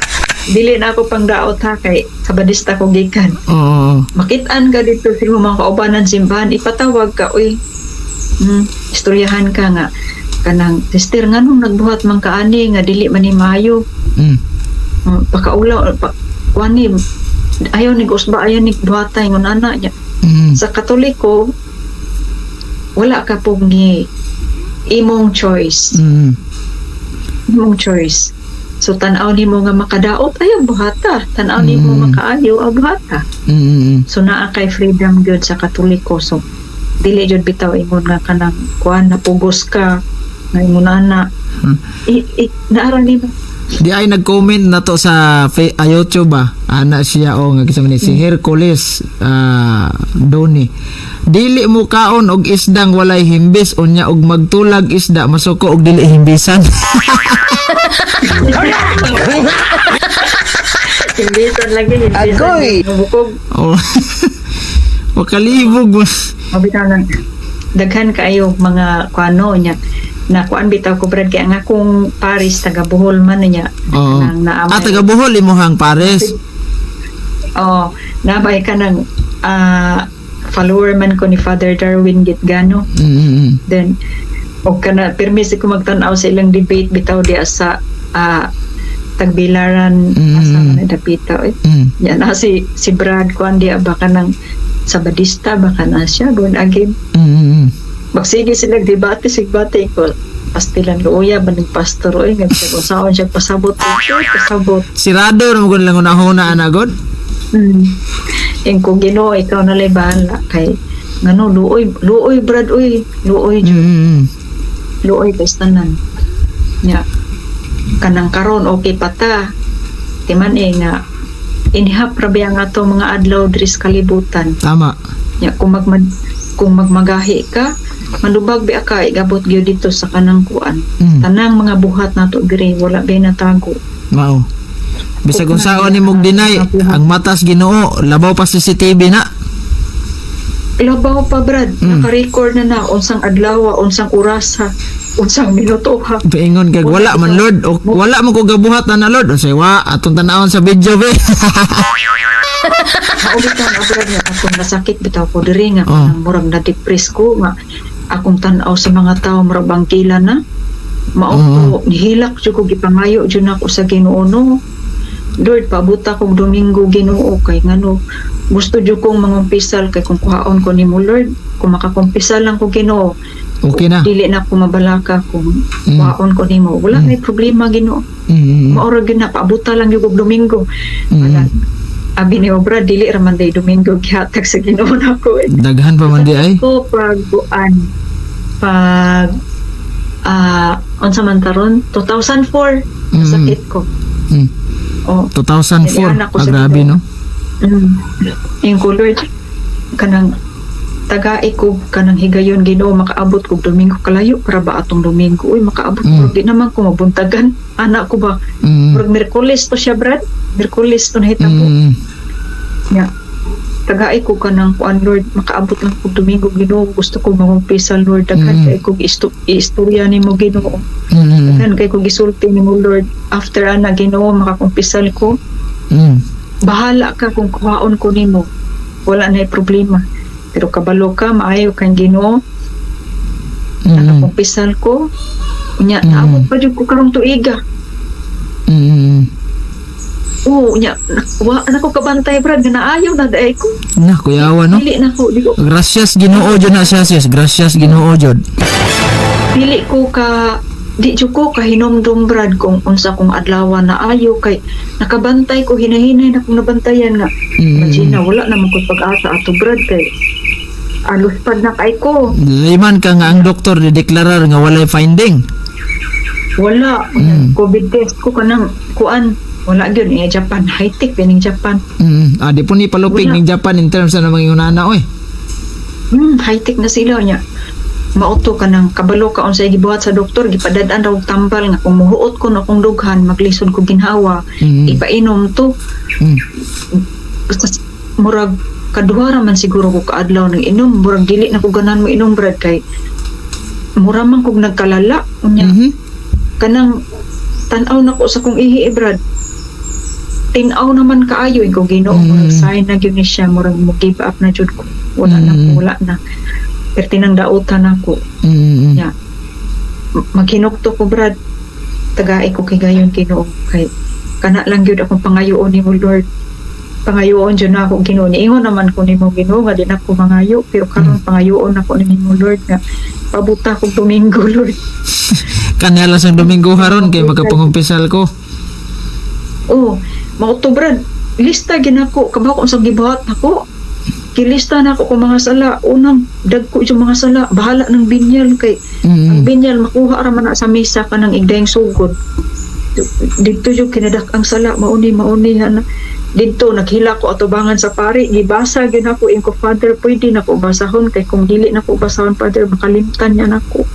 dili na ako pang daot ha, kay sa Badista ko gikan. Oo. Makitaan ka dito sa imong mga kaubanan simbahan, ipatawag ka, uy, istoryahan ka nga kanang sister, nganong nagbuhat man ka ani nga dili man ni maayo. Pakaulaw pa, kuan ni ayaw ni gusba, ayaw ni buhatay ngon ana niya. Sa Katoliko wala ka pong gi imong choice. Imong choice, so tan-aw nimo nga makadaot, ayaw buhata, tan-aw nimo makaayo, ayaw buhata. So naa kay freedom gyud sa Katoliko, so dili jud bitaw ingon nga kanang kuan napugos ka nga ingon ana. I naara nimo. Di ay nag-comment na to sa YouTube ba? Ana siya o nga kisama ni si Hercules Doni. Dili mo kaon og isdang walay himbis, unya og magtulag isda masuko og dili himbisan. Himbisan lagi, himbisan. Agoy! Bukog. Oh. Makalibog mo. Mabitaw lang. Daghan kaayo mga kuano niya. Na kuan bitaw ko, Brad, kay ang akong Paris taga Bohol man niya. Oo. Nang naamay. Ah, taga Bohol imuhang pares. Oh, nabay ka ng follower man ko ni Father Darwin Gitgano. Then og kana pirmi ko magtan-aw sa ilang debate bitaw di sa Tagbilaran, asa man na dapita eh. Yan na si si Brad kuan di ba, kanang Sabadista ba kana siya, born again. Magsige sila debate, sigbate ko. Pastilan, luoya ba ng pastor oy, nga bisag unsaon siya pasabot, okay, pasabot. Sirado na mo lang unahuna ana god. Ing ko, Ginoo, ikaw na lay bahala kay ngano luoy, luoy, Brad, oy, luoy jud. Luoy kay tanan. Nya kanang karon okay pa ta. Timan eh nga inihap ra biya nga ato mga adlaw diri sa kalibutan. Nya kung magmagahi ka, manubag biya ka, igabot gyud dito sa kanang kuan. Tanang mga buhat nato diri wala biya natago. Mao. Bisag unsaon ni mong deny, ang matas Ginoo labaw pa sa CCTV na. Labaw pa, Brad. Naka-record na na unsang adlaw, unsang orasa, unsang minuto ha. Paingon kag wala man, Lord, o, wala man ko gabuhat na na, Lord. Unsay wa atong tan-awon sa video be. Mao bitaw na, Brad, nga akong nasakit bitaw ko diri nga kanang murag na-depress ko nga akong tan-aw sa mga tao murag bangkila na. Mao to nihilak jud ko, gipangayo jud nako sa Ginoo, no. Lord, pabuta kog Domingo, Ginoo, kay ngano gusto jud kong mangumpisal kay kung kuhaon ko nimo, Lord, kung makakumpisal lang ko, Ginoo, Okay na. dili na ko mabalaka kung kuhaon ko nimo. Wala may problema, Ginoo. Mao ra gyud na, paabuta lang gyud og Domingo. Wala. Abi ni obra, dili ra man day Domingo gihatag sa Ginoo nako eh. Daghan pa man di ay. Ko pag kuan, pag unsa man taron 2004 nasakit ko. Oh. 2004. Anak ko Ah, sa grabe Ginoo. no. Yung ko, Lord, kanang tagai ko kanang higayon, Ginoo, makaabot kog Domingo, kalayo para ba atong Domingo, uy, makaabot ko, di naman ko mabuntagan anak ko ba. Murag Miyerkules to siya, Brad, Miyerkules to nahitabo. Nya tagai ko kanang kuan, Lord, makaabot lang kog Domingo, Ginoo, gusto ko mangumpisa, Lord, daghan kay kog istorya nimo, Ginoo, daghan kay kog gisulti nimo, Lord. After ana, Ginoo, makakumpisal ko, bahala ka kung kuhaon ko nimo, wala na problema, pero kabalo ka maayo kang Ginoo. Nakakumpisal ko unya, naabot pa jud ko karong tuiga. Oo, unya wa na ko kabantay, Brad, nga naayo na daay ko. Na kuyawa no. Dili na ko di ko Gracias Ginoo jud na siya, sis. Gracias Ginoo jud. Dili ko ka di jud ko kahinomdom, Brad, kung unsa kong adlaw na ayo kay nakabantay ko, hinahinay na kong nabantayan nga Imagine na wala na ko pag-asa ato, Brad, kay alos pad na kay ko. Liman ka nga ang doktor dideklarar nga walay finding. Wala. COVID test ko kanang kuan, wala gyud eh. Japan, high tech pining Japan. Ah, di po ni palupig Wala. ning Japan in terms na mga ingunana oy. High tech na sila niya. Mao to kanang kabalo ka unsay gibuhat sa doktor, gipadad-an raw og tambal nga kung muhuot ko na akong dughan maglisod ko ginhawa, ipainom to. Basta murag kaduha ra man siguro ko kaadlaw nang inom, murag dili na ko ganahan mo inom, Brad, kay mura man kog nagkalala unya. Kanang tan-aw na ko sa kong ihi eh, Brad, tin-aw naman kaayo ko, Ginoo, murag sign na gyud ni siya, murag mo give up na jud ko, wala na ko, wala na, pero tinang dautan ako. Yeah. Maghinukto ko, Brad, tagai ko kay gayon, Ginoo, kay kana lang gyud akong pangayoon nimo, Lord, pangayoon jud na ako, Ginoo. Niingon naman ko nimo, Ginoo, nga di na ko mangayo, pero karon pangayoon ako nimo, Lord, nga pabuta kog Domingo, Lord. Kanala sa Domingo haron kay makapangumpisal ko. Oh, mao to, Brad, lista ginako kabaw kung sa gibuhat nako, gilista na ako kung mga sala, unang dagko yung mga sala, bahala ng binyal kay ang binyal makuha ra man na sa misa kanang igdayeng sugod. Didto yung kinadak ang sala, mauni mauni na didto naghila ko atubangan sa pari, gibasa gyud nako, inko, "Father, pwede nako basahon kay kung dili nako basahon, Father, makalimtan niya nako."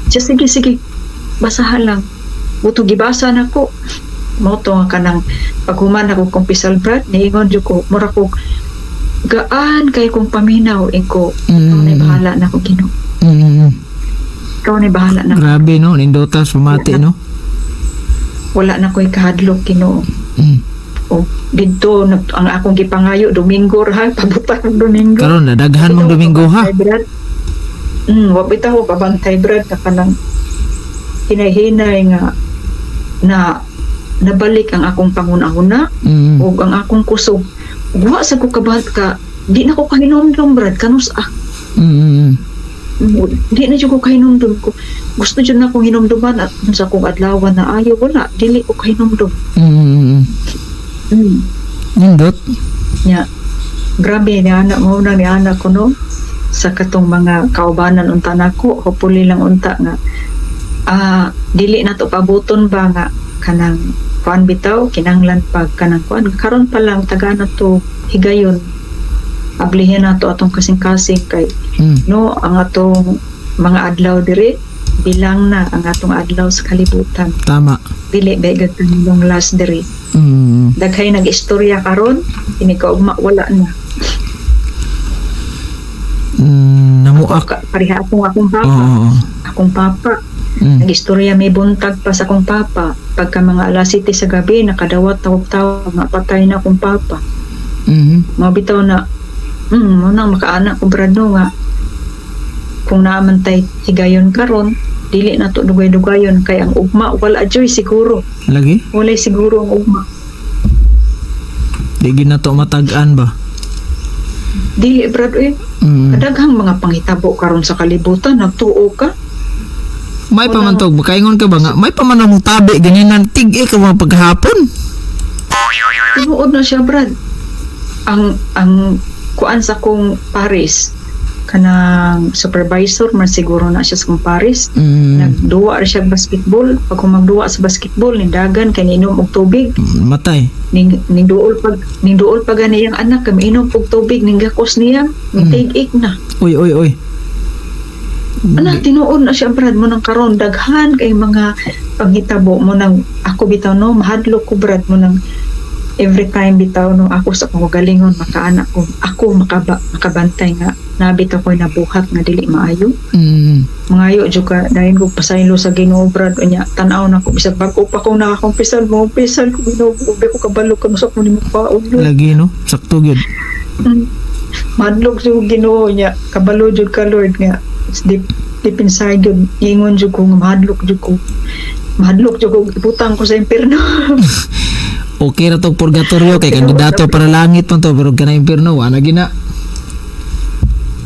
Siya, "Sige, sige, basahan lang." Buto gibasa nako. Mao to nga kanang paghuman ako kumpisal, Brad, niingon jud ko, mura ko gaan kay kong paminaw ko, "Ikaw na bahala na ko, Ginoo. Ikaw na bahala na." Grabe no, nindotas pamati no. Wala na ko'y kahadlok, Ginoo. O Didto ang akong gipangayo, Domingo ra, pabutan og Domingo. Karon na daghan mong Domingo, ha. Kabantay, Brad. Wa bitaw ko kabantay, Brad, na kanang hinay-hinay nga na nabalik ang akong panguna-una ug ang akong kusog. Wa sa ko kabahat ka di na ko kahinomdom, Brad, kanus ah. Di na jud ko kahinomdom ko. Gusto jud na akong hinumduman at sa akong adlaw na ayo, wala, dili ko kahinomdom. Nindot. Nya grabe ni anak mo na ni anak ko, no, sa katong mga kaubanan unta nako, hopefully lang unta nga dili na to pabuton ba nga kanang kuan bitaw, kinanglan pag kanang kuan karon pa lang, taga na to higayon, ablihin na to atong kasing-kasing kay no, ang atong mga adlaw dire, bilang na ang atong adlaw sa kalibutan. Dili ba tanong last dire. Daghay nag-istorya karon, ini kaugma wala na. Namuak. Pareha akong papa. Akong papa. Nag-istorya may buntag pa sa akong papa. Pagka mga alas 7 sa gabi, nakadawat tawag-tawag nga patay na akong papa. Mga bitaw na mo nang makaanak ko, Brad, no, nga kung naaman tay higayon karon, dili na to dugay-dugayon kay ang ugma wala joy siguro. Lagi? Walay siguro ang ugma. Di gid na to matag-an ba? Dili, Brad, eh. Kadaghang mga panghitabo karon sa kalibutan, nagtuo ka. May pamantog, makaingon ka ba nga? May paman ang tabi ganinan tig-i ka mga paghapon. Tinuod na siya, Brad. Ang kuan sa kong pares, kanang supervisor man siguro na siya sa kong pares. Nagduwa ra siya basketball. Pag magduwa sa basketball, nindagan kay niinom og tubig. Matay. Ning duol pa gani iyang anak kay miinom og tubig, ning gakos niya, ning tig-ik na. Uy, uy, uy. Ana, tinuod na siya, Brad. Mo nang karon daghan kay mga panghitabo mo nang ako bitaw, no, mahadlok ko, Brad, mo nang every time bitaw, no, ako sa akong galingon makaanak ko ako makabantay nga nabitaw ko'y nabuhat nga dili maayo. Mangayo jud ka dayon ko pasaylo sa Ginoo, Brad, unya tan-aw na ko bisag bag-o pa ko nakakumpisal mo umpisal ko, Ginoo, ubi ko kabalo kanu sa ko nimo paon. Lagi, no? Sakto gyud. Madlok jud Ginoo nya kabalo jud ka, Lord, nga deep deep inside jud ingon jud ko nga mahadlok jud ko, mahadlok jud ko ibutang ko sa impierno. Okay ra tog purgatorio kay kandidato para langit man to, pero kana impierno wala gina.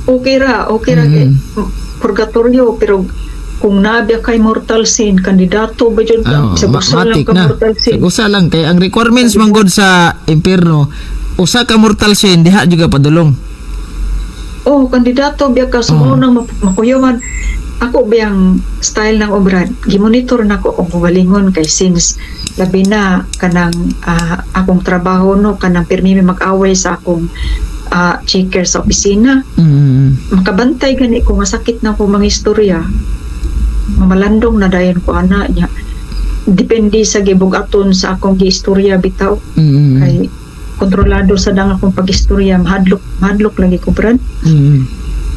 Okay ra, okay ra kay purgatorio, pero kung nabya kay mortal sin, kandidato ba jud ka Ah, sa usa lang matik ka na. mortal sin. Sa usa lang kay ang requirements man gud sa impierno, usa ka mortal sin diha jud ka padulong. Oh, kandidato biya ka sa oh. Nang makuyawan. Ako biyang style ng obra, gimonitor na ko akong kaugalingon kay since labi na kanang akong trabaho, no, kanang pirmi mi mag-away sa akong checker sa opisina. Makabantay gani ko nga sakit na ko mga istorya. Mamalandong na dayon ko ana niya. Depende sa gibug-aton sa akong giistorya bitaw kay kontrolado sa dang akong pag-istorya, mahadlok mahadlok lagi ko, Brad,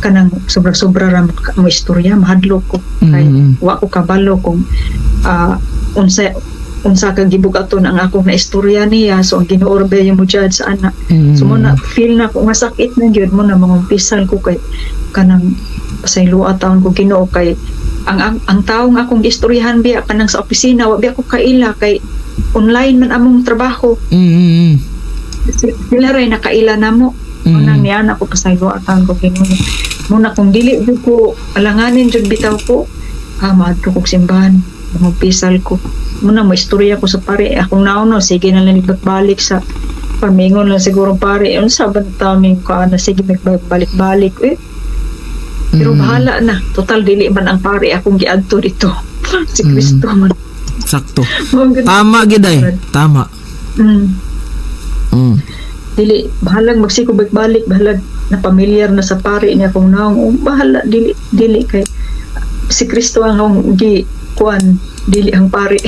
kanang sobra-sobra ra mo istorya, mahadlok ko kay wa ko kabalo kung unsa unsa ka gibug-aton ang akong naistorya niya, so ang Ginoo ra ba yung mo judge sa ana. So mo na feel na ko nga sakit na gyud mo na mangumpisal ko kay kanang pasayloa taon ko Ginoo kay ang tawo nga akong giistoryahan biya kanang sa opisina, wa biya ko kaila kay online man among trabaho. Sila ray nakaila namo. Unang niya na ko pasaylo taon ko Ginoo muna kung dili jud ko alanganin jud bitaw ko, maadto kog simbahan, mangumpisal ko muna, mo istorya ko sa pare akong naon, no, sige na lang balik sa pamingon lang siguro pare unsa ba taming ko ana, sige magbalik-balik eh, pero bahala na, total dili man ang pare akong giadto dito, si Kristo man. Sakto. Mao gud. Tama gid ay. Tama. Dili bahalag magsiko balik-balik, bahalag na pamilyar na sa pare niya kung naong, oh, bahala, dili dili kay si Kristo ang akong gi kuan, dili ang pare.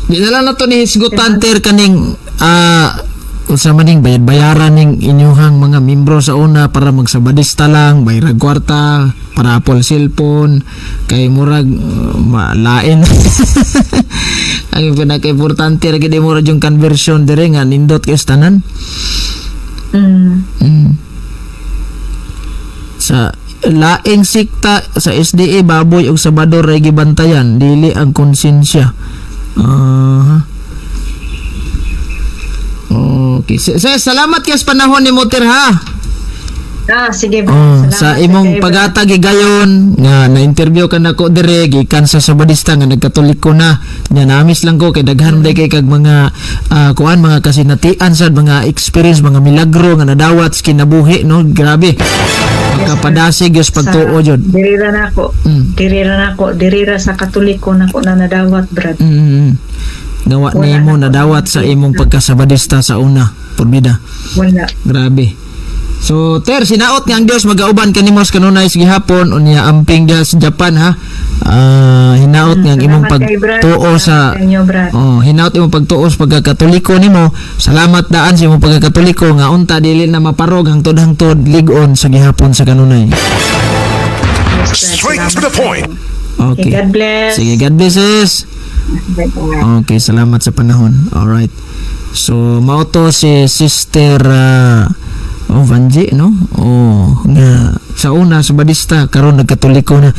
Di na lang na to ni hisgutan ter kaning Usa man ning bayad-bayaran ning inyuhang mga membro sa una para magsabadista lang, bayrag kwarta para Apple cellphone, kay murag malain. Ang pinaka-importante ra gid mo ra yung conversion dire nga nindot kay sa tanan. Sa laing sikta sa SDA, baboy ug Sabador ray gibantayan, dili ang konsensya. Ah. Okay. Salamat kay sa panahon ni Moter ha. Ah, sige, brad. Oh, Salamat sa imong kay, brad. pagatag higayon nga na-interview ka nako dire gikan sa Sabadista nga nagkatoliko na. Nya namiss lang ko kay daghan day kay kag mga kuan, mga kasinatian sad, mga experience, mga milagro nga nadawat sa kinabuhi, no? Grabe, makapadasig gyud sa pagtuo jud. Dirira na ako. Dirira na ako. Dirira sa Katoliko na ako na nadawat, brad. Gawa Wala nimo na. Nadawat sa imong pagkasabadista sa una porbida. Wala. Grabe. So, Ter, sinaot nga ang Dios magauban kanimo sa kanunay sa gihapon, unya amping diha sa Japan ha. Ah, hinaot nga ang imong Salamat kay brad. pagtuo sa Salamat sa inyo, brad. Oh, hinaot imong pagtuo sa pagkakatoliko nimo. Salamat daan sa imong pagkakatoliko nga unta dili na maparog hangtod-hangtod lig-on sa gihapon sa kanunay. Yes, brad. Straight to Salamat the point. kayo. Okay. God bless. Sige, God bless sis. Bye-bye. Okay, salamat sa panahon. Alright. So, mao to si Sister oh, Vanji, no? Oh, nga sa una sa Badista, karon nagkatoliko na.